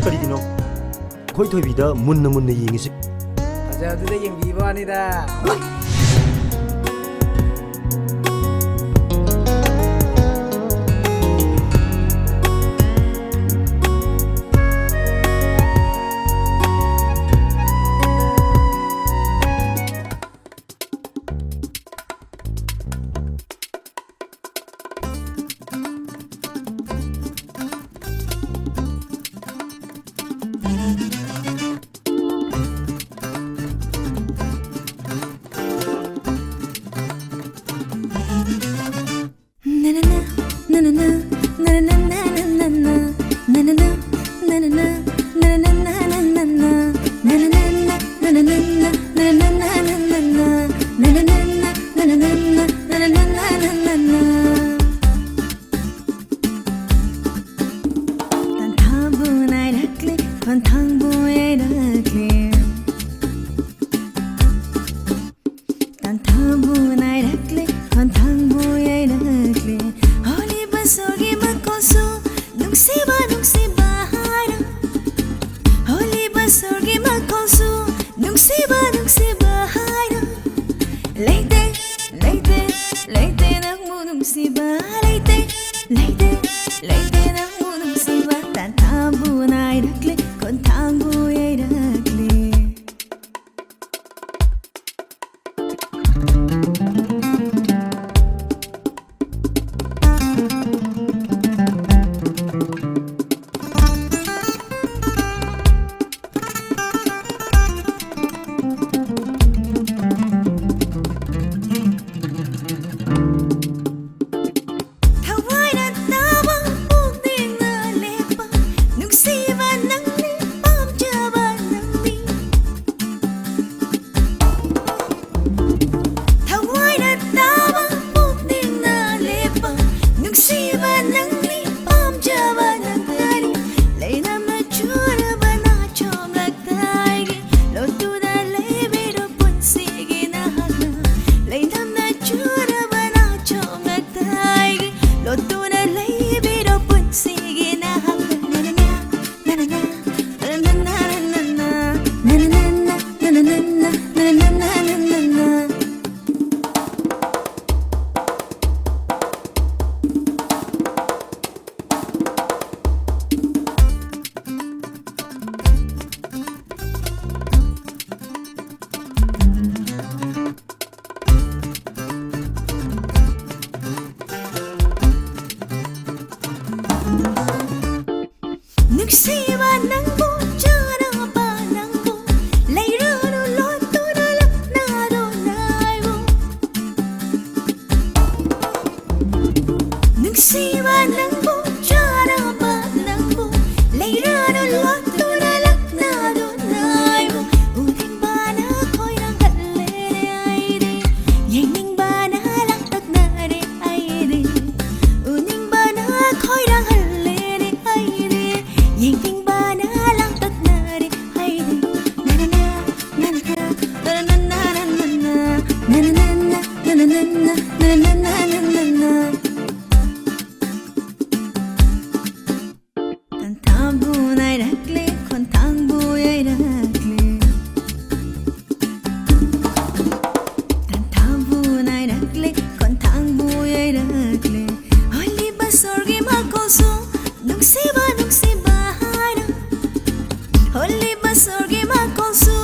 ꯀꯔꯤꯒꯤꯅꯣ ꯑꯩꯈꯣꯏ ꯊꯣꯏꯕꯤꯗ ꯃꯨꯟꯅ ꯃꯨꯟꯅ ꯌꯦꯡꯉꯤꯁꯤ? ꯐꯖꯕꯗꯨꯗ ꯌꯦꯡꯕꯤꯕ ꯋꯥꯅꯤꯗ꯫ ꯇꯥꯟꯊꯥꯕꯨ ꯅꯥꯏꯔꯛꯂꯦ, ꯈꯣꯟꯊꯥꯡꯕꯨ ꯌꯩꯔꯛꯂꯦ꯫ ꯇꯥꯟꯊꯥꯕꯨ ꯅꯥꯏꯔꯛꯂꯦ, ꯈꯣꯟꯊꯥꯡꯕꯨ ꯌꯩꯔꯛꯂꯦ꯫ ꯍꯣꯂꯤꯕ ꯁꯣꯔꯒꯤ ꯃꯈꯣꯜꯁꯨ ꯅꯨꯡꯁꯤꯕ, ꯅꯨꯡꯁꯤꯕ ꯍꯥꯏꯔꯣ꯫ ꯍꯣꯂꯤꯕ ꯁꯣꯔꯒꯤ ꯃꯈꯣꯜꯁꯨ ꯅꯨꯡꯁꯤꯕ, ꯅꯨꯡꯁꯤꯕ ꯍꯥꯏꯔꯣ꯫ ꯂꯩꯇꯦ, ꯂꯩꯇꯦ, ꯂꯩꯇꯦ ꯅꯪꯕꯨ ꯅꯨꯡꯁꯤꯕ꯫ ꯂꯩꯇꯦ, ꯂꯩꯇꯦ, ꯂꯩꯇꯦ ꯅꯪꯕꯨ ꯅꯨꯡꯁꯤꯕ꯫ ꯇꯥꯟꯊꯥꯕꯨ ꯅꯥꯏꯔꯛꯂꯦ, ꯈꯣꯟꯊꯥꯡꯕꯨ ꯅꯨꯡꯁꯤꯕ ꯅꯪꯕꯨ, ꯆꯥꯅꯕ ꯅꯪꯕꯨ, ꯂꯩꯔꯅꯨ ꯂꯣꯠꯇꯨꯅ ꯂꯛꯅꯗꯨꯅ ꯑꯩꯕꯨ꯫ ꯅꯨꯡꯁꯤꯕ ꯅꯪꯕꯨ, ꯆꯥꯅꯕ ꯅꯪꯕꯨ, ꯂꯩꯔꯅꯨ ꯂꯣꯠꯇꯨꯅ ꯂꯛꯅꯗꯨꯅ ꯑꯩꯕꯨ꯫ ꯎꯅꯤꯡꯕꯅ ꯈꯣꯏꯔꯥꯡꯍꯜꯂꯦ ꯑꯩꯗꯤ, ꯌꯦꯡꯅꯤꯡꯕꯅ ꯂꯥꯡꯇꯛꯅꯔꯦ ꯑꯩꯗꯤ, ꯎꯅꯤꯡꯕꯅ ꯈꯣꯏꯔꯥꯡꯍꯜꯂꯦꯅꯦ ꯑꯩꯗꯤ, ꯌꯦꯡꯅꯤꯡꯕꯅ ꯂꯥꯡꯇꯛꯅꯔꯦ ꯑꯩꯗꯤ꯫ ꯅꯅꯅ, ꯅꯅꯅ, ꯅꯅꯅ, ꯅꯅꯅ, ꯅꯅꯅ, ꯅꯅꯅ, ꯅꯅꯅ, ꯅꯅꯅ, ꯅꯅꯅ꯫ ꯇꯟꯊꯥꯕꯨ ꯅꯥꯏꯔꯛꯂꯦ, ꯈꯣꯟꯊꯥꯡꯕꯨ ꯌꯩꯔꯛꯂꯦ꯫ ꯇꯟꯊꯥꯕꯨ ꯅꯥꯏꯔꯛꯂꯦ, ꯈꯣꯟꯊꯥꯡꯕꯨ ꯌꯩꯔꯛꯂꯦ꯫ ꯍꯣꯜꯂꯤꯕ ꯁꯣꯔꯒꯤ ꯃꯈꯣꯜꯁꯨ ꯅꯨꯡꯁꯤꯕ, ꯅꯨꯡꯁꯤꯕ ꯍꯥꯏꯅ꯫ ꯍꯣꯜꯂꯤꯕ ꯁꯣꯔꯒꯤ ꯃꯈꯣꯜꯁꯨ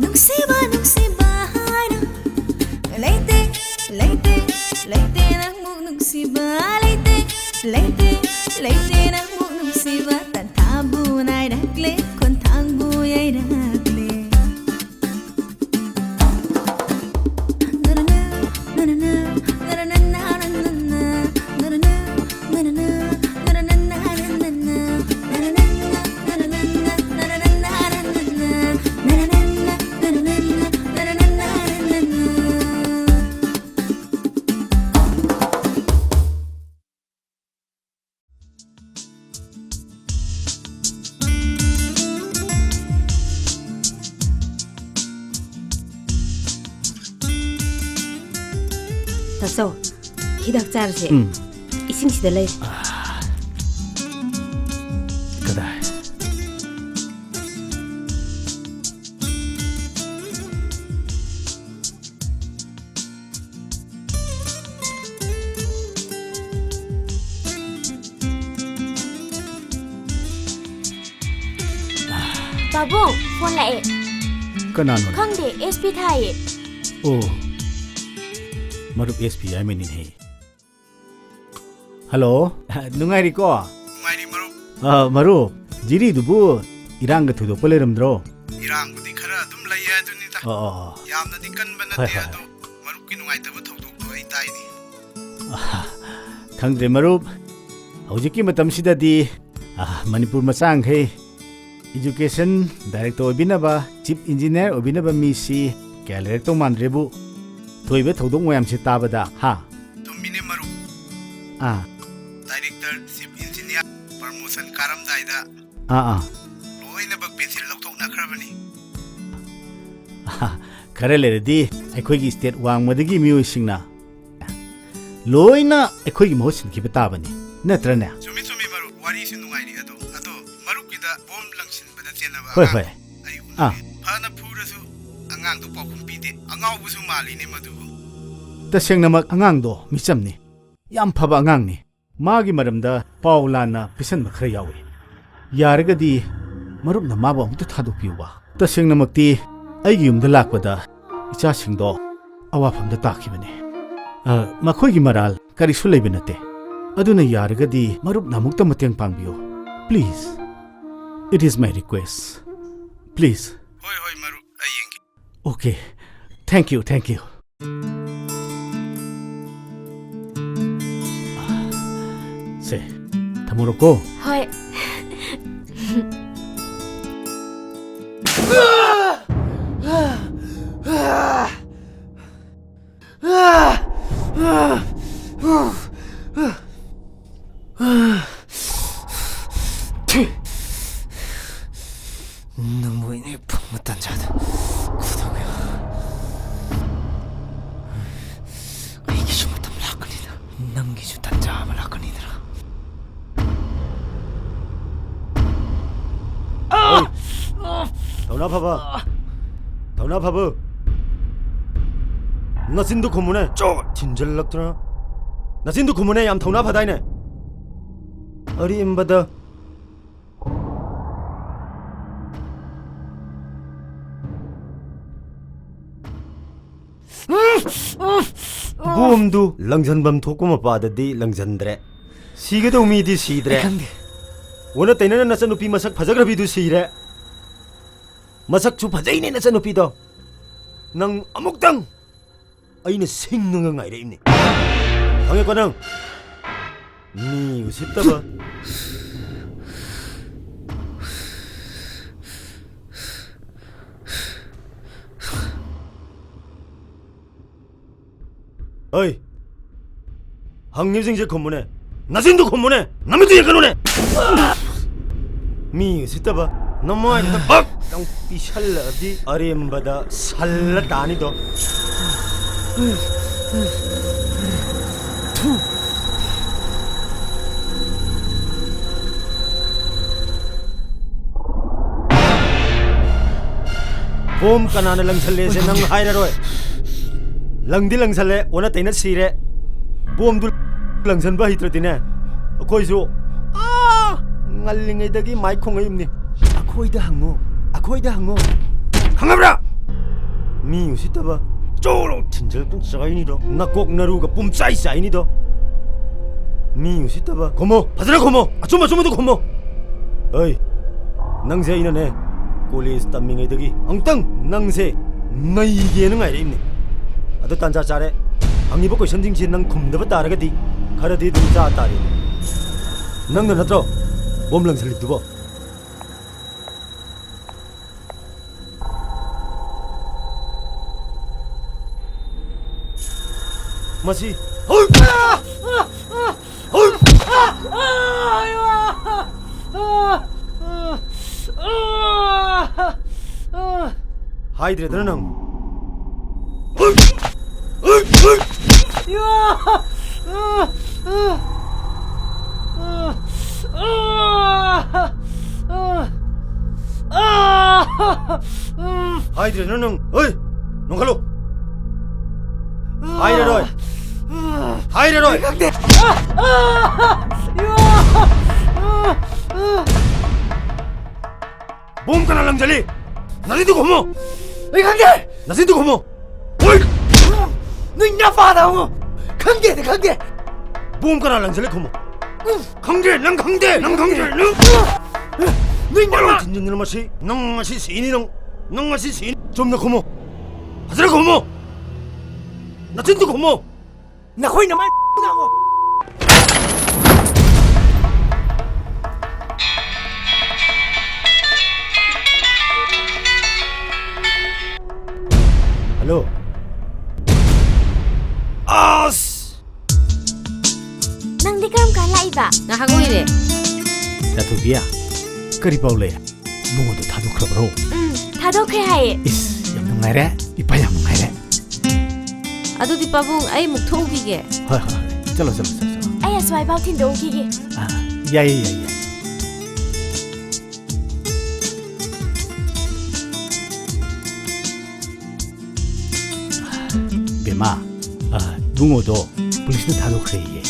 ꯅꯨꯡꯁꯤꯕ, ꯅꯨꯡꯁꯤꯕ ꯍꯥꯏꯅ꯫ ꯂꯩꯇꯦ, ꯂꯩꯇꯦ, ꯂꯩꯇꯦ ꯅꯪꯃꯨꯛ ꯅꯨꯡꯁꯤꯕ꯫ ꯂꯩꯇꯦ, ꯂꯩꯇꯦ, ꯂꯩꯇꯦ ꯅꯪꯃꯨꯛ ꯅꯨꯡꯁꯤꯕ꯫ ꯇꯟꯊꯥꯕꯨ ꯅꯥꯏꯔꯛꯂꯦ, ꯈꯣꯟꯊꯥꯡꯕꯨ ꯌꯩꯔꯛꯂꯦ꯫ ꯇꯥꯆꯧ, ꯍꯤꯗꯥꯛ ꯆꯥꯔꯁꯦ꯫ ꯎꯝ꯫ ꯏꯁꯤꯡꯁꯤꯗ ꯂꯩ꯫ ꯀꯗꯥꯏ? ꯄꯥꯕꯨꯡ, ꯐꯣꯟ ꯂꯥꯛꯑꯦ꯫ ꯀꯅꯥꯅꯣ? ꯈꯪꯗꯦ, ꯑꯦꯁ ꯄꯤ ꯊꯥꯏꯌꯦ꯫ ꯑꯣ, ꯃꯔꯨꯞ ꯑꯦꯁ ꯄꯤ ꯍꯥꯏꯃꯤꯅꯤꯅꯦ꯫ ꯍꯜꯂꯣ, ꯅꯨꯡꯉꯥꯏꯔꯤꯀꯣ? ꯅꯨꯡꯉꯥꯏꯔꯤ, ꯃꯔꯨꯞ꯫ ꯑ, ꯃꯔꯨꯞ, ꯖꯤꯔꯤꯗꯨꯕꯨ ꯏꯔꯥꯡꯒ ꯊꯣꯏꯗꯣꯛꯄ ꯂꯩꯔꯝꯗ꯭ꯔꯣ? ꯏꯔꯥꯡꯕꯨꯗꯤ ꯈꯔ ꯑꯗꯨꯝ ꯂꯩꯌꯦ ꯑꯗꯨꯅꯤꯗ꯫ ꯑꯣ, ꯑꯣ, ꯑꯣ꯫ ꯌꯥꯝꯅꯗꯤ ꯀꯟꯕ ꯍꯣꯏ, ꯅꯠꯇꯦ, ꯍꯣꯏ, ꯑꯗꯣ ꯍꯣꯏ꯫ ꯃꯔꯨꯞꯀꯤ ꯅꯨꯡꯉꯥꯏꯇꯕ ꯊꯧꯗꯣꯛꯇꯣ ꯑꯩ ꯇꯥꯏꯅꯦ꯫ ꯑꯍꯥ, ꯈꯪꯗ꯭ꯔꯦ ꯃꯔꯨꯞ, ꯍꯧꯖꯤꯛꯀꯤ ꯃꯇꯝꯁꯤꯗꯗꯤ, ꯑ, Manipur ꯃꯆꯥꯈꯩ education director ꯑꯣꯏꯕꯤꯅꯕ, chief engineer ꯑꯣꯏꯕꯤꯅꯕ ꯃꯤꯁꯤ ꯀꯌꯥ ꯂꯩꯔꯛꯇꯧ ꯃꯥꯟꯗ꯭ꯔꯦꯕꯨ, ꯊꯣꯛꯏꯕ ꯊꯧꯗꯣꯛ ꯃꯌꯥꯝꯁꯤ ꯇꯥꯕꯗ, ꯍꯥ? ꯆꯨꯝꯃꯤꯅꯦ ꯃꯔꯨꯞ꯫ ꯑꯥ꯫ Director, chief engineer, promotion ꯀꯥꯔꯝꯗꯥꯏꯗ ꯑꯥ, ꯑꯥ꯫ ꯂꯣꯏꯅꯃꯛ pencil ꯂꯧꯊꯣꯛꯅꯈ꯭ꯔꯕꯅꯤ꯫ ꯑꯍꯥ, ꯈꯔ ꯂꯩꯔꯗꯤ ꯑꯩꯈꯣꯏꯒꯤ state ꯋꯥꯡꯃꯗꯒꯤ ꯃꯤꯑꯣꯏꯁꯤꯡꯅ ꯂꯣꯏꯅ ꯑꯩꯈꯣꯏꯒꯤ ꯃꯍꯨꯠ ꯁꯤꯟꯈꯤꯕ ꯇꯥꯕꯅꯤ, ꯅꯠꯇ꯭ꯔꯅꯦ? ꯆꯨꯝꯃꯤ, ꯆꯨꯝꯃꯤ ꯃꯔꯨꯞ, ꯋꯥꯔꯤꯁꯨ ꯅꯨꯡꯉꯥꯏꯔꯤ ꯑꯗꯣ꯫ ꯑꯗꯣ ꯃꯔꯨꯞꯀꯤꯗ ꯕꯣꯝ ꯂꯪꯁꯤꯟꯕꯗ ꯆꯦꯟꯅꯕ ꯍꯣꯏ, ꯑꯉꯥꯡꯗꯣ ꯍꯣꯏ꯫ ꯑꯩ ꯎꯅꯔꯦ꯫ ꯑꯥ꯫ ꯐꯅ ꯐꯨꯔꯁꯨ ꯑꯉꯥꯡꯗꯣ ꯄꯥꯎꯈꯨꯝ ꯄꯤꯗꯦ꯫ ꯑꯉꯥꯎꯕꯁꯨ ꯃꯥꯜꯂꯤꯅꯦ ꯃꯗꯨꯕꯨ꯫ ꯇꯁꯦꯡꯅꯃꯛ ꯑꯉꯥꯡꯗꯣ ꯃꯤꯆꯝꯅꯤ꯫ ꯌꯥꯝ ꯐꯕ ꯑꯉꯥꯡꯅꯤ꯫ ꯃꯥꯒꯤ ꯃꯔꯝꯗ ꯄꯥꯎ ꯂꯥꯟꯅ ꯄꯤꯁꯟꯕ ꯈꯔ ꯌꯥꯎꯏ꯫ ꯌꯥꯔꯒꯗꯤ ꯃꯔꯨꯞꯅ ꯃꯥꯕꯨ ꯑꯃꯨꯛꯇ ꯊꯥꯗꯣꯛꯄꯤꯌꯨꯕ꯫ ꯇꯁꯦꯡꯅꯃꯛꯇꯤ ꯑꯩꯒꯤ ꯌꯨꯝꯗ ꯂꯥꯛꯄꯗ ꯏꯆꯥꯁꯤꯡꯗꯣ ꯑꯋꯥꯐꯝꯗ ꯇꯥꯈꯤꯕꯅꯤ꯫ ꯑ, ꯃꯈꯣꯏꯒꯤ ꯃꯔꯥꯜ ꯀꯔꯤꯁꯨ ꯂꯩꯕ ꯅꯠꯇꯦ꯫ ꯑꯗꯨꯅ ꯌꯥꯔꯒꯗꯤ ꯃꯔꯨꯞꯅ ꯑꯃꯨꯛꯇ ꯃꯇꯦꯡ ꯄꯥꯡꯕꯤꯌꯨ꯫ Please. It is my request. Please. ꯍꯣꯏ, ꯍꯣꯏ, ꯃꯔꯨꯞ, ꯑꯩ ꯌꯦꯡꯒꯦ꯫ Okay. Thank you, thank you. ꯁꯦ, ꯊꯝꯃꯨꯔꯣꯀꯣ꯫ ꯍꯣꯏ꯫ ꯅꯪꯕꯨ ꯑꯩꯅ ꯍꯦꯛ ꯐꯪꯕ ꯇꯥꯟꯖꯥꯗ ꯐꯨꯗꯣꯛꯀꯦ꯫ ꯑꯩꯒꯤꯁꯨ ꯃꯇꯝ ꯂꯥꯛꯀꯅꯤꯗ, ꯅꯪꯒꯤꯁꯨ ꯇꯥꯟꯖꯥ ꯑꯃ ꯂꯥꯛꯀꯅꯤꯗꯅ꯫ ꯑꯩ, ꯊꯧꯅꯥ ꯐꯕ, ꯊꯧꯅꯥ ꯐꯕ, ꯅꯆꯤꯟꯗꯨ ꯈꯨꯝꯃꯨꯅꯦ꯫ ꯆꯣ! ꯊꯤꯟꯖꯜꯂꯛꯇꯅ꯫ ꯅꯆꯤꯟꯗꯨ ꯈꯨꯝꯃꯨꯅꯦ, ꯌꯥꯝ ꯊꯧꯅꯥ ꯐꯗꯥꯏꯅꯦ꯫ ꯑꯔꯦꯝꯕꯗ꯫ ꯕꯣꯝꯗꯨ ꯂꯪꯁꯤꯟꯐꯝ ꯊꯣꯛꯄ ꯃꯄꯥꯗꯗꯤ ꯂꯪꯁꯤꯟꯗ꯭ꯔꯦ꯫ ꯁꯤꯒꯗꯧ ꯃꯤꯗꯤ ꯁꯤꯗ꯭ꯔꯦ꯫ ꯑꯩ ꯈꯪꯗꯦ꯫ ꯑꯣꯟꯅ ꯇꯩꯅꯅ ꯅꯆꯟꯅꯨꯄꯤ ꯃꯁꯛ ꯐꯖꯈ꯭ꯔꯕꯤꯗꯨ ꯁꯤꯔꯦ꯫ ꯃꯁꯛꯁꯨ ꯐꯖꯩꯅꯦ ꯅꯆꯟꯅꯨꯄꯤꯗꯣ꯫ ꯅꯪ ꯑꯃꯨꯛꯇꯪ ꯑꯩꯅ ꯁꯤꯡꯉꯒ ꯉꯥꯏꯔꯛꯏꯅꯦ꯫ ꯈꯪꯉꯦꯀꯣ ꯅꯪ? ꯃꯤ ꯎꯁꯤꯠꯇꯕ꯫ ꯑꯩ ꯍꯪꯉꯤꯕꯁꯤꯡꯁꯦ ꯈꯨꯝꯃꯨꯅꯦ꯫ ꯅꯆꯤꯟꯗꯨ ꯈꯨꯝꯃꯨꯅꯦ꯫ ꯅꯃꯤꯠꯇꯨ ꯌꯦꯡꯒꯅꯨꯅꯦ꯫ ꯃꯤ ꯎꯁꯤꯠꯇꯕ꯫ ꯅꯃꯥꯏꯗꯨꯗ ꯕꯛ ꯂꯪ ꯄꯤꯁꯜꯂꯛꯑꯗꯤ ꯑꯔꯦꯝꯕꯗ ꯁꯜꯂ ꯇꯥꯅꯤꯗꯣ꯫ ꯕꯣꯝ ꯀꯅꯥꯅ ꯂꯪꯁꯜꯂꯦꯁꯦ ꯅꯪ ꯍꯥꯏꯔꯔꯣꯏ꯫ ꯂꯪꯗꯤ ꯂꯪꯁꯜꯂꯦ, ꯑꯣꯟꯅ ꯇꯩꯅ ꯁꯤꯔꯦ꯫ ꯕꯣꯝꯗꯨ ꯂꯪꯁꯟꯕ ꯍꯩꯇ꯭ꯔꯗꯤꯅꯦ, ꯑꯩꯈꯣꯏꯁꯨ ꯑꯥ ꯉꯜꯂꯤꯉꯩꯗꯒꯤ ꯃꯥꯏ ꯈꯣꯡꯉꯛꯏꯕꯅꯤ꯫ ꯑꯩꯈꯣꯏꯗ ꯍꯪꯉꯣ, ꯑꯩꯈꯣꯏꯗ ꯍꯪꯉꯣ꯫ ꯈꯪꯉꯕ꯭ꯔꯥ? ꯃꯤ ꯎꯁꯤꯠꯇꯕ꯫ ꯆꯣꯂꯣ ꯊꯤꯟꯖꯜꯂꯛꯇꯅ ꯆꯥꯏꯅꯤꯗꯣ꯫ ꯅꯀꯣꯛ ꯅꯔꯨꯒ ꯄꯨꯝꯆꯥꯏ ꯆꯥꯏꯅꯤꯗꯣ꯫ ꯃꯤ ꯎꯁꯤꯠꯇꯕ꯫ ꯈꯨꯝꯃꯣ, ꯐꯖꯅ ꯈꯨꯝꯃꯣ꯫ ꯑꯆꯨꯝ ꯑꯆꯨꯝꯕꯗꯣ ꯈꯨꯝꯃꯣ꯫ ꯑꯩ, ꯅꯪꯁꯦ ꯑꯩꯅꯅꯦ, ꯀꯣꯂꯦꯖ ꯇꯝꯃꯤꯉꯩꯗꯒꯤ ꯑꯃꯨꯛꯇꯪ ꯅꯪꯁꯦ ꯅꯩꯒꯦꯅ ꯉꯥꯏꯔꯛꯏꯕꯅꯤ꯫ ꯑꯗꯣ ꯇꯥꯟꯖꯥ ꯆꯥꯔꯦ꯫ ꯍꯪꯉꯤꯕ ꯀꯣꯏꯁꯟꯁꯤꯡꯁꯦ ꯅꯪ ꯈꯨꯝꯗꯕ ꯇꯥꯔꯒꯗꯤ ꯈꯔꯗꯤ ꯑꯗꯨꯝ ꯆꯥ ꯇꯥꯔꯦ꯫ ꯅꯪꯅ ꯅꯠꯇ꯭ꯔꯣ ꯕꯣꯝ ꯂꯪꯁꯜꯂꯤꯗꯨꯕꯣ? ꯃꯁꯤ ꯍꯥꯏꯗ꯭ꯔꯦꯗꯅ ꯅꯪ꯫ ꯍꯥꯏꯗ꯭ꯔꯦꯗꯅ ꯅꯪ꯫ ꯍꯣꯏ, ꯅꯣꯡꯈꯠꯂꯣ꯫ ꯍꯥꯏꯔꯔꯣꯏ꯫ ꯍꯥꯏꯔꯔꯣꯏ꯫ ꯈꯪꯗꯦ꯫ ꯕꯣꯝ ꯀꯅꯥ ꯂꯪꯁꯤꯜꯂꯤ? ꯅꯆꯤꯟꯗꯨ ꯈꯨꯝꯃꯣ꯫ ꯑꯩ ꯈꯪꯗꯦ꯫ ꯅꯆꯤꯟꯗꯨ ꯈꯨꯝꯃꯣ꯫ ꯍꯣꯏ꯫ ꯅꯣꯏ ꯅꯄꯥꯗ ꯍꯪꯉꯣ꯫ ꯈꯪꯗꯦꯗꯤ ꯈꯪꯗꯦ꯫ ꯕꯣꯝ ꯀꯅꯥ ꯂꯪꯁꯤꯜꯂꯤ ꯈꯨꯝꯃꯣ꯫ ꯈꯪꯗꯦ, ꯅꯪ ꯈꯪꯗꯦ, ꯅꯪ ꯈꯪꯗꯦ, ꯅꯪ꯫ ꯅꯣꯏ ꯅꯃ- ꯊꯤꯟꯖꯤꯟꯗꯅ ꯃꯁꯤ, ꯅꯪ ꯉꯁꯤ ꯁꯤꯅꯤ, ꯅꯪ, ꯅꯪ ꯉꯁꯤ ꯁꯤꯅꯤ꯫ ꯆꯨꯝꯅ ꯈꯨꯝꯃꯣ, ꯐꯖꯅ ꯈꯨꯝꯃꯣ, ꯅꯆꯤꯟꯗꯨ ꯈꯨꯝꯃꯣ꯫ ꯅꯈꯣꯏ ꯅꯃꯥꯏ ꯉꯥꯡꯉꯣ꯫ ꯍꯜꯂꯣ꯫ ꯑꯁ! ꯅꯪꯗꯤ ꯀꯔꯝ ꯀꯥꯟ ꯂꯥꯛꯏꯕ? ꯉꯥꯏꯍꯥꯛ ꯑꯣꯏꯔꯦ꯫ ꯆꯥꯊꯣꯛꯄꯤꯌꯥ, ꯀꯔꯤ ꯄꯥꯎ ꯂꯩ? ꯏꯕꯨꯡꯉꯣꯗꯣ ꯊꯥꯗꯣꯛꯈ꯭ꯔꯕ꯭ꯔꯣ? ꯎꯝ, ꯊꯥꯗꯣꯛꯈ꯭ꯔꯦ ꯍꯥꯏꯌꯦ꯫ ꯏꯁ, ꯌꯥꯝ ꯅꯨꯡꯉꯥꯏꯔꯦ꯫ ꯏꯄꯥ ꯌꯥꯝ ꯅꯨꯡꯉꯥꯏꯔꯦ꯫ ꯑꯗꯨꯗꯤ ꯄꯥꯕꯨꯡ, ꯑꯩ ꯑꯃꯨꯛ ꯊꯣꯛꯎꯈꯤꯒꯦ꯫ ꯍꯣꯏ, ꯍꯣꯏ, ꯍꯣꯏ꯫ ꯆꯠꯂꯣ, ꯆꯠꯂꯣ, ꯆꯠꯂꯣ, ꯆꯠꯂꯣ꯫ ꯑꯩ ꯑꯁ꯭ꯋꯥꯏꯐꯥꯎ ꯊꯤꯟꯗꯣꯛꯎꯈꯤꯒꯦ꯫ ꯑꯥ, ꯌꯥꯏꯌꯦ, ꯌꯥꯏꯌꯦ, ꯌꯥꯏꯌꯦ꯫ ꯕꯦꯝꯃ, ꯑ, ꯏꯕꯨꯡꯉꯣꯗꯣ ꯄꯨꯂꯤꯁꯅ ꯊꯥꯗꯣꯛꯈ꯭ꯔꯦꯌꯦ꯫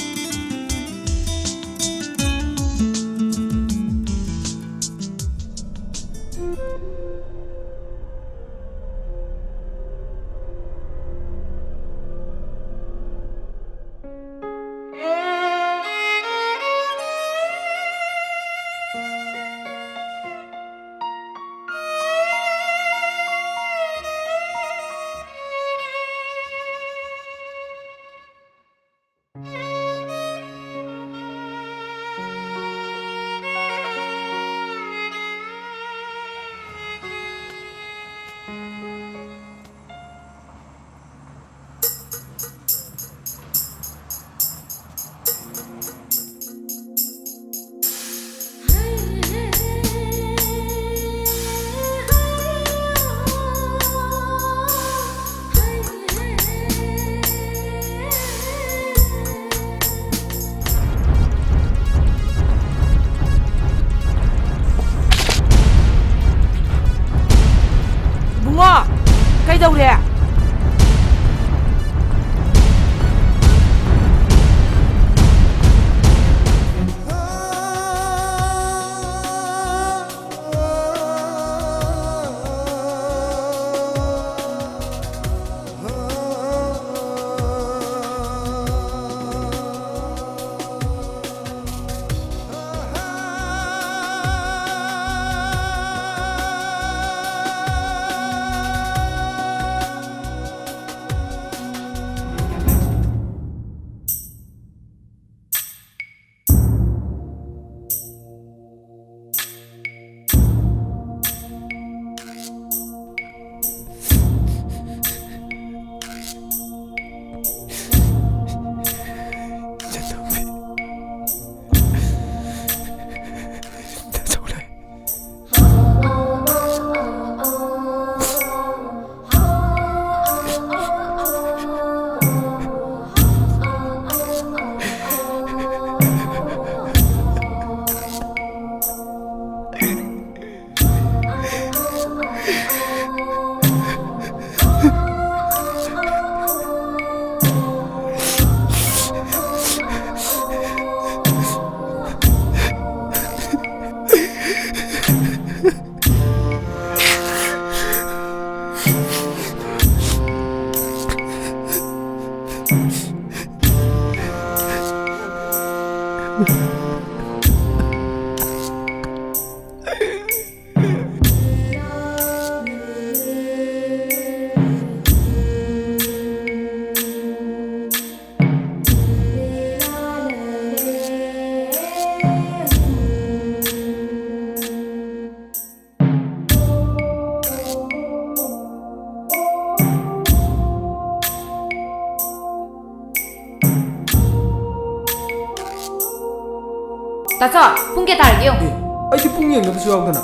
ꯇꯥꯆꯧ, ꯄꯨꯡ ꯀꯌꯥ ꯇꯥꯔꯒꯦ ꯌꯦꯡꯉꯨ? ꯑꯦ, ꯑꯩꯗꯤ ꯄꯨꯡ ꯌꯦꯡꯗꯕꯁꯨ ꯌꯥꯎꯗꯅ꯫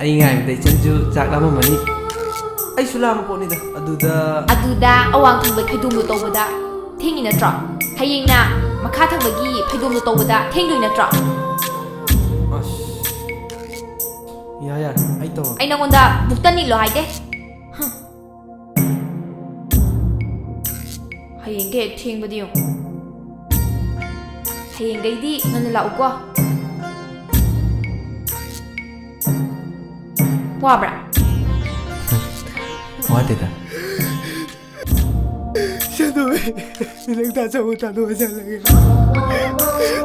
ꯑꯩ ꯉꯥꯏꯕꯗ ꯏꯆꯟꯁꯨ ꯆꯥꯛ ꯂꯥꯝꯃꯝꯃꯅꯤ꯫ ꯑꯩꯁꯨ ꯂꯥꯝꯕ ꯄꯣꯠꯅꯤꯗ꯫ ꯑꯗꯨꯗ ꯑꯗꯨꯗ ꯑꯋꯥꯡ ꯊꯪꯕ ꯐꯩꯗꯣꯝꯗꯣ ꯇꯧꯕꯗ ꯊꯦꯡꯉꯤ ꯅꯠꯇ꯭ꯔꯣ? ꯍꯌꯦꯡꯅ ꯃꯈꯥ ꯊꯪꯕꯒꯤ ꯐꯩꯗꯣꯝꯗꯣ ꯇꯧꯕꯗ ꯊꯦꯡꯗꯣꯏ ꯅꯠꯇ꯭ꯔꯣ? ꯑꯁ, ꯌꯥ, ꯌꯥꯔꯦ, ꯑꯩ ꯇꯧꯔꯒꯦ꯫ ꯑꯩ ꯅꯉꯣꯟꯗ ꯕꯨꯛꯇꯟ ꯏꯜꯂꯣ ꯍꯥꯏꯗꯦ꯫ ꯍꯝ꯫ ꯍꯌꯦꯡꯒ ꯍꯦꯛ ꯊꯦꯡꯕꯗꯤ ꯌꯦꯡꯉꯨ꯫ ꯍꯌꯦꯡꯗꯩꯗꯤ ꯉꯟꯅ ꯂꯥꯛꯎꯀꯣ꯫ ꯋꯥꯕ꯭ꯔꯥ? ꯋꯥꯗꯦꯗ꯫ ꯁꯦꯟꯗꯣꯏ, ꯅꯪ ꯇꯥꯆꯧꯕꯨ ꯊꯥꯗꯣꯛꯑ ꯆꯠꯂꯒꯦ꯫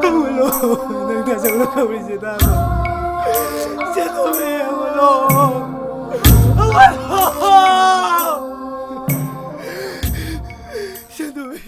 ꯍꯧꯒꯠꯂꯣ, ꯅꯪ ꯇꯥꯆꯧꯅ ꯀꯧꯔꯤꯁꯦ ꯇꯥꯗ꯭ꯔꯣ? ꯁꯦꯟꯗꯣꯏ, ꯍꯧꯒꯠꯂꯣ꯫ ꯍꯧꯒꯠꯂꯣ꯫ ꯁꯦꯟꯗꯣꯏ꯫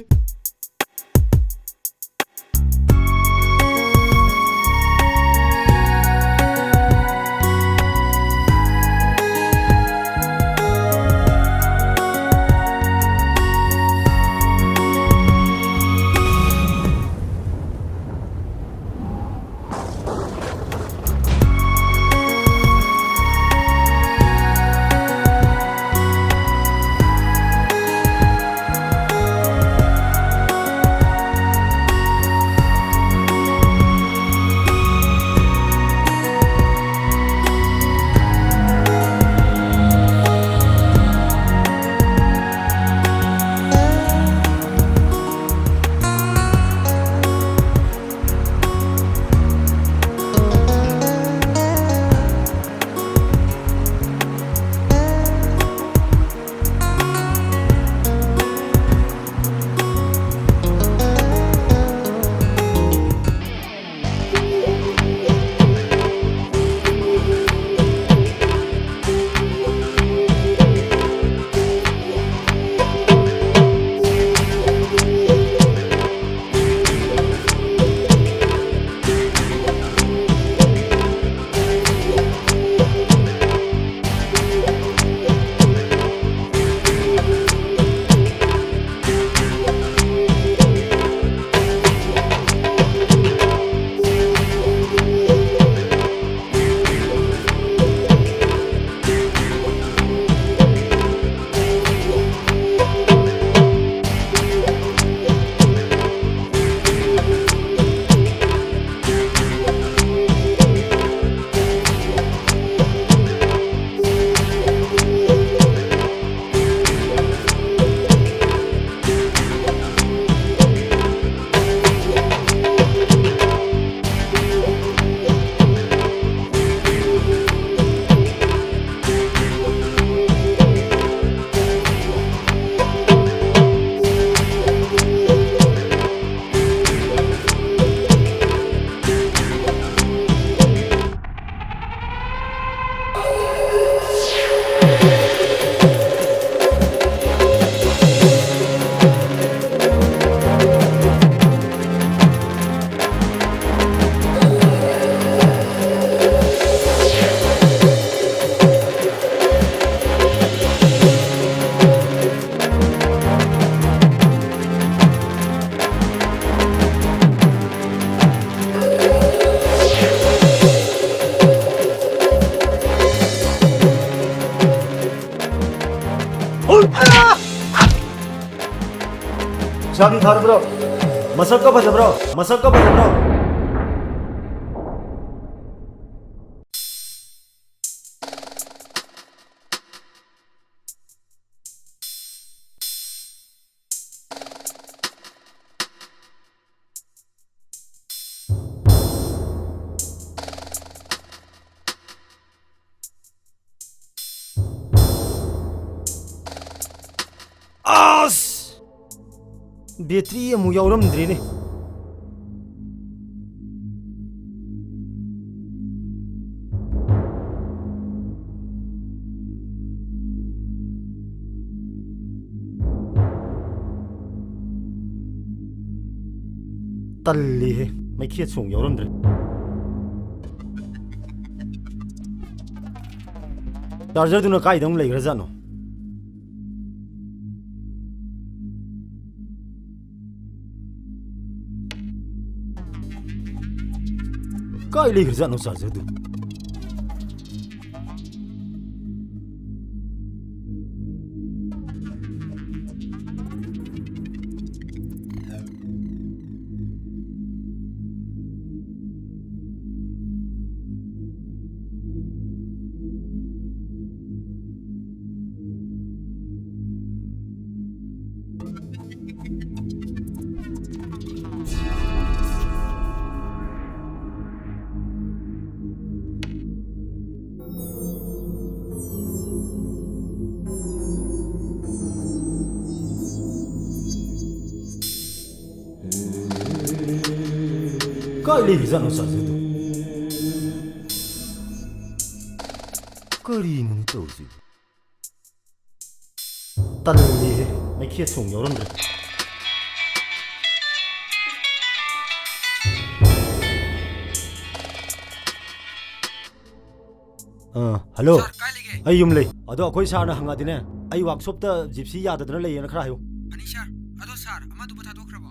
ꯏꯁꯥꯗꯤ ꯊꯥꯔꯕ꯭ꯔꯣ? ꯃꯁꯛꯀ ꯐꯖꯕ꯭ꯔꯣ? ꯃꯁꯛꯀ ꯐꯖꯕ꯭ꯔꯣ? ꯑꯁ! ꯕꯦꯇ꯭ꯔꯤ ꯑꯃꯨꯛ ꯌꯥꯎꯔꯝꯗ꯭ꯔꯦꯅꯦ꯫ ꯇꯜꯂꯤꯍꯦ, ꯃꯩꯈꯦꯠꯁꯨ ꯑꯃꯨꯛ ꯌꯥꯎꯔꯝꯗ꯭ꯔꯦ꯫ ꯆꯥꯔꯖꯔꯗꯨꯅ ꯀꯥꯏꯗ ꯑꯃꯨꯛ ꯂꯩꯈ꯭ꯔꯖꯥꯠꯅꯣ? ꯀꯥꯏ ꯂꯩꯈ꯭ꯔꯖꯥꯠꯅꯣ ꯆꯥꯔꯖꯔꯗꯨ? ꯀꯥꯏ ꯂꯩꯈ꯭ꯔꯖꯥꯠꯅꯣ ꯆꯥꯔꯖꯔꯗꯨ? ꯀꯔꯤꯅꯣꯅꯦ ꯇꯧꯔꯤꯁꯤꯕꯨ? ꯇꯜꯂꯤꯍꯦ, ꯃꯩꯈꯦꯠꯁꯨ ꯑꯃꯨꯛ ꯌꯥꯎꯔꯝꯗ꯭ꯔꯦ꯫ ꯑꯥ, ꯍꯜꯂꯣ꯫ ꯁꯥꯔ, ꯀꯥꯏ ꯂꯩꯒꯦ? ꯑꯩ ꯌꯨꯝ ꯂꯩ꯫ ꯑꯗꯣ ꯑꯩꯈꯣꯏ ꯁꯥꯔꯅ ꯍꯪꯉꯛꯑꯗꯤꯅꯦ, ꯑꯩ ꯋꯥꯛꯁꯣꯞꯇ ꯖꯤꯞꯁꯤ ꯌꯥꯗꯗꯅ ꯂꯩꯌꯦꯅ ꯈꯔ ꯍꯥꯏꯌꯨ꯫ ꯑꯅꯤ ꯁꯥꯔ, ꯑꯃꯗꯨꯕꯨ ꯊꯥꯗꯣꯛꯈ꯭ꯔꯕꯣ?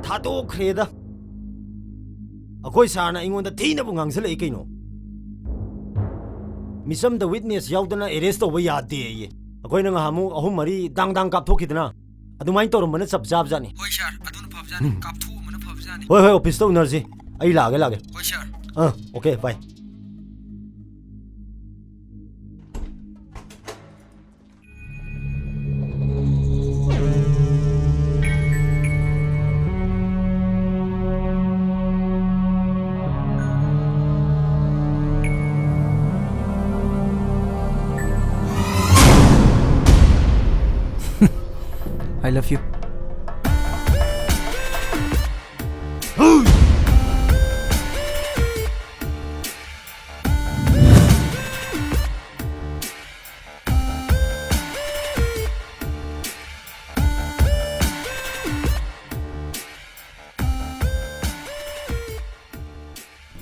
ꯊꯥꯗꯣꯛꯈ꯭ꯔꯦꯗ꯫ ꯑꯩꯈꯣꯏ ꯁꯥꯔꯅ ꯑꯩꯉꯣꯟꯗ ꯊꯤꯅꯕꯨ ꯉꯥꯡꯁꯤꯜꯂꯛꯏ ꯀꯩꯅꯣ꯫ ꯃꯤꯆꯝꯗ ꯋꯤꯠꯅꯦꯁ ꯌꯥꯎꯗꯅ ꯑꯦꯔꯦꯁ ꯇꯧꯕ ꯌꯥꯗꯦꯌꯦ꯫ ꯑꯩꯈꯣꯏꯅ ꯉꯍꯥꯟꯃꯨꯛ ꯑꯍꯨꯝ ꯃꯔꯤ ꯗꯥꯡ ꯗꯥꯡ ꯀꯥꯞꯊꯣꯛꯈꯤꯗꯅ, ꯑꯗꯨꯃꯥꯏꯅ ꯇꯧꯔꯝꯕꯅ ꯆꯞ ꯆꯥꯕꯖꯥꯠꯅꯤ꯫ ꯍꯣꯏ ꯁꯥꯔ, ꯑꯗꯨꯅ ꯐꯕꯖꯥꯠꯅꯤ꯫ ꯎꯝ꯫ ꯀꯥꯞꯊꯣꯛꯑꯝꯕꯅ ꯐꯕꯖꯥꯠꯅꯤ꯫ ꯍꯣꯏ, ꯍꯣꯏ, ꯑꯣꯐꯤꯁꯇ ꯎꯅꯔꯁꯤ꯫ ꯑꯩ ꯂꯥꯛꯑꯒꯦ, ꯂꯥꯛꯑꯒꯦ꯫ ꯍꯣꯏ ꯁꯥꯔ꯫ ꯑꯥ, okay, bye. I love you.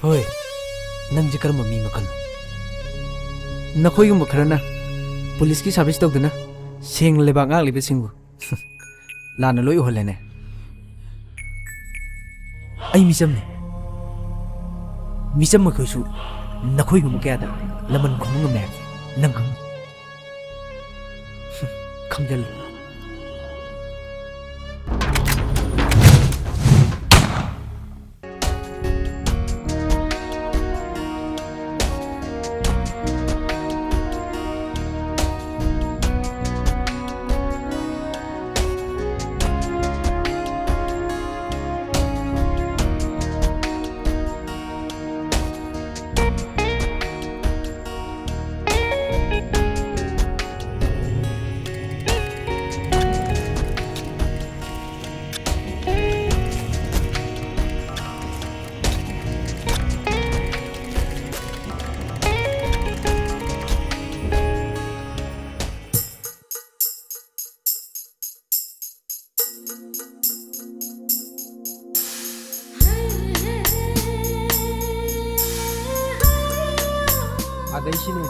ꯍꯣꯏ, ꯅꯪꯁꯦ ꯀꯔꯝꯕ ꯃꯤ ꯃꯈꯜꯅꯣ? ꯅꯈꯣꯏꯒꯨꯝꯕ ꯈꯔꯅ ꯄꯨꯂꯤꯁꯀꯤ ꯁꯥꯔꯚꯤꯁ ꯇꯧꯗꯨꯅ ꯁꯦꯡꯅ ꯂꯩꯕꯥꯛ ꯉꯥꯛꯂꯤꯕꯁꯤꯡꯕꯨ ꯂꯥꯟꯅ ꯂꯣꯏ ꯎꯍꯜꯂꯦꯅꯦ꯫ ꯑꯩ ꯃꯤꯆꯝꯅꯤ꯫ ꯃꯤꯆꯝ ꯑꯩꯈꯣꯏꯁꯨ ꯅꯈꯣꯏꯒꯨꯝꯕ ꯀꯌꯥꯗ ꯂꯃꯟ ꯈꯨꯝꯕ ꯉꯝꯃꯦ ꯍꯥꯏꯕꯁꯦ ꯅꯪ ꯈꯪꯕ꯭ꯔꯥ? ꯈꯪꯖꯜꯂꯨ꯫ ꯑꯗꯩꯁꯤꯅꯦ꯫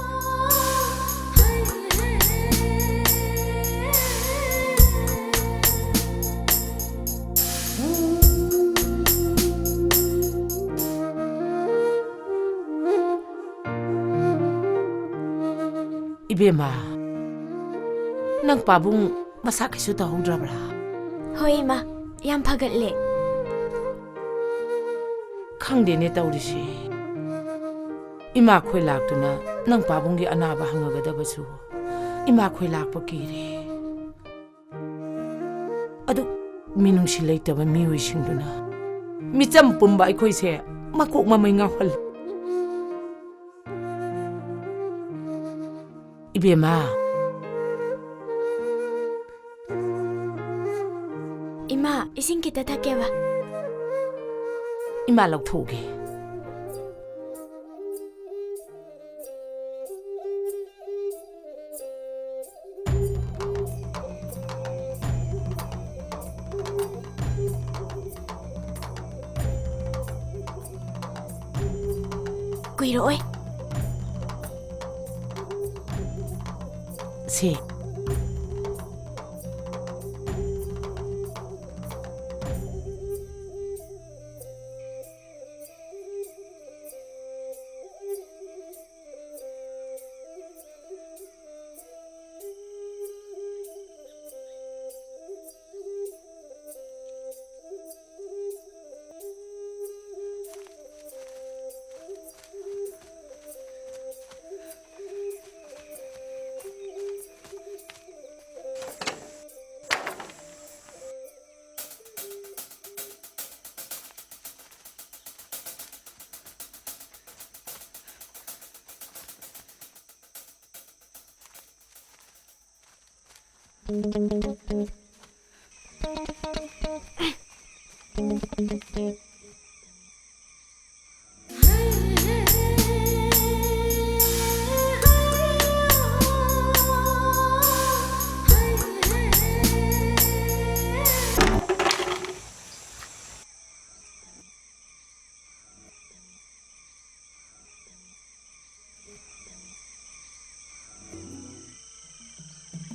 ꯏꯕꯦꯝꯃ, ꯅꯪ ꯄꯥꯕꯨꯡ ꯃꯁꯥ ꯀꯩꯁꯨ ꯇꯧꯍꯧꯗ꯭ꯔꯕ꯭ꯔꯥ? ꯍꯣꯏ, ꯏꯃꯥ꯫ ꯌꯥꯝ ꯐꯒꯠꯂꯦ꯫ ꯈꯪꯗꯦꯅꯦ ꯇꯧꯔꯤꯁꯦ꯫ ꯏꯃꯥ ꯈꯣꯏ ꯂꯥꯛꯇꯨꯅ ꯅꯪ ꯄꯥꯕꯨꯡꯒꯤ ꯑꯅꯥꯕ ꯍꯪꯉꯒꯗꯕꯁꯨ ꯏꯃꯥ ꯈꯣꯏ ꯂꯥꯛꯄ ꯀꯤꯔꯦ꯫ ꯑꯗꯨ ꯃꯤꯅꯨꯡꯁꯤ ꯂꯩꯇꯕ ꯃꯤꯑꯣꯏꯁꯤꯡꯗꯨꯅ ꯃꯤꯆꯝ ꯄꯨꯝꯕ ꯑꯩꯈꯣꯏꯁꯦ ꯃꯀꯣꯛ ꯃꯃꯩ ꯉꯥꯎꯍꯜꯂꯦ꯫ ꯏꯕꯦꯝꯃ꯫ ꯏꯃꯥ, ꯏꯁꯤꯡ ꯈꯤꯇ ꯊꯛꯀꯦꯕ꯫ ꯏꯃꯥ ꯂꯧꯊꯣꯛꯎꯒꯦ꯫ ꯀꯨꯏꯔꯛꯑꯣꯏ꯫ ꯁꯦ꯫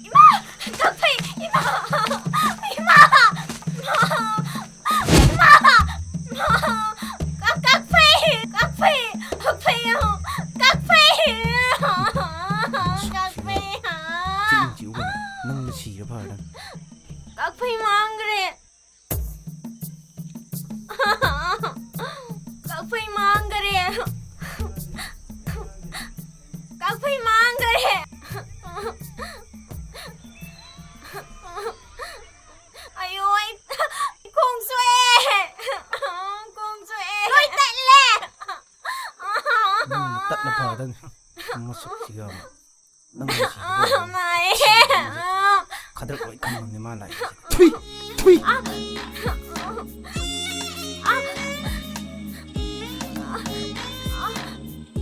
ꯏꯃꯥ! ꯀꯛꯐꯩ! ꯏꯃꯥ! ꯏꯃꯥ! ꯏꯃꯥ! ꯏꯃꯥ! ꯅꯐꯗꯅꯤ꯫ ꯃꯁꯛꯁꯤꯒ꯫ ꯅꯪ ꯅꯨꯡꯁꯤꯕ ꯃꯥꯏ꯫ ꯈꯗ꯭ꯔꯛ ꯂꯣꯏ ꯈꯪꯉꯝꯅꯦ ꯃꯥ ꯂꯥꯛꯏꯁꯦ꯫ ꯊꯨꯏ! ꯊꯨꯏ!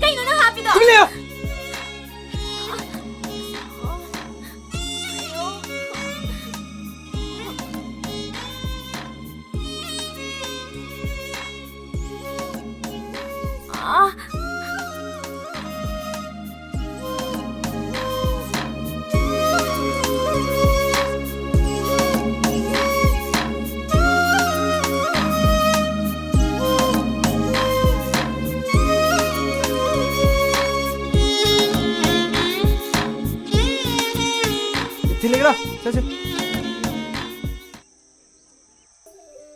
ꯀꯩꯅꯣ ꯅꯪ ꯍꯥꯞꯄꯤꯗꯣ? ꯇꯨꯃꯤꯟ ꯂꯩꯌꯨ! ꯊꯤꯜꯂꯒꯦꯔꯣ? ꯆꯠꯁꯤ꯫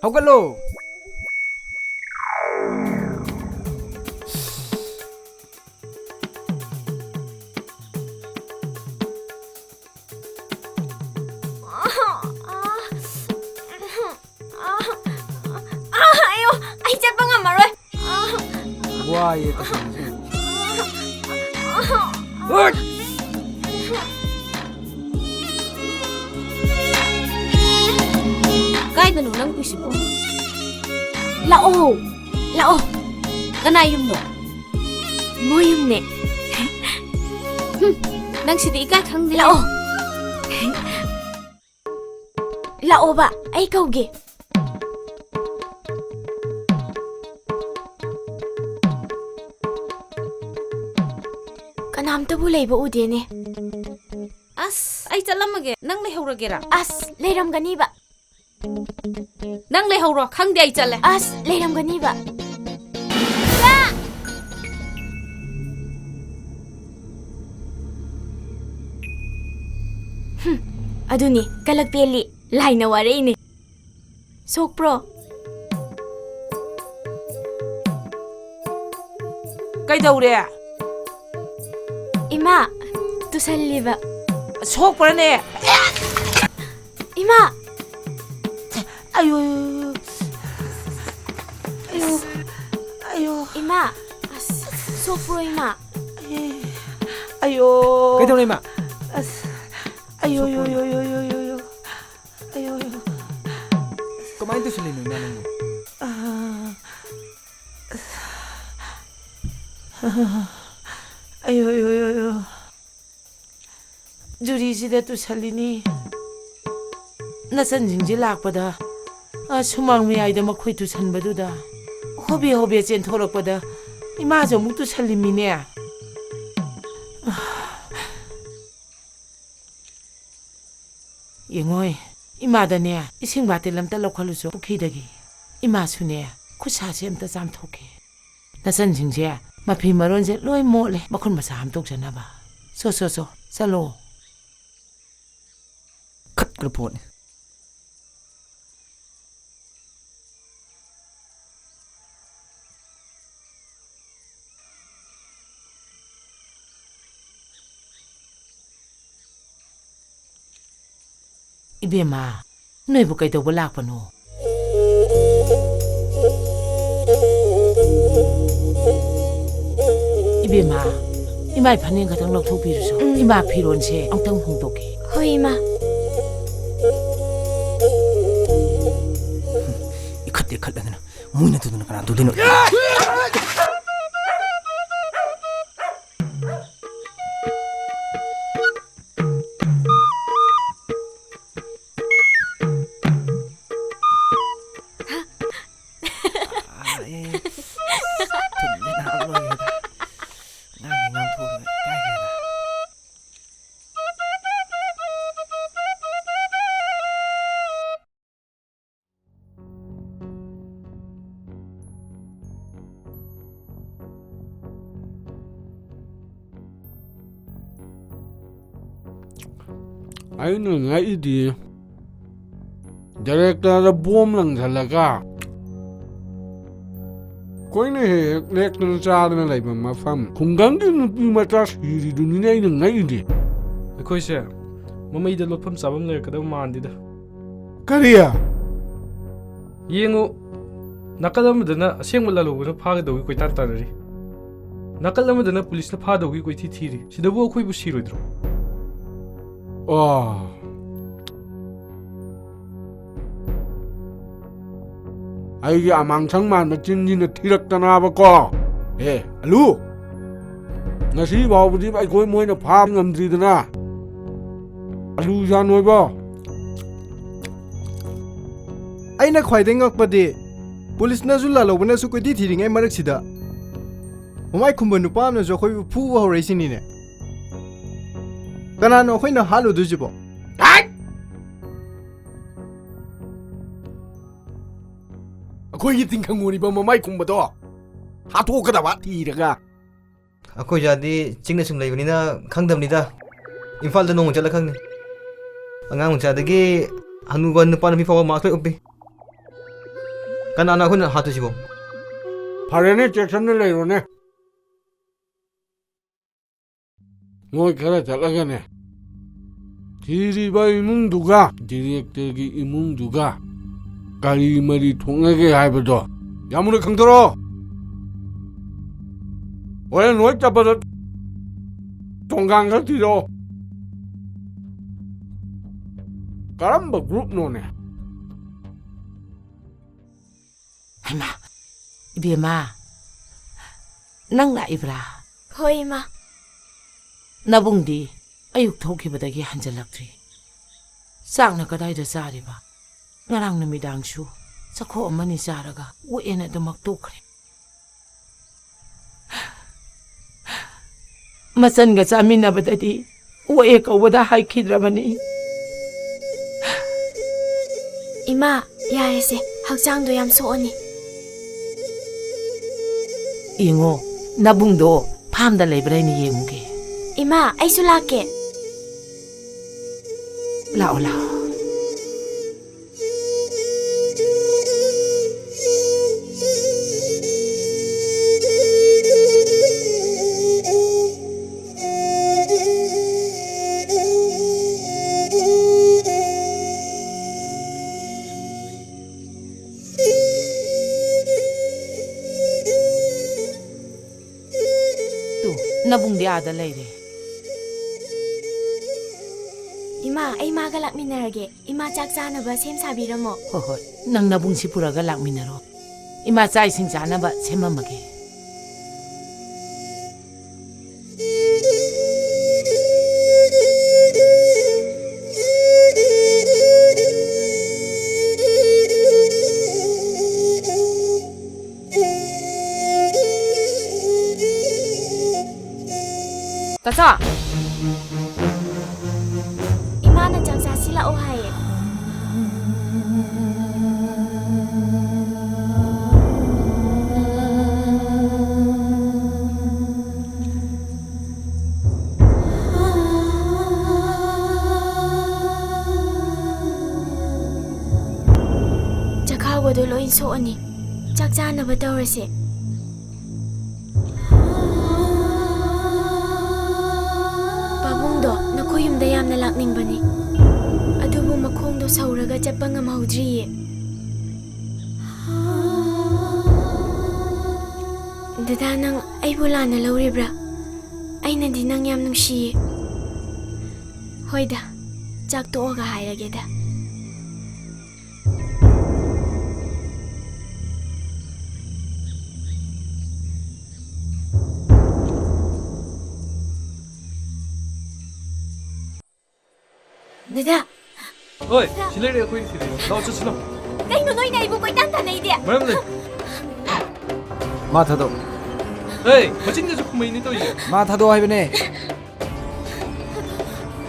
ꯍꯧꯒꯠꯂꯣ꯫ ꯑꯥ, ꯑꯌꯣ, ꯑꯩ ꯆꯠꯄ ꯉꯝꯃꯔꯣꯏ꯫ ꯋꯥꯏꯌꯦ ꯇꯁꯦꯡꯅ꯫ ꯍꯣꯏ! ꯀꯥꯏꯗꯅꯣ ꯅꯪ ꯄꯨꯏꯁꯤꯕꯣ? ꯂꯥꯛꯑꯣ, ꯂꯥꯛꯑꯣ꯫ ꯀꯅꯥ ꯌꯨꯝꯅꯣ? ꯃꯣꯏ ꯌꯨꯝꯅꯦ꯫ ꯍꯨꯝ, ꯅꯪ ꯁꯤꯗꯤ ꯏꯀꯥꯏ ꯈꯪꯗꯦ꯫ ꯂꯥꯛꯑꯣ꯫ ꯂꯥꯛꯑꯣꯕ, ꯑꯩ ꯀꯧꯒꯦ꯫ ꯀꯅꯥꯝꯇꯕꯨ ꯂꯩꯕ ꯎꯗꯦꯅꯦ꯫ ꯑꯁ, ꯑꯩ ꯆꯠꯂꯝꯃꯒꯦ꯫ ꯅꯪ ꯂꯩꯍꯧꯔꯒꯦꯔꯥ? ꯑꯁ, ꯂꯩꯔꯝꯒꯅꯤꯕ꯫ ꯅꯪ ꯂꯩꯍꯧꯔꯣ꯫ ꯈꯪꯗꯦ, ꯑꯩ ꯆꯠꯂꯦ꯫ ꯑꯁ, ꯂꯩꯔꯝꯒꯅꯤꯕ꯫ ꯍꯨꯝ, ꯑꯗꯨꯅꯤ, ꯀꯂꯛ ꯄꯦꯜꯂꯤ꯫ ꯂꯥꯏꯅ ꯋꯥꯔꯛꯏꯅꯦ꯫ ꯁꯣꯛꯄ꯭ꯔꯣ? ꯀꯩꯗꯧꯔꯦ? ꯏꯃꯥ, ꯇꯨꯁꯜꯂꯤꯕ꯫ ꯁꯣꯛꯄ꯭ꯔꯅꯦ? ꯏꯃꯥ! ꯑꯌꯣ, ꯑꯌꯣ, ꯑꯌꯣ, ꯑꯌꯣ꯫ ꯏꯃꯥ! ꯑꯁ꯫ ꯁꯣꯛꯄ꯭ꯔꯣ, ꯏꯃꯥ? ꯑꯦ, ꯑꯌꯣ꯫ ꯀꯩꯗꯧꯔꯦ, ꯏꯃꯥ? ꯑꯁ, ꯑꯌꯣ, ꯌꯣ, ꯁꯣꯛꯄ꯭ꯔꯣ, ꯌꯣ, ꯏꯃꯥ? ꯌꯣ, ꯌꯣ, ꯌꯣ, ꯌꯣ꯫ ꯑꯌꯣ, ꯌꯣ꯫ ꯀꯃꯥꯏꯅ ꯇꯧꯁꯜꯂꯤꯅꯣ, ꯏꯃꯥ, ꯅꯪꯕꯨ? ꯑꯥ, ꯑꯁ꯫ ꯑꯌꯣ, ꯌꯣ, ꯌꯣ, ꯌꯣ꯫ ꯖꯨꯔꯤꯁꯤꯗ ꯇꯨꯁꯜꯂꯤꯅꯤ꯫ ꯅꯆꯟꯁꯤꯡꯁꯦ ꯂꯥꯛꯄꯗ, ꯑ, ꯁꯨꯃꯥꯡ ꯃꯌꯥꯏꯗ ꯃꯈꯣꯏ ꯇꯨꯁꯟꯕꯗꯨꯗ ꯍꯣꯕꯦ ꯍꯣꯕꯦ ꯆꯦꯟꯊꯣꯔꯛꯄꯗ ꯏꯃꯥꯁꯨ ꯑꯃꯨꯛ ꯇꯨꯁꯜꯂꯤꯃꯤꯅꯦ꯫ ꯌꯦꯡꯉꯣꯏ, ꯏꯃꯥꯗꯅꯦ, ꯏꯁꯤꯡ ꯕꯥꯇꯤꯜ ꯑꯝꯇ ꯂꯧꯈꯠꯂꯨꯁꯨ ꯄꯨꯈ꯭ꯔꯤꯗꯒꯤ꯫ ꯏꯃꯥꯁꯨꯅꯦ, ꯈꯨꯠꯁꯥꯁꯦ ꯑꯝꯇ ꯆꯥꯝꯊꯣꯛꯀꯦ꯫ ꯅꯆꯟꯁꯤꯡꯁꯦ ꯃꯐꯤ ꯃꯔꯣꯟꯁꯦ ꯂꯣꯏ ꯃꯣꯠꯂꯦ, ꯃꯈꯨꯟ ꯃꯁꯥ ꯍꯥꯝꯗꯣꯛꯆꯅꯕ꯫ ꯆꯣ, ꯆꯣ, ꯆꯣ, ꯆꯠꯂꯣ꯫ ꯈꯠꯈ꯭ꯔ ꯄꯣꯠꯅꯤ꯫ ꯏꯕꯦꯝꯃ, ꯅꯣꯏꯕꯨ ꯀꯩꯗꯧꯕ ꯂꯥꯛꯄꯅꯣ? ꯏꯕꯦꯝꯃ, ꯏꯃꯥꯏ ꯐꯅꯦꯛ ꯈꯛꯇꯪ ꯂꯧꯊꯣꯛꯄꯤꯔꯨꯁꯣ꯫ ꯎꯝ꯫ ꯏꯃꯥ ꯐꯤꯔꯣꯟꯁꯦ ꯑꯃꯨꯛꯇꯪ ꯍꯣꯡꯗꯣꯛꯀꯦ꯫ ꯍꯣꯏ, ꯏꯃꯥ꯫ ꯏꯈꯠꯇꯦ ꯈꯠꯂꯗꯅ ꯃꯣꯏꯅ ꯇꯨꯗꯅ ꯀꯅꯥ ꯇꯨꯗꯣꯏꯅꯣ? ꯑꯥ, ꯑꯦ, ꯊꯨꯝꯁꯦ ꯅꯍꯥꯛ ꯂꯣꯏꯔꯦꯗ꯫ ꯉꯥꯡꯒꯦ ꯉꯥꯡꯊꯣꯛꯑꯒ ꯏꯀꯥꯏꯈ꯭ꯔꯦꯗ꯫ ꯑꯩꯅ ꯉꯛꯏꯗꯤ, ꯗꯥꯏꯔꯦꯛꯇꯔꯗ ꯕꯣꯝ ꯂꯪꯁꯜꯂꯒ ꯑꯩꯈꯣꯏꯅ ꯍꯦꯛ ꯍꯦꯛ ꯂꯦꯛꯇꯅ ꯆꯥꯗꯅ ꯂꯩꯕ ꯃꯐꯝ ꯈꯨꯡꯒꯪꯒꯤ ꯅꯨꯄꯤ ꯃꯆꯥ ꯁꯤꯔꯤꯗꯨꯅꯤꯅꯦ ꯑꯩꯅ ꯉꯛꯏꯗꯤ꯫ ꯑꯩꯈꯣꯏꯁꯦ ꯃꯃꯩꯗ ꯂꯣꯠꯐꯝ ꯆꯥꯐꯝ ꯂꯩꯔꯛꯀꯗꯕ ꯃꯥꯟꯗꯦꯗ꯫ ꯀꯔꯤ? ꯌꯦꯡꯉꯨ, ꯅꯥꯀꯜ ꯑꯃꯗꯅ ꯑꯁꯦꯡꯕ ꯂꯥꯜꯍꯧꯕꯅ ꯐꯥꯒꯗꯧꯒꯤ ꯀꯣꯏꯇꯥꯟ ꯇꯥꯟꯅꯔꯤ, ꯅꯥꯀꯜ ꯑꯃꯗꯅ ꯄꯨꯂꯤꯁꯅ ꯐꯥꯗꯧꯒꯤ ꯀꯣꯏꯊꯤ ꯊꯤꯔꯤ꯫ ꯁꯤꯗꯕꯨ ꯑꯩꯈꯣꯏꯕꯨ ꯁꯤꯔꯣꯏꯗ꯭ꯔꯣ? ꯑꯣ꯫ ꯑꯩꯒꯤ ꯑꯃꯥꯡꯁꯪ ꯃꯥꯟꯕ ꯆꯤꯟꯁꯤꯅ ꯊꯤꯔꯛꯇꯅꯕꯀꯣ꯫ ꯑꯦ, ꯑꯂꯨ! ꯉꯁꯤ ꯐꯥꯎꯕꯗꯤ ꯑꯩꯈꯣꯏ ꯃꯣꯏꯅ ꯐꯥꯕ ꯉꯝꯗ꯭ꯔꯤꯗꯅ꯫ ꯑꯂꯨ ꯖꯥꯟ ꯑꯣꯏꯕꯣ꯫ ꯑꯩꯅ ꯈ꯭ꯋꯥꯏꯗꯩ ꯉꯛꯄꯗꯤ, ꯄꯨꯂꯤꯁꯅꯁꯨ ꯂꯥꯜꯍꯧꯕꯅꯁꯨ ꯀꯣꯏꯊꯤ ꯊꯤꯔꯤꯉꯩ ꯃꯔꯛꯁꯤꯗ, ꯃꯃꯥꯏ ꯈꯨꯝꯕ ꯅꯨꯄꯥ ꯑꯃꯅꯁꯨ ꯑꯩꯈꯣꯏꯕꯨ ꯐꯨꯕ ꯍꯧꯔꯛꯏꯁꯤꯅꯤꯅꯦ꯫ ꯀꯅꯥꯅꯣ ꯑꯩꯈꯣꯏꯅ ꯍꯥꯠꯂꯨꯗꯣꯏꯁꯤꯕꯣ? ꯍꯥꯏꯠ! ꯑꯩꯈꯣꯏꯒꯤ ꯇꯤꯡꯈꯪ ꯑꯣꯏꯔꯤꯕ ꯃꯃꯥꯏ ꯈꯨꯝꯕꯗꯣ ꯍꯥꯠꯇꯣꯛꯀꯗꯕ ꯊꯤꯔꯒ꯫ ꯑꯩꯈꯣꯏ ꯖꯥꯗꯤ ꯆꯤꯡꯗ ꯁꯨꯝ ꯂꯩꯕꯅꯤꯅ ꯈꯪꯗꯕꯅꯤꯗ꯫ ꯏꯝꯐꯥꯜꯗ ꯅꯣꯡꯃ ꯆꯠꯂ ꯈꯪꯅꯤ꯫ ꯑꯉꯥꯡ ꯃꯆꯥꯗꯒꯤ ꯍꯅꯨꯕ ꯅꯨꯄꯥ ꯅꯨꯄꯤ ꯐꯥꯎꯕ ꯃꯥꯁ ꯂꯣꯏ ꯎꯞꯄꯤ꯫ ꯀꯅꯥꯅ ꯑꯩꯈꯣꯏꯅ ꯍꯥꯠꯇꯣꯏꯁꯤꯕꯣ? ꯐꯔꯦꯅꯦ, ꯆꯦꯛꯁꯟꯅ ꯂꯩꯔꯣꯅꯦ꯫ ꯃꯣꯏ ꯈꯔ ꯆꯠꯂꯒꯅꯦ, ꯊꯤꯔꯤꯕ ꯏꯃꯨꯡꯗꯨꯒ ꯗꯤꯔꯦꯛꯇꯔꯒꯤ ꯏꯃꯨꯡꯗꯨꯒ ꯀꯔꯤ ꯃꯔꯤ ꯊꯣꯛꯅꯒꯦ ꯍꯥꯏꯕꯗꯣ ꯌꯥꯝ ꯃꯨꯟꯅ ꯈꯪꯗꯣꯔꯣ꯫ ꯍꯣꯔꯦꯟ ꯅꯣꯏ ꯆꯠꯄꯗ ꯇꯣꯡꯒꯥꯟ ꯈꯔ ꯊꯤꯔꯛꯑꯣ꯫ ꯀꯔꯝꯕ ꯒ꯭ꯔꯨꯞꯅꯣꯅꯦ? ꯍꯩꯃꯥ, ꯏꯕꯦꯝꯃ, ꯅꯪ ꯂꯥꯛꯏꯕ꯭ꯔꯥ? ꯍꯣꯏ, ꯏꯃꯥ꯫ ꯅꯕꯨꯡꯗꯤ ꯑꯌꯨꯛ ꯊꯣꯛꯈꯤꯕꯗꯒꯤ ꯍꯟꯖꯜꯂꯛꯇ꯭ꯔꯤ꯫ ꯆꯥꯛꯅ ꯀꯗꯥꯏꯗ ꯆꯥꯔꯤꯕ? ꯉꯔꯥꯡ ꯅꯨꯃꯤꯗꯥꯡꯁꯨ ꯆꯥꯛꯈꯣꯝ ꯑꯃꯅꯤ ꯆꯥꯔꯒ ꯑꯣꯛꯑꯦꯅ ꯑꯗꯨꯃꯛ ꯇꯣꯛꯈ꯭ꯔꯦ꯫ ꯃꯆꯟꯒ ꯆꯥꯃꯤꯟꯅꯕꯗꯗꯤ ꯑꯣꯛꯑꯦ ꯀꯧꯕꯗ ꯍꯥꯏꯈꯤꯗ꯭ꯔꯕꯅꯤ꯫ ꯏꯃꯥ, ꯌꯥꯔꯦꯁꯦ, ꯍꯛꯆꯥꯡꯗꯣ ꯌꯥꯝ ꯁꯣꯛꯑꯅꯤ꯫ ꯌꯦꯡꯉꯣ, ꯅꯕꯨꯡꯗꯣ ꯐꯥꯝꯗ ꯂꯩꯕ꯭ꯔꯥ ꯍꯥꯏꯅ ꯌꯦꯡꯉꯨꯒꯦ꯫ ꯏꯃꯥ, ꯑꯩꯁꯨ ꯂꯥꯛꯀꯦ꯫ ꯂꯥꯛꯑꯣ, ꯂꯥꯛꯑꯣ꯫ ꯅꯕꯨꯡꯗꯤ ꯑꯥꯗ ꯂꯩꯔꯦ꯫ ꯏꯃꯥ, ꯑꯩ ꯃꯥꯒ ꯂꯥꯛꯃꯤꯟꯅꯔꯒꯦ꯫ ꯏꯃꯥ, ꯆꯥꯛ ꯆꯥꯅꯕ ꯁꯦꯝ ꯁꯥꯕꯤꯔꯝꯃꯣ꯫ ꯍꯣꯏ, ꯍꯣꯏ, ꯅꯪ ꯅꯕꯨꯡꯁꯤ ꯄꯨꯔꯒ ꯂꯥꯛꯃꯤꯟꯅꯔꯣ꯫ ꯏꯃꯥ ꯆꯥꯛ ꯏꯁꯤꯡ ꯆꯥꯅꯕ ꯁꯦꯝꯃꯝꯃꯒꯦ꯫ ꯇꯥꯆꯥ! ꯏꯃꯥꯅ ꯆꯥꯛ ꯆꯥꯁꯤ ꯂꯥꯛꯑꯣ ꯍꯥꯏꯌꯦ꯫ ꯆꯈꯥꯎꯒꯗꯣ ꯂꯣꯏ ꯁꯣꯛꯑꯅꯤ꯫ ꯆꯥꯛ ꯆꯥꯅꯕ ꯇꯧꯔꯁꯦ꯫ ꯄꯥꯕꯨꯡꯗꯣ ꯅꯈꯣꯏ ꯌꯨꯝꯗ ꯌꯥꯝꯅ ꯂꯥꯛꯅꯤꯡꯕꯅꯤ, ꯑꯗꯨꯕꯨ ꯃꯈꯣꯡꯗꯣ ꯁꯧꯔꯒ ꯆꯠꯄ ꯉꯝꯍꯧꯗ꯭ꯔꯤꯌꯦ꯫ ꯗꯗꯥ, ꯅꯪ ꯑꯩꯕꯨ ꯂꯥꯟꯅ ꯂꯧꯔꯤꯕ꯭ꯔꯥ? ꯑꯩꯅꯗꯤ ꯅꯪ ꯌꯥꯝ ꯅꯨꯡꯁꯤꯌꯦ꯫ ꯍꯣꯏꯗ, ꯆꯥꯛ ꯇꯣꯛꯑꯒ ꯍꯥꯏꯔꯒꯦꯗ꯫ ꯗꯗꯥ! ꯍꯣꯏ, ꯁꯤ ꯂꯩꯔꯦ ꯑꯩꯈꯣꯏꯒꯤ ꯁꯤꯗꯤ꯫ ꯂꯥꯛꯑꯣ, ꯆꯠꯁꯤ ꯂꯥꯛꯑꯣ꯫ ꯀꯩꯅꯣ ꯅꯣꯏꯅ ꯑꯩꯕꯨ ꯀꯣꯏꯇꯥꯟ ꯇꯥꯟꯅꯩꯗꯤ? ꯃꯔꯝ ꯂꯩ꯫ ꯃꯥ ꯊꯥꯗꯣꯛ꯫ ꯍꯦ, ꯃꯆꯤꯟꯒꯁꯨ ꯈꯨꯝꯃꯩꯅꯤ ꯇꯧꯔꯤꯁꯦ꯫ ꯃꯥ ꯊꯥꯗꯣꯛ ꯍꯥꯏꯕꯅꯦ꯫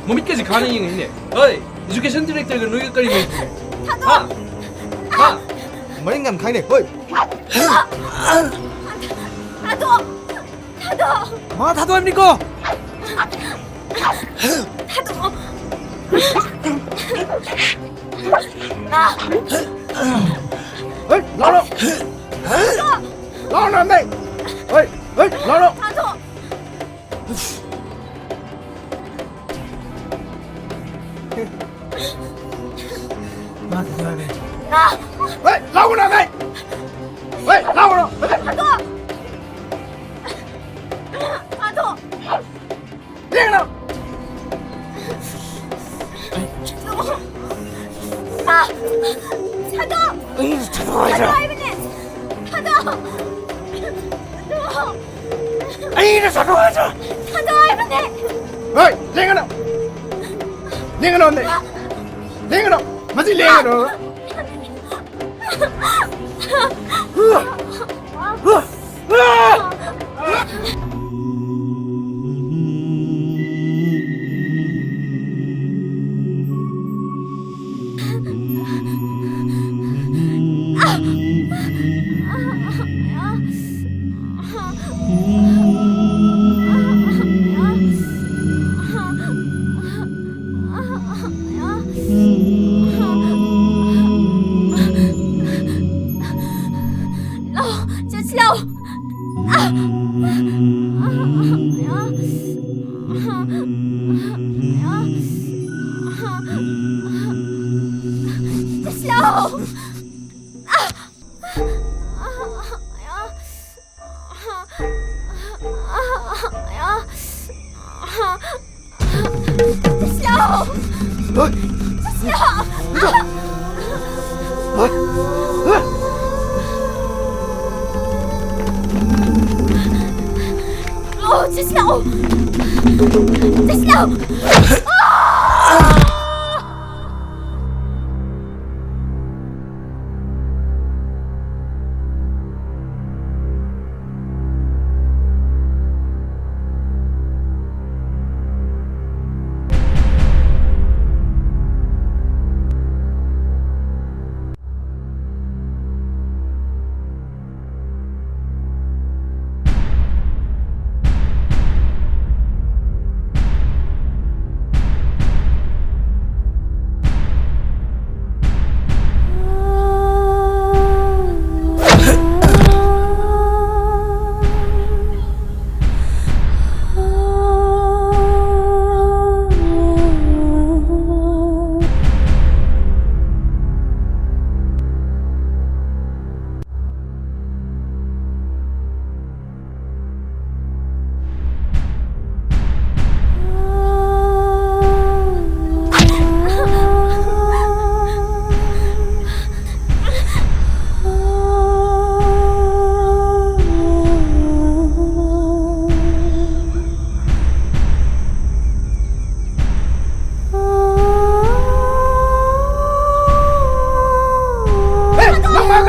ꯃꯃꯤꯠꯀꯁꯦ ꯈꯥꯅ ꯌꯦꯡꯉꯤꯅꯦ꯫ ꯍꯣꯏ, education directorꯒ ꯅꯣꯏꯒ ꯀꯔꯤ ꯃꯔꯤ? ꯍꯥ? ꯍꯥ? ꯃꯔꯤꯡ ꯌꯥꯝ ꯈꯥꯏꯅꯦ꯫ ꯍꯣꯏ꯫ ꯊꯥꯗꯣꯛ! ꯊꯥꯗꯣꯛ! ꯃꯥ ꯊꯥꯗꯣꯛ ꯍꯥꯏꯕꯅꯤꯀꯣ꯫ ꯊꯥꯗꯣꯛ! ꯍꯣꯏ, ꯂꯥꯎꯔꯣ! ꯂꯥꯎꯔꯣ, ꯅꯥꯟꯗꯩ! ꯍꯣꯏ, ꯍꯣꯏ, ꯂꯥꯎꯔꯣ! ꯊꯥꯗꯣꯛ! ꯃꯥ ꯊꯥꯗꯣꯛ ꯍꯥꯏꯕꯅꯦ꯫ ꯍꯣꯏ, ꯂꯥꯎꯒꯅꯨ, ꯅꯥꯟꯗꯩ! ꯍꯣꯏ, ꯂꯥꯎꯒꯅꯨ! ꯊꯥꯗꯣꯛ! ꯊꯥꯗꯣꯛ! ꯊꯥꯗꯣꯛ! ꯑꯩꯅ ꯊꯥꯗꯣꯛ ꯍꯥꯏꯗ꯭ꯔꯥ? ꯊꯥꯗꯣꯛ ꯍꯥꯏꯕꯅꯦ! ꯊꯥꯗꯣꯛ! ꯊꯥꯗꯣꯛ! ꯑꯩꯅ ꯊꯥꯗꯣꯛ ꯍꯥꯏꯗ꯭ꯔꯥ? ꯊꯥꯗꯣꯛ ꯍꯥꯏꯕꯅꯦ! ꯍꯣꯏ! ꯂꯦꯡꯒꯅꯨ! ꯂꯦꯡꯒꯅꯨ ꯑꯝꯇ! ꯂꯦꯡꯒꯅꯨ! ꯃꯁꯤ ꯂꯦꯡꯒꯅꯨ! ꯂꯥꯛꯑꯣ, ꯆꯠꯁꯤ ꯂꯥꯛꯑꯣ꯫ ꯆꯠꯁꯤ ꯂꯥꯛꯑꯣ꯫ ꯆꯠꯁꯤ ꯂꯥꯛꯑꯣ꯫ ꯍꯣꯏ꯫ ꯆꯠꯁꯤ ꯂꯥꯛꯑꯣ꯫ ꯍꯣꯏ꯫ ꯍꯣꯏ꯫ ꯑꯣ, ꯆꯠꯁꯤ ꯂꯥꯛꯑꯣ꯫ ꯆꯠꯁꯤ ꯂꯥꯛꯑꯣ꯫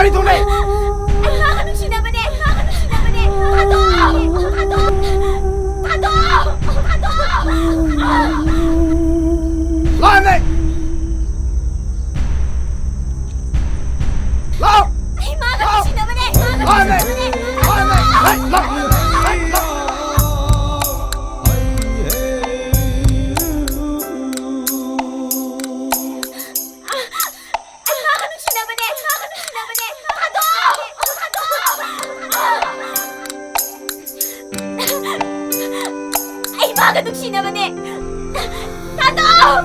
ꯀꯩꯗꯧꯔꯦ? ꯑꯩ ꯃꯥꯒ ꯅꯨꯡꯁꯤꯅꯕꯅꯦ, ꯑꯩ ꯃꯥꯒ ꯅꯨꯡꯁꯤꯅꯕꯅꯦ꯫ ꯊꯥꯗꯣꯛꯑꯣ! ꯊꯥꯗꯣꯛꯑꯣ! ꯊꯥꯗꯣꯛꯑꯣ! ꯊꯥꯗꯣꯛꯑꯣ! ꯂꯥꯛꯑꯣꯅꯦ! ꯂꯥꯛꯑꯣ! ꯑꯩ ꯃꯥꯒ ꯅꯨꯡꯁꯤꯅꯕꯅꯦ, ꯑꯩ ꯃꯥꯒ ꯂꯥꯛꯑꯣꯅꯦ! ꯅꯨꯡꯁꯤꯅꯕꯅꯦ꯫ ꯂꯥꯛꯑꯣꯅꯦ! ꯂꯥꯛꯑꯣ! ꯂꯥꯛꯑꯣ! ꯂꯥꯛꯑꯣ! ꯑꯩ ꯃꯥꯒ ꯅꯨꯡꯁꯤꯅꯕꯅꯦ, ꯑꯩ ꯃꯥꯒ ꯅꯨꯡꯁꯤꯅꯕꯅꯦ꯫ ꯊꯥꯗꯣꯛꯑꯣ! ꯊꯥꯗꯣꯛꯑꯣ! ꯑꯩ ꯃꯥꯒ ꯅꯨꯡꯁꯤꯅꯕꯅꯦ꯫ ꯊꯥꯗꯣꯛꯑꯣ!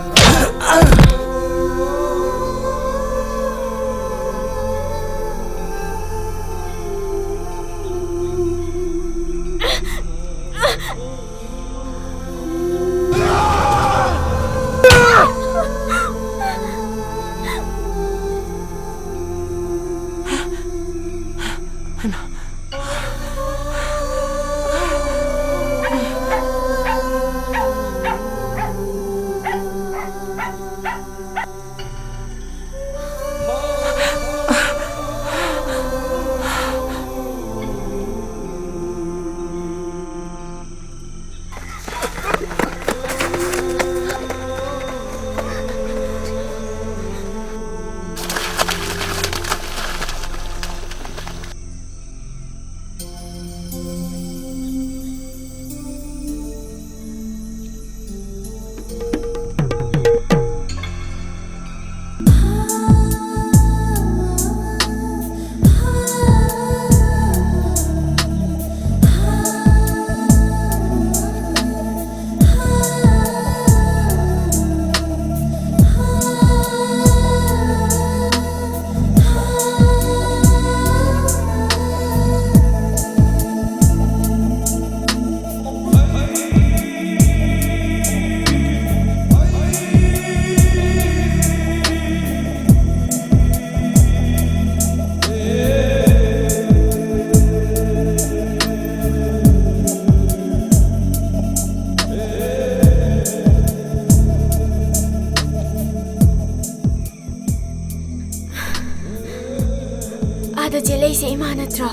ꯑꯗ ꯆꯦꯜꯂꯛꯏꯁꯦ ꯏꯃꯥ ꯅꯠꯇ꯭ꯔꯣ?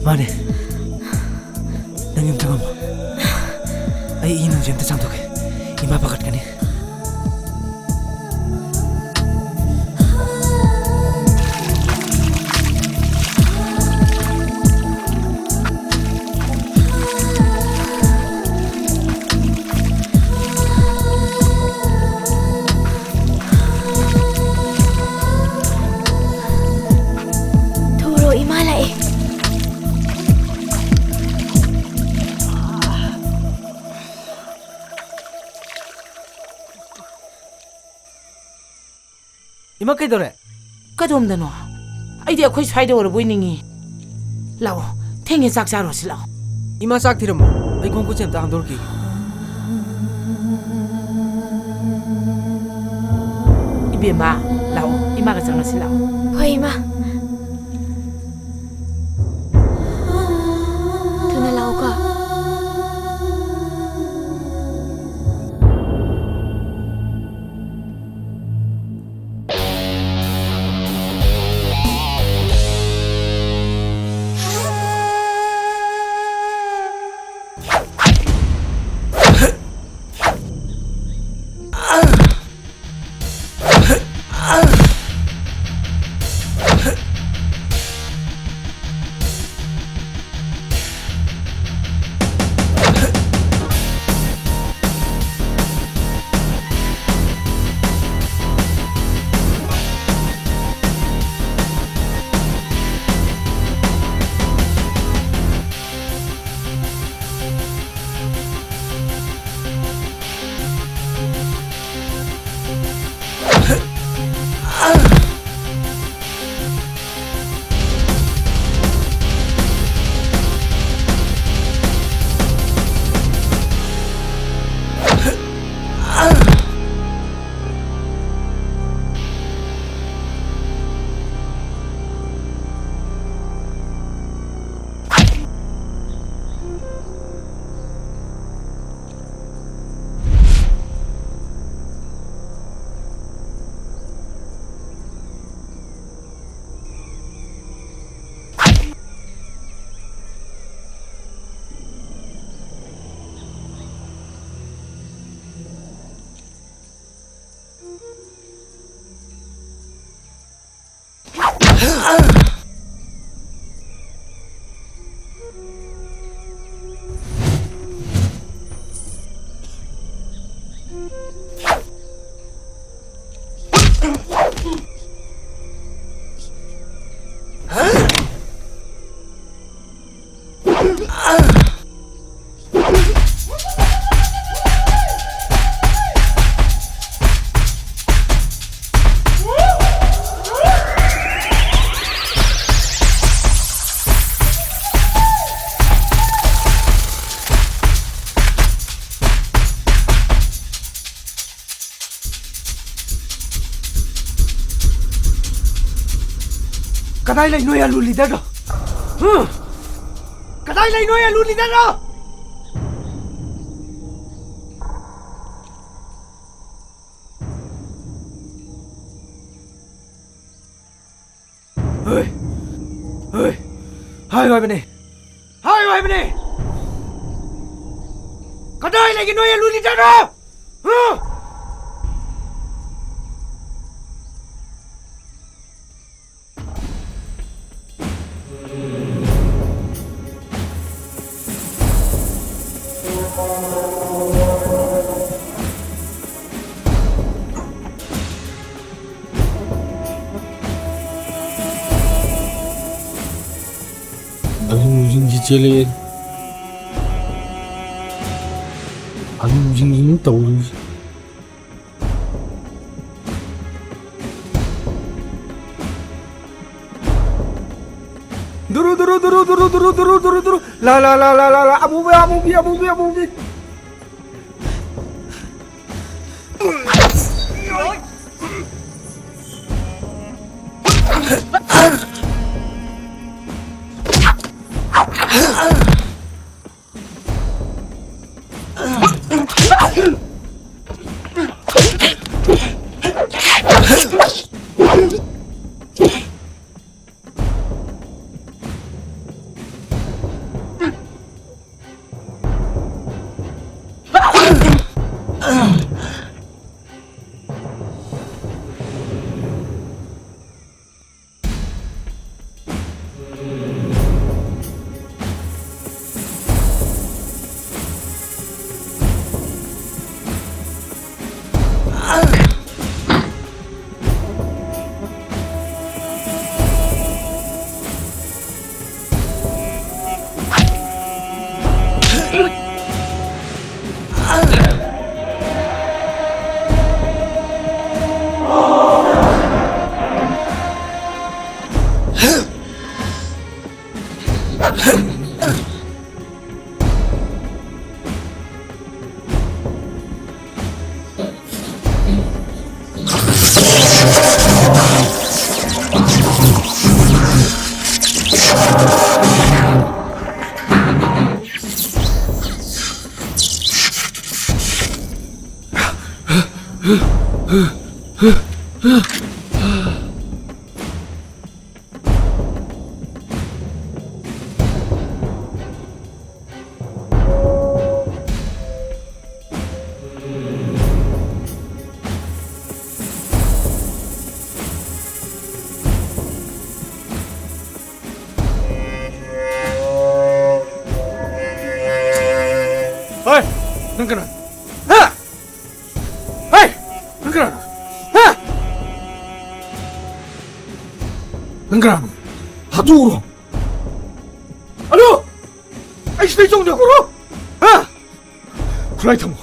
ꯃꯥꯅꯦ꯫ ꯅꯪ ꯌꯨꯝ ꯆꯪꯉꯝꯃꯣ꯫ ꯑꯩ ꯏ ꯅꯨꯡꯁꯦ ꯑꯝꯇ ꯆꯥꯝꯊꯣꯛꯀꯦ꯫ ꯏꯃꯥ ꯄꯥꯈꯠꯀꯅꯤ꯫ ꯊꯨꯔꯣ, ꯏꯃꯥ ꯂꯥꯛꯑꯦ꯫ ꯏꯃꯥ, ꯀꯩꯗꯧꯔꯦ? ꯀꯗꯣꯝꯗꯅꯣ? ꯑꯩꯗꯤ ꯑꯩꯈꯣꯏ ꯁ꯭ꯋꯥꯏꯗ ꯑꯣꯏꯔꯕꯣꯏ ꯅꯤꯡꯉꯤ꯫ ꯂꯥꯛꯑꯣ, ꯊꯦꯡꯉꯦ, ꯆꯥꯛ ꯆꯥꯔꯨꯔꯁꯤ ꯂꯥꯛꯑꯣ꯫ ꯏꯃꯥ, ꯆꯥꯛ ꯊꯤꯔꯝꯃꯣ꯫ ꯑꯩ ꯈꯣꯡ ꯈꯨꯠꯁꯦ ꯑꯝꯇ ꯍꯥꯝꯗꯣꯛꯈꯤꯒꯦ꯫ ꯏꯕꯦꯝꯃ, ꯂꯥꯛꯑꯣ, ꯏꯃꯥꯒ ꯆꯪꯉꯁꯤ ꯂꯥꯛꯑꯣ꯫ ꯍꯣꯏ, ꯏꯃꯥ꯫ ꯊꯨꯅ ꯂꯥꯛꯑꯣꯀꯣ꯫ ꯀꯗꯥꯏ ꯂꯩ ꯅꯣꯏ ꯑꯂꯨ ꯂꯤꯗꯔꯗꯣ? ꯍꯨꯝ? ꯀꯗꯥꯏ ꯂꯩ ꯅꯣꯏ ꯑꯂꯨ ꯂꯤꯗꯔꯗꯣ? ꯍꯣꯏ, ꯍꯣꯏ, ꯍꯥꯏꯌꯨ ꯍꯥꯏꯕꯅꯦ, ꯍꯥꯏꯌꯨ ꯍꯥꯏꯕꯅꯦ꯫ ꯀꯗꯥꯏ ꯂꯩꯒꯦ ꯅꯣꯏ ꯑꯂꯨ ꯂꯤꯗꯔꯗꯣ? ꯍꯨꯝ? ꯑꯂꯨꯁꯤꯡꯁꯤ ꯆꯦꯜꯂꯛꯑꯦ꯫ ꯑꯂꯨꯁꯤꯡꯁꯤꯅ ꯇꯧꯔꯤꯁꯦ꯫ ꯗꯨꯔꯨ, ꯗꯨꯔꯨ, ꯗꯨꯔꯨ, ꯗꯨꯔꯨ, ꯗꯨꯔꯨ, ꯗꯨꯔꯨ, ꯗꯨꯔꯨ, ꯗꯨꯔꯨ, ꯗꯨꯔꯨ꯫ ꯂꯥ, ꯂꯥ, ꯂꯥ, ꯂꯥ, ꯂꯥ, ꯂꯥ꯫ ꯑꯃꯨꯕꯤ, ꯑꯃꯨꯕꯤ, ꯑꯃꯨꯕꯤ, ꯑꯃꯨꯕꯤ꯫ ꯍꯣꯏ, ꯅꯪ ꯀꯅꯥ? ꯍꯥ? ꯍꯣꯏ, ꯅꯪ ꯀꯅꯥꯅꯣ? ꯍꯥ? ꯅꯪ ꯀꯅꯥꯅꯣ? ꯍꯥꯠꯇꯣꯛꯎꯔꯣ꯫ ꯑꯗꯨ ꯑꯩ ꯁꯤꯗꯩ ꯆꯣꯡꯊꯣꯛꯈ꯭ꯔꯣ꯫ ꯍꯥ? ꯈꯨꯠꯂꯥꯏ ꯊꯝꯃꯣ꯫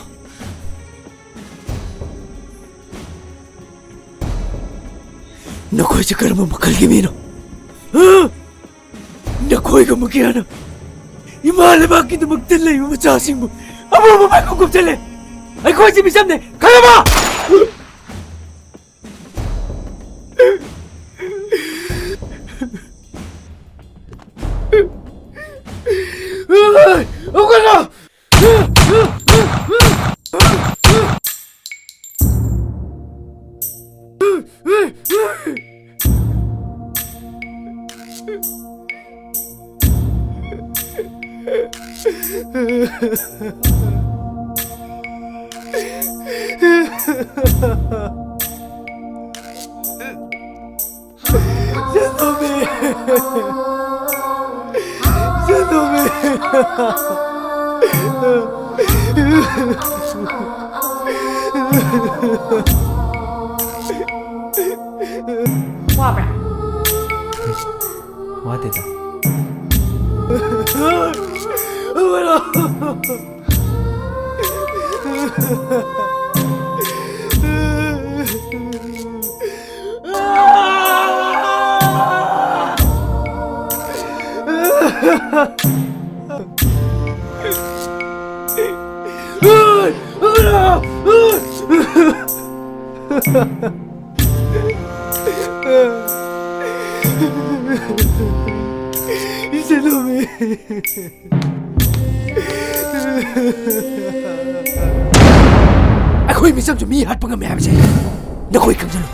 ꯅꯈꯣꯏꯁꯦ ꯀꯔꯝꯕ ꯃꯈꯜꯒꯤ ꯃꯤꯅꯣ? ꯍꯥ? ꯅꯈꯣꯏꯒꯨꯝꯕ ꯀꯌꯥꯅ ꯏꯃꯥ ꯂꯩꯕꯥꯛꯀꯤꯗꯃꯛꯇ ꯂꯩꯕ ꯃꯆꯥꯁꯤꯡꯕꯨ ꯑꯃꯨꯛ ꯑꯃꯨꯛ ꯃꯥꯏꯈꯨꯝ ꯀꯨꯞꯁꯤꯜꯂꯦ꯫ ꯑꯩꯈꯣꯏꯁꯦ ꯃꯤꯆꯝꯅꯦ, ꯈꯪꯉꯕ? ꯍꯧꯒꯠꯂꯣ! ꯁꯦꯟꯗꯣꯝꯕꯤ! ꯁꯦꯟꯗꯣꯝꯕꯤ! ꯋꯥꯕ꯭ꯔꯥ? ꯋꯥꯗꯦꯗ꯫ ꯏꯆꯦꯜꯂꯨꯝꯕꯤ꯫ ꯑꯩꯈꯣꯏ ꯃꯤꯆꯝꯁꯨ ꯃꯤ ꯍꯥꯠꯄ ꯉꯝꯃꯦ ꯍꯥꯏꯕꯁꯦ ꯅꯈꯣꯏ ꯈꯪꯖꯜꯂꯨ꯫